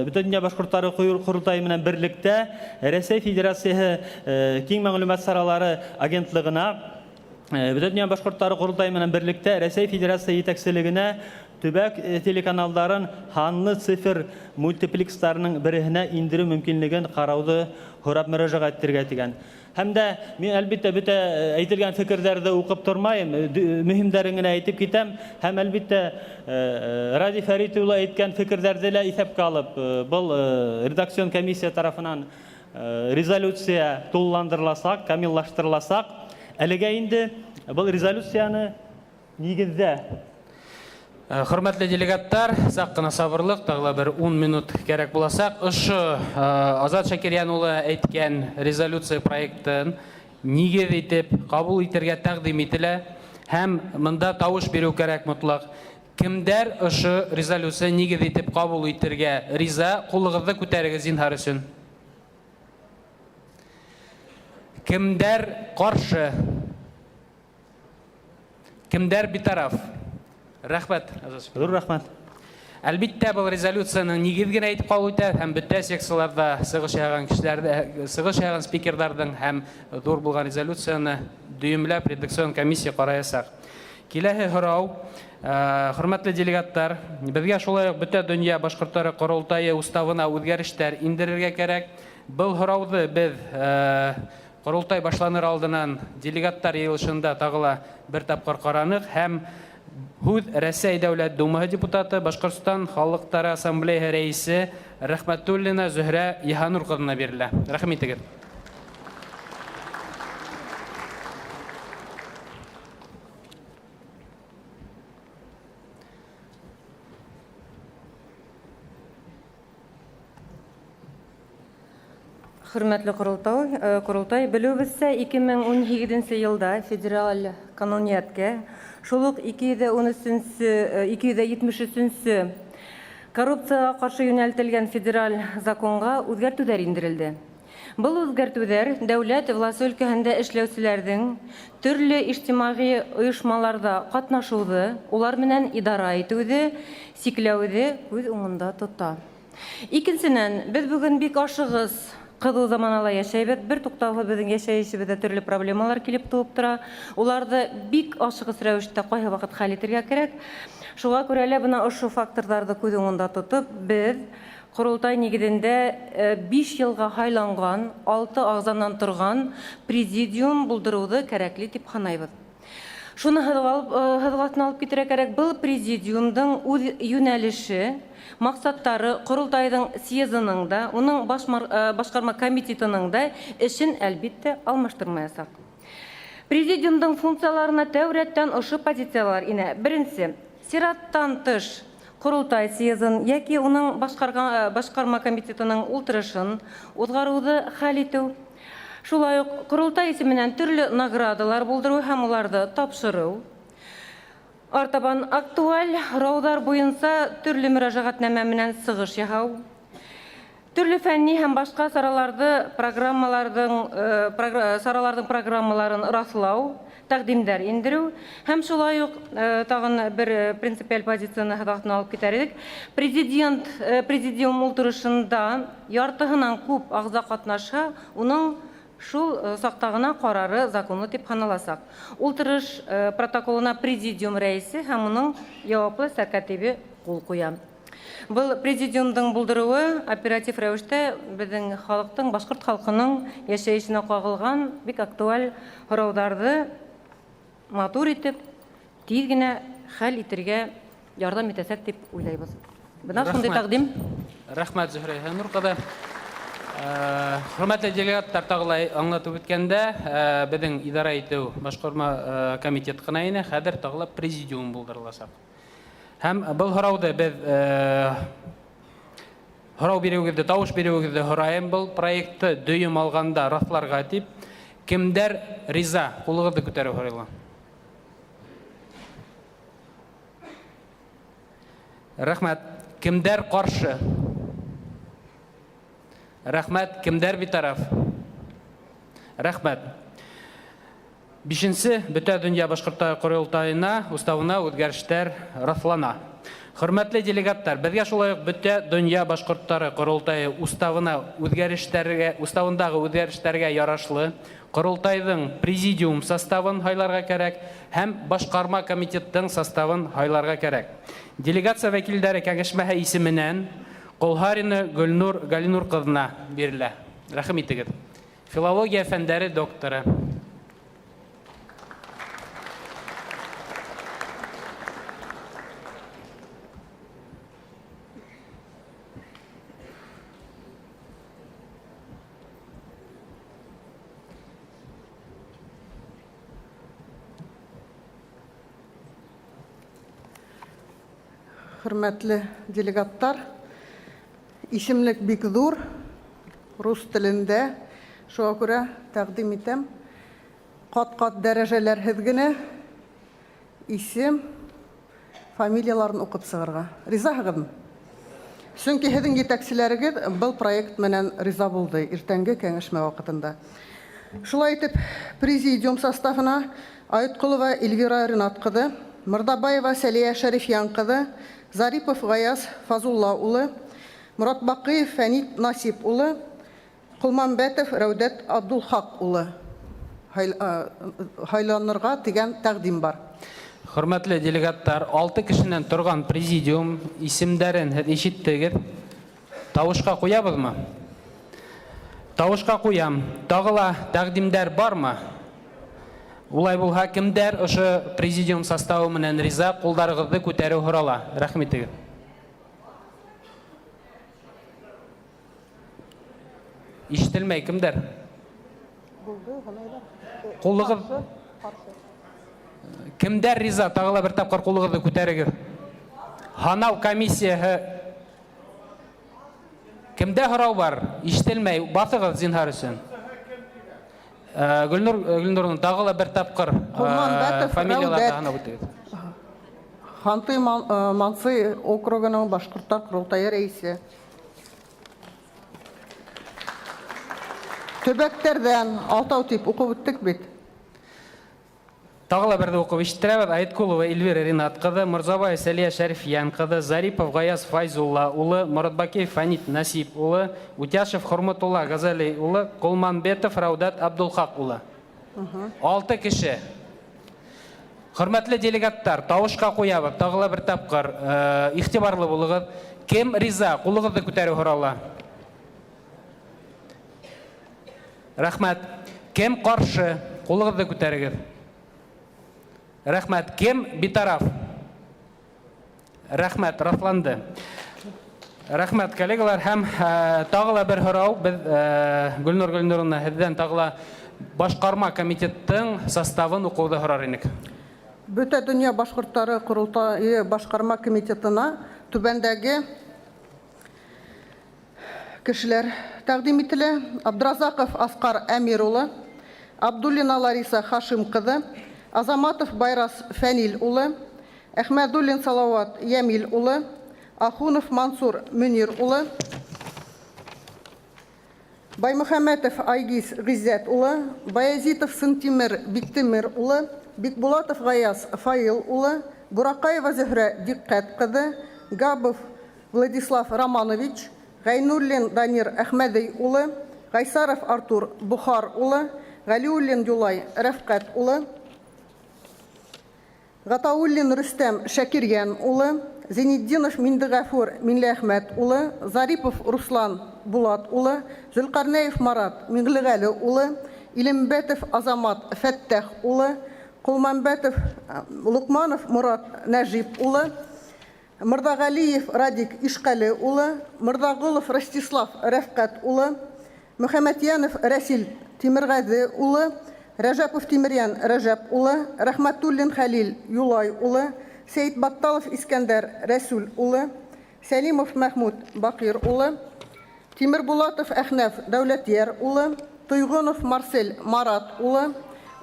Бөтә дөнья башҡорттары ҡоролтайы менән берлектә Рәсәй Федерацияһы киң мәғлүмәт саралары агентлығына, Бөтә дөнья башҡорттары ҡоролтайы менән берлектә Рәсәй Федерацияһы етәкселегенә төбәк телеканалдарын һанлы цифр мультиплекстарының береһенә индереү мөмкинлеген ҡарауҙы һорап мөрәжәғәт итергә тигән. Һәм дә мин әлбиттә бөтә әйтелгән фекерҙәрҙе уҡып тормайым, мөһимдәрен генә әйтеп китәм. Һәм әлбиттә Радий Фәрит улы әйткән фекерҙәрҙе лә иҫәпкә алып, был редакцион комиссия тарафынан резолюция тулыландырыласаҡ, камиллаштырыласаҡ. Әлегә инде был резолюцияны нигеҙҙә. Хөрмәтле делегаттар, саҡ ҡына сабырлыҡ, тағы ла бер 10 минут кәрәк буласаҡ. Ошо Азат Шакирйән улы әйткән резолюция проектын нигеҙ итеп ҡабул итергә тәҡдим ителә һәм мында тауыш биреү кәрәк мотлаҡ. Кемдәр ошо резолюция нигеҙ итеп ҡабул итергә риза, ҡулығыҙҙы күтәрегеҙ зинһар өсөн. Кемдәр ҡаршы? Кемдәр битараф? Рәхмәт. Ҙур рәхмәт. Әлбиттә, был резолюцияның нигеҙ генә әйтеп ҡалыу итә һәм бөтә секцияларҙа сығыш яһаған кешеләрҙе, сығыш яһаған спикерҙарҙың һәм ҙур булған резолюцияны дөйөмләп редакцион комиссия ҡараясаҡ. Киләһе һорау, хөрмәтле делегаттар, беҙгә шулай уҡ бөтә донъя башҡорттары ҡоролтайы уставына үҙгәрештәр индерергә кәрәк. Был һорауҙы беҙ ҡоролтай башланыр алдынан делегаттар йыйылышында тағы ла бер тапҡыр ҡараныҡ һәм һүҙ Рәсәй Дәүләт Думаһы депутаты, Башҡортостан Халыҡтары Ассамблеяһы рәйесе Рәхмәтуллина Зөһрә Йыһанур ҡыҙына бирелә. Рәхим итегеҙ. Хөрмәтле Ҡоролтай, белеүебеҙсә, 2018 йылда федераль кануниәткә шул уҡ 273 коррупцияға ҡаршы йүнәлтелгән федераль законға үҙгәртеүҙәр индерелде. Был үҙгәртеүҙәр дәүләт власы өлкәһендә эшләүселәрҙең төрлө ижтимағи ойошмаларҙа ҡатнашыуҙы, улар менән идара итеүҙе сикләүҙе күҙ уңында тота. Икенсенән, беҙ бөгөн бик ашығыс Ҡыҙыу заманала йәшәйбеҙ. Бер туҡтауһыҙ беҙҙең йәшәйешебеҙҙә төрлө проблемалар килеп тыуып тора. Уларҙы бик ашығыс рәүештә ҡайһы ваҡыт хәл итергә кәрәк. Шуға күрә лә бына ошо факторҙарҙы күҙ уңында тотоп, беҙ Ҡоролтай нигеҙендә 5 йылға һайланған, 6 ағзанан торған президиум булдырыуҙы кәрәкле тип һанайбыҙ. Шуны һыҙыҡ аҫтына алып китергә кәрәк, был президиумдың үҙ йүнәлеше, маҡсаттары Ҡоролтайҙың съезының да, уның башҡарма комитетының да эшен, әлбиттә, алмаштырмаясаҡ. Президиумдың функцияларына тәү рәттән ошо позициялар инә. Беренсе, сираттан тыш Ҡоролтай съезын йәки уның башҡарма комитетының ултырышын уҙғарыуҙы хәл итеү. Шулай уҡ Ҡоролтай исеменән төрлө наградалар булдырыу һәм уларҙы тапшырыу. Артабан актуаль һорауҙар буйынса төрлө мөрәжәғәтнамә менән сығыш яһау. Төрлө фәнни һәм башҡа сараларҙы сараларҙың программаларын раҫлау, тәҡдимдәр индереү һәм шулай уҡ тағын бер принципиаль позицияны һыҙыҡ аҫтына алып китәр инек. Президент президиум ултырышында яртыһынан күп ағза ҡатнашһа, уның шул саҡта ғына ҡарары законлы тип һаналасаҡ. Ултырыш протоколына президиум рәйесе һәм уның яуаплы сәркәтибе ҡул ҡуя. Был президиумдың булдырыуы оператив рәүештә беҙҙең халыҡтың, башҡорт халҡының йәшәйешенә ҡағылған бик актуаль һорауҙарҙы матур итеп, тиҙ генә хәл итергә ярҙам итәсәк тип уйлайбыҙ. Бына шундай тәҡдим. Рәхмәт, Зөһрә Нур ҡыҙы. Хөрмәтле делегаттар, тағы ла аңлатып үткәндә, беҙҙең идара итеү башҡарма комитет ҡына ине, хәҙер тағы ла президиум булдырыласаҡ. Һәм был һорауҙы беҙ һорау биреүегеҙҙе, тауыш биреүегеҙҙе һорайым. Был проектты дөйөм алғанда раҫларға тип, кемдәр риза, ҡулығыҙҙы күтәреү һорайла. Рәхмәт. Кемдәр ҡаршы? Рәхмәт. Кемдәр битараф? Рәхмәт. Бишенсе Бөтә донъя башҡорттары ҡоролтайына уставына үҙгәрештәр раҫлана. Хөрмәтле делегаттар, беҙгә шулай уҡ Бөтә донъя башҡорттары ҡоролтайы уставына үҙгәрештәргә, уставындағы үҙгәрештәргә ярашлы ҡоролтайҙың президиум составын һайларға кәрәк һәм башҡарма комитеттың составын һайларға кәрәк. Делегация вәкилдәре кәңәшмәһе исеменән Ҡолһарина Гөлнур Галинур ҡыҙына бирелә. Рәхим итегеҙ. Филология фәндәре докторы. Хөрмәтле делегаттар, исемлек бик ҙур, рус телендә, шуға күрә тәҡдим итәм. Ҡат-ҡат дәрәжәләрһеҙ генә исем, фамилияларын уҡып сығырға. Ризаһығыҙмы? Сөнки һеҙҙең етәкселәрегеҙ был проект менән риза булды иртәнге кәңәшмә ваҡытында. Шулай итеп, президиум составына Айытҡолова Эльвира Ринат ҡыҙы, Мырҙабаева Сәлиә Шәрифйән ҡыҙы, Зарипов Ғаяз Фазулла улы, Морат Баҡыев Фәнит Насип улы, Ҡолманбәтов Рәүдәт Абдулхаҡ улы һайланырға тигән тәҡдим бар. Хөрмәтле делегаттар, 6 кешенән торған президиум исемдәрен һеҙ ишеттегеҙ. Тауышҡа ҡуябыҙмы? Тауышҡа ҡуям. Тағы ла тәҡдимдәр бармы? Улай булһа, кемдәр ошо президиум составы менән риза, ҡулдарығыҙҙы күтәреү һорала. Рәхим итегеҙ. Ишетелмәй, кемдәр? Ҡулығыҙ. Кемдәр риза? Тағы ла бер тапҡыр ҡулығыҙҙы күтәрегеҙ. Һанау комиссияһы. Кемдә һорау бар? Ишетелмәй. Баҫығыҙ зинһар өсөн. Гөлнур, Гөлнурның тағы ла бер тапҡыр фамилияларҙы һанап үтегеҙ. Ханты Мансы округының башҡорттар ҡоролтайы рәйесе. Төбәктәрҙән алтау тип уҡып үттек бит. Тағы ла берҙе уҡып ишеттерәбеҙ. Айткулова Эльвира Ринат ҡыҙы, Мырзабаев Сәлиә Шәрифйән ҡыҙы, Зарипов Ғаяз Файзулла улы, Моратбакиев Фәнит Насип улы, Утяшев Хорматулла Ғазали улы, Ҡолманбетов Рәүдәт Абдулхаҡ улы. Алты кеше. Хөрмәтле делегаттар, тауышҡа ҡуябыҙ, тағы ла бер тапҡыр иғтибарлы булығыҙ. Кем риза, ҡулығыҙҙы күтәреү һорала. Рәхмәт. Кем ҡаршы, ҡулығыҙҙы күтәрегеҙ. Рәхмәт. Кем битараф? Рәхмәт, раҫланды. Рәхмәт, коллегалар. Һәм тағы ла бер һорау. Беҙ, Гөлнур Гөлнуровна, һеҙҙән тағы ла башҡарма комитеттың составын уҡыуҙы һорар инек. Бөтә донъя башҡорттары ҡоролтайы башҡарма комитетына түбәндәге кешеләр тәҡдим ителә. Абдразаҡов Асҡар Әмир улы, Абдуллина Лариса Хашим ҡыҙы, Азаматов Байрас Фәнил улы, Әхмәдуллин Салауат Йәмил улы, Ахунов Мансур Мөнир улы, Баймөхәмәтов Айгиз Ғиззәт улы, Баязитов Сынтимер Биктимер улы, Бикбулатов Ғаяз Фаил улы, Бураҡаева Зөһрә Диҡҡәт ҡыҙы, Габов Владислав Романович, Ғәйнуллин Данир Әхмәҙей улы, Ғайсаров Артур Бухар улы, Ғәлиуллин Юлай Рәфҡәт улы, Ғатауллин Рөстәм Шәкирйән улы, Зинетдинов Миндеғәфүр Миңлеәхмәт улы, Зарипов Руслан Булат улы, Зөлҡәрнәев Марат Миңлеғәле улы, Илембәтов Азамат Фәттәх улы, Ҡолмәмбәтов Лоҡманов Морат Нәжип улы, Мырҙағәлиев Радик Ишҡәле улы, Мырҙағолов Ростислав Рәфҡәт улы, Мөхәмәтйәнов Рәсил Тимерғәҙе улы, Рәжәпов Тимерйән Рәжәп улы, Рәхмәтуллин Хәлил Юлай улы, Сәйетбатталов Искәндәр Рәсүл улы, Сәлимов Мәхмүт Баҡир улы, Тимербулатов Әхнәф Дәүләтйәр улы, Тойғонов Марсель Марат улы,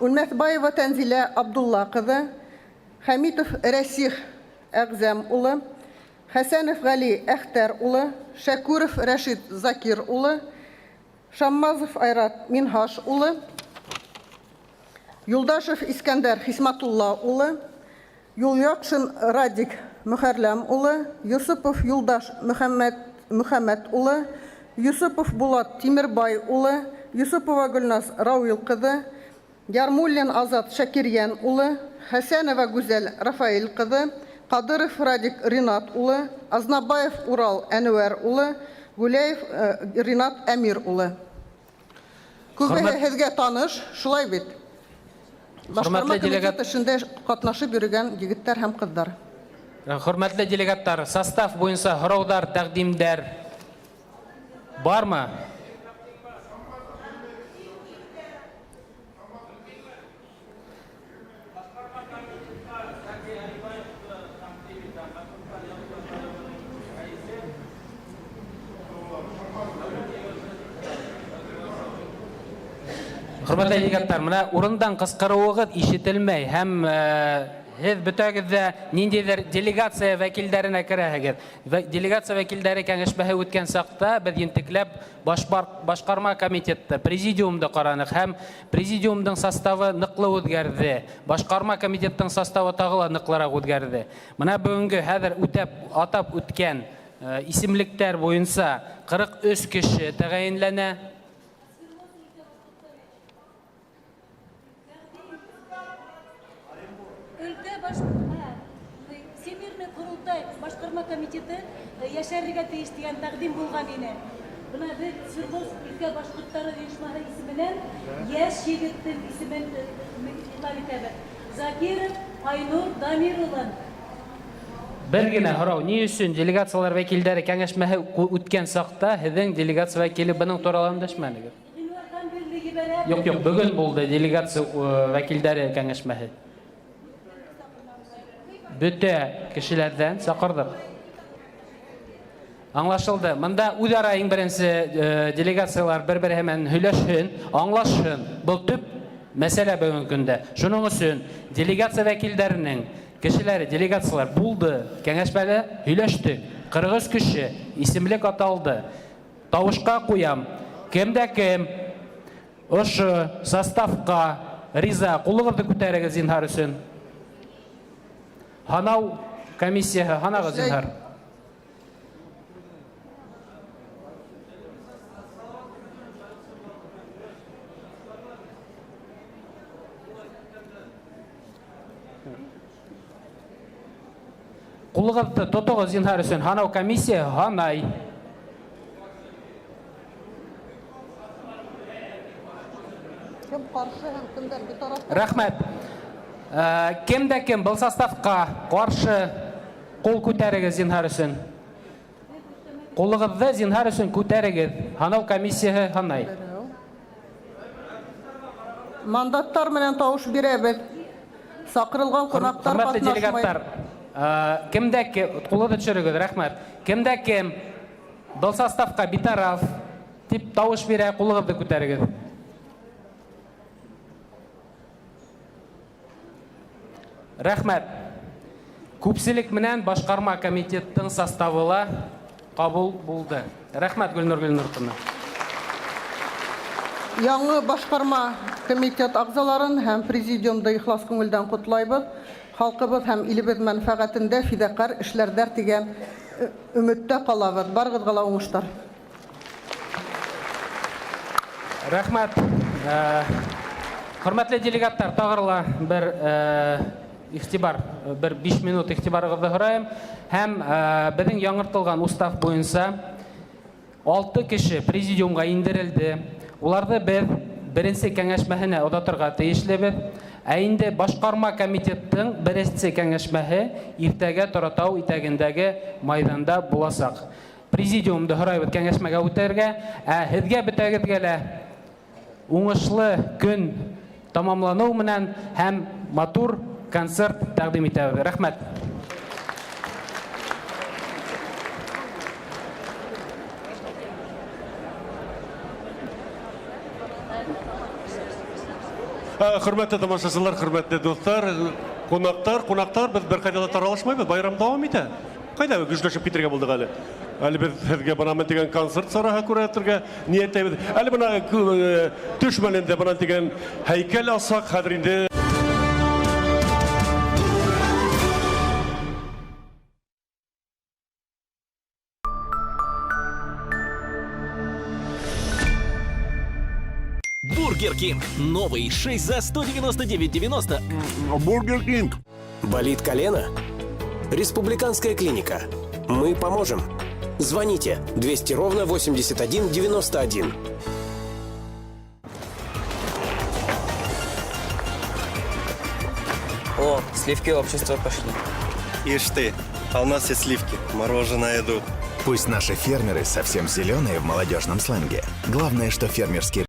Үлмәҫбаева Тәнзилә Абдулла ҡыҙы, Хәмитов Рәсих Әғзәм улы, Хәсәнов Ғәли Әхтәр улы, Шәкүров Рәшит Закир улы, Шаммазов Айрат Минһаш улы, Юлдашев Искәндәр Хисмәтулла улы, Юлъяҡшин Радик Мөхәрләм улы, Йосопов Юлдаш Мөхәммәт Мөхәммәт улы, Йосопов Булат Тимербай улы, Йосопова Гөлназ Рауил ҡыҙы, Ярмуллин Азат Шәкирйән улы, Хәсәнова Гүзәл Рафаил ҡыҙы, Ҡадыров Радик Ринат улы, Азнабаев Урал Әнүәр улы, Гүләев Ринат Әмир улы. Күбеһе һеҙгә таныш, шулай бит? Башҡарма комитет эшендә ҡатнашып йөрөгән егеттәр һәм ҡыҙҙар. Хөрмәтле делегаттар, состав буйынса һорауҙар, тәҡдимдәр бармы? Хөрмәтле делегаттар, менә урындан ҡысҡырыуығыҙ ишетелмәй һәм һеҙ бөтәгеҙ ҙә ниндәйҙер делегация вәкилдәренә керәһегеҙ. Делегация вәкилдәре кәңәшмәһе үткән саҡта беҙ ентекләп башҡарма комитетты, президиумды ҡараныҡ һәм президиумдың составы ныҡлы үҙгәрҙе. Башҡарма комитеттың составы тағы ла ныҡлыраҡ үҙгәрҙе. Бына бөгөнгө хәҙер үтәп, атап үткән исемлектәр буйынса 43 кеше тәғәйенләнә. Өлкә баш Всемирный ҡоролтай башҡарма комитеты йәшәрергә тейеш тигән тәҡдим булған ине. Бына беҙ Свердловск өлкә башҡорттары ойошмаһы исеменән йәш егеттең исемен иғлан итәбеҙ. Закиров Айнур Дамир улын. Бер генә һорау, ни өсөн делегациялар вәкилдәре кәңәшмәһе үткән саҡта һеҙҙең делегация вәкиле бының турала өндәшмәнегеҙ? Ғинуарҙан бирле ебәрәбеҙ. Юҡ, юҡ, бөгөн булды делегация вәкилдәре кәңәшмәһе. Бөтә кешеләрҙән саҡырҙыҡ. Аңлашылды. Бында үҙ-ара иң беренсе делегациялар бер-береһе менән һөйләшһен, аңлашһын. Был төп мәсьәлә бөгөнгө көндә. Шуның өсөн делегация вәкилдәренең кешеләре, делегациялар булды, кәңәшмәлә һөйләштек. 43 кеше исемлек аталды. Тауышҡа ҡуям. Кем дә кем ошо составҡа риза, ҡулығыҙҙы күтәрегеҙ зинһар өсөн. Һанау комиссияһы, һанағыҙ зинһар. Ҡулығыҙҙы тотоғоҙ зинһар өсөн. Һанау комиссияһы һанай. Кем ҡаршы һәм кемдәр битараф? Рәхмәт. Кем дә кем был составҡа ҡаршы, ҡул күтәрегеҙ зинһар өсөн. Ҡулығыҙҙы зинһар өсөн күтәрегеҙ. Һанау комиссияһы һанай. Мандаттар менән тавыш бирәбеҙ. Саҡырылған ҡунаҡтар Хөрмәтле ҡатнашмай. Делегаттар, кем дә кем, ҡулығыҙҙы төшөрөгөҙ, рәхмәт. Кем дә кем был составҡа битараф тип тауыш бирә, ҡулығыҙҙы күтәрегеҙ. Рәхмәт. Күпселек менән башҡарма комитеттың составы ла ҡабул булды. Рәхмәт, Гөлнур Гөлнур. Яңы башҡарма комитет ағзаларын һәм президиумды ихлас күңелдән ҡотлайбыҙ. Халҡыбыҙ һәм илебеҙ мәнфәғәтендә фиҙаҡәр эшләрҙәр тигән өмөттә ҡалабыҙ. Барығыҙға ла уңыштар. Рәхмәт. Хөрмәтле делегаттар, тағы ла бер иғтибар, бер 5 минут иғтибарығыҙҙы һорайым. Һәм беҙҙең яңыртылған устав буйынса 6 кеше президиумға индерелде. Уларҙы беҙ беренсе кәңәшмәһенә оҙатырға тейешлебеҙ. Ә инде башҡарма комитеттың беренсе кәңәшмәһе иртәгә Торатау итәгендәге майҙанда буласаҡ. Президиумды һорайбыҙ кәңәшмәгә үтәргә. Ә һеҙгә бөтәгеҙгә лә уңышлы көн тамамланыу менән һәм матур концерт тәҡдим итәбеҙ. Рәхмәт. Хөрмәтле тамашасылар, хөрмәтле дуҫтар, ҡунаҡтар, ҡунаҡтар, беҙ бер ҡайҙа ла таралышмайбыҙ, байрам дауам итә. Ҡайҙа гөжләшеп китергә булдыҡ әле? Әле беҙ һеҙгә бына мин тигән концерт сараһы күрһәтергә ниәтләйбеҙ. Әле бына төш мәлендә бына тигән һәйкәл алсаҡ, хәҙер инде. Бургер Кинг. Новый 6 за 199,90. Бургер Кинг. Болит колено? Республиканская клиника. Мы поможем. Звоните 200 ровно 81 91. О, сливки общества пошли. Ишь ты, а у нас все сливки, мороженое идут. Пусть наши фермеры совсем зеленые в молодежном сленге. Главное, что фермерские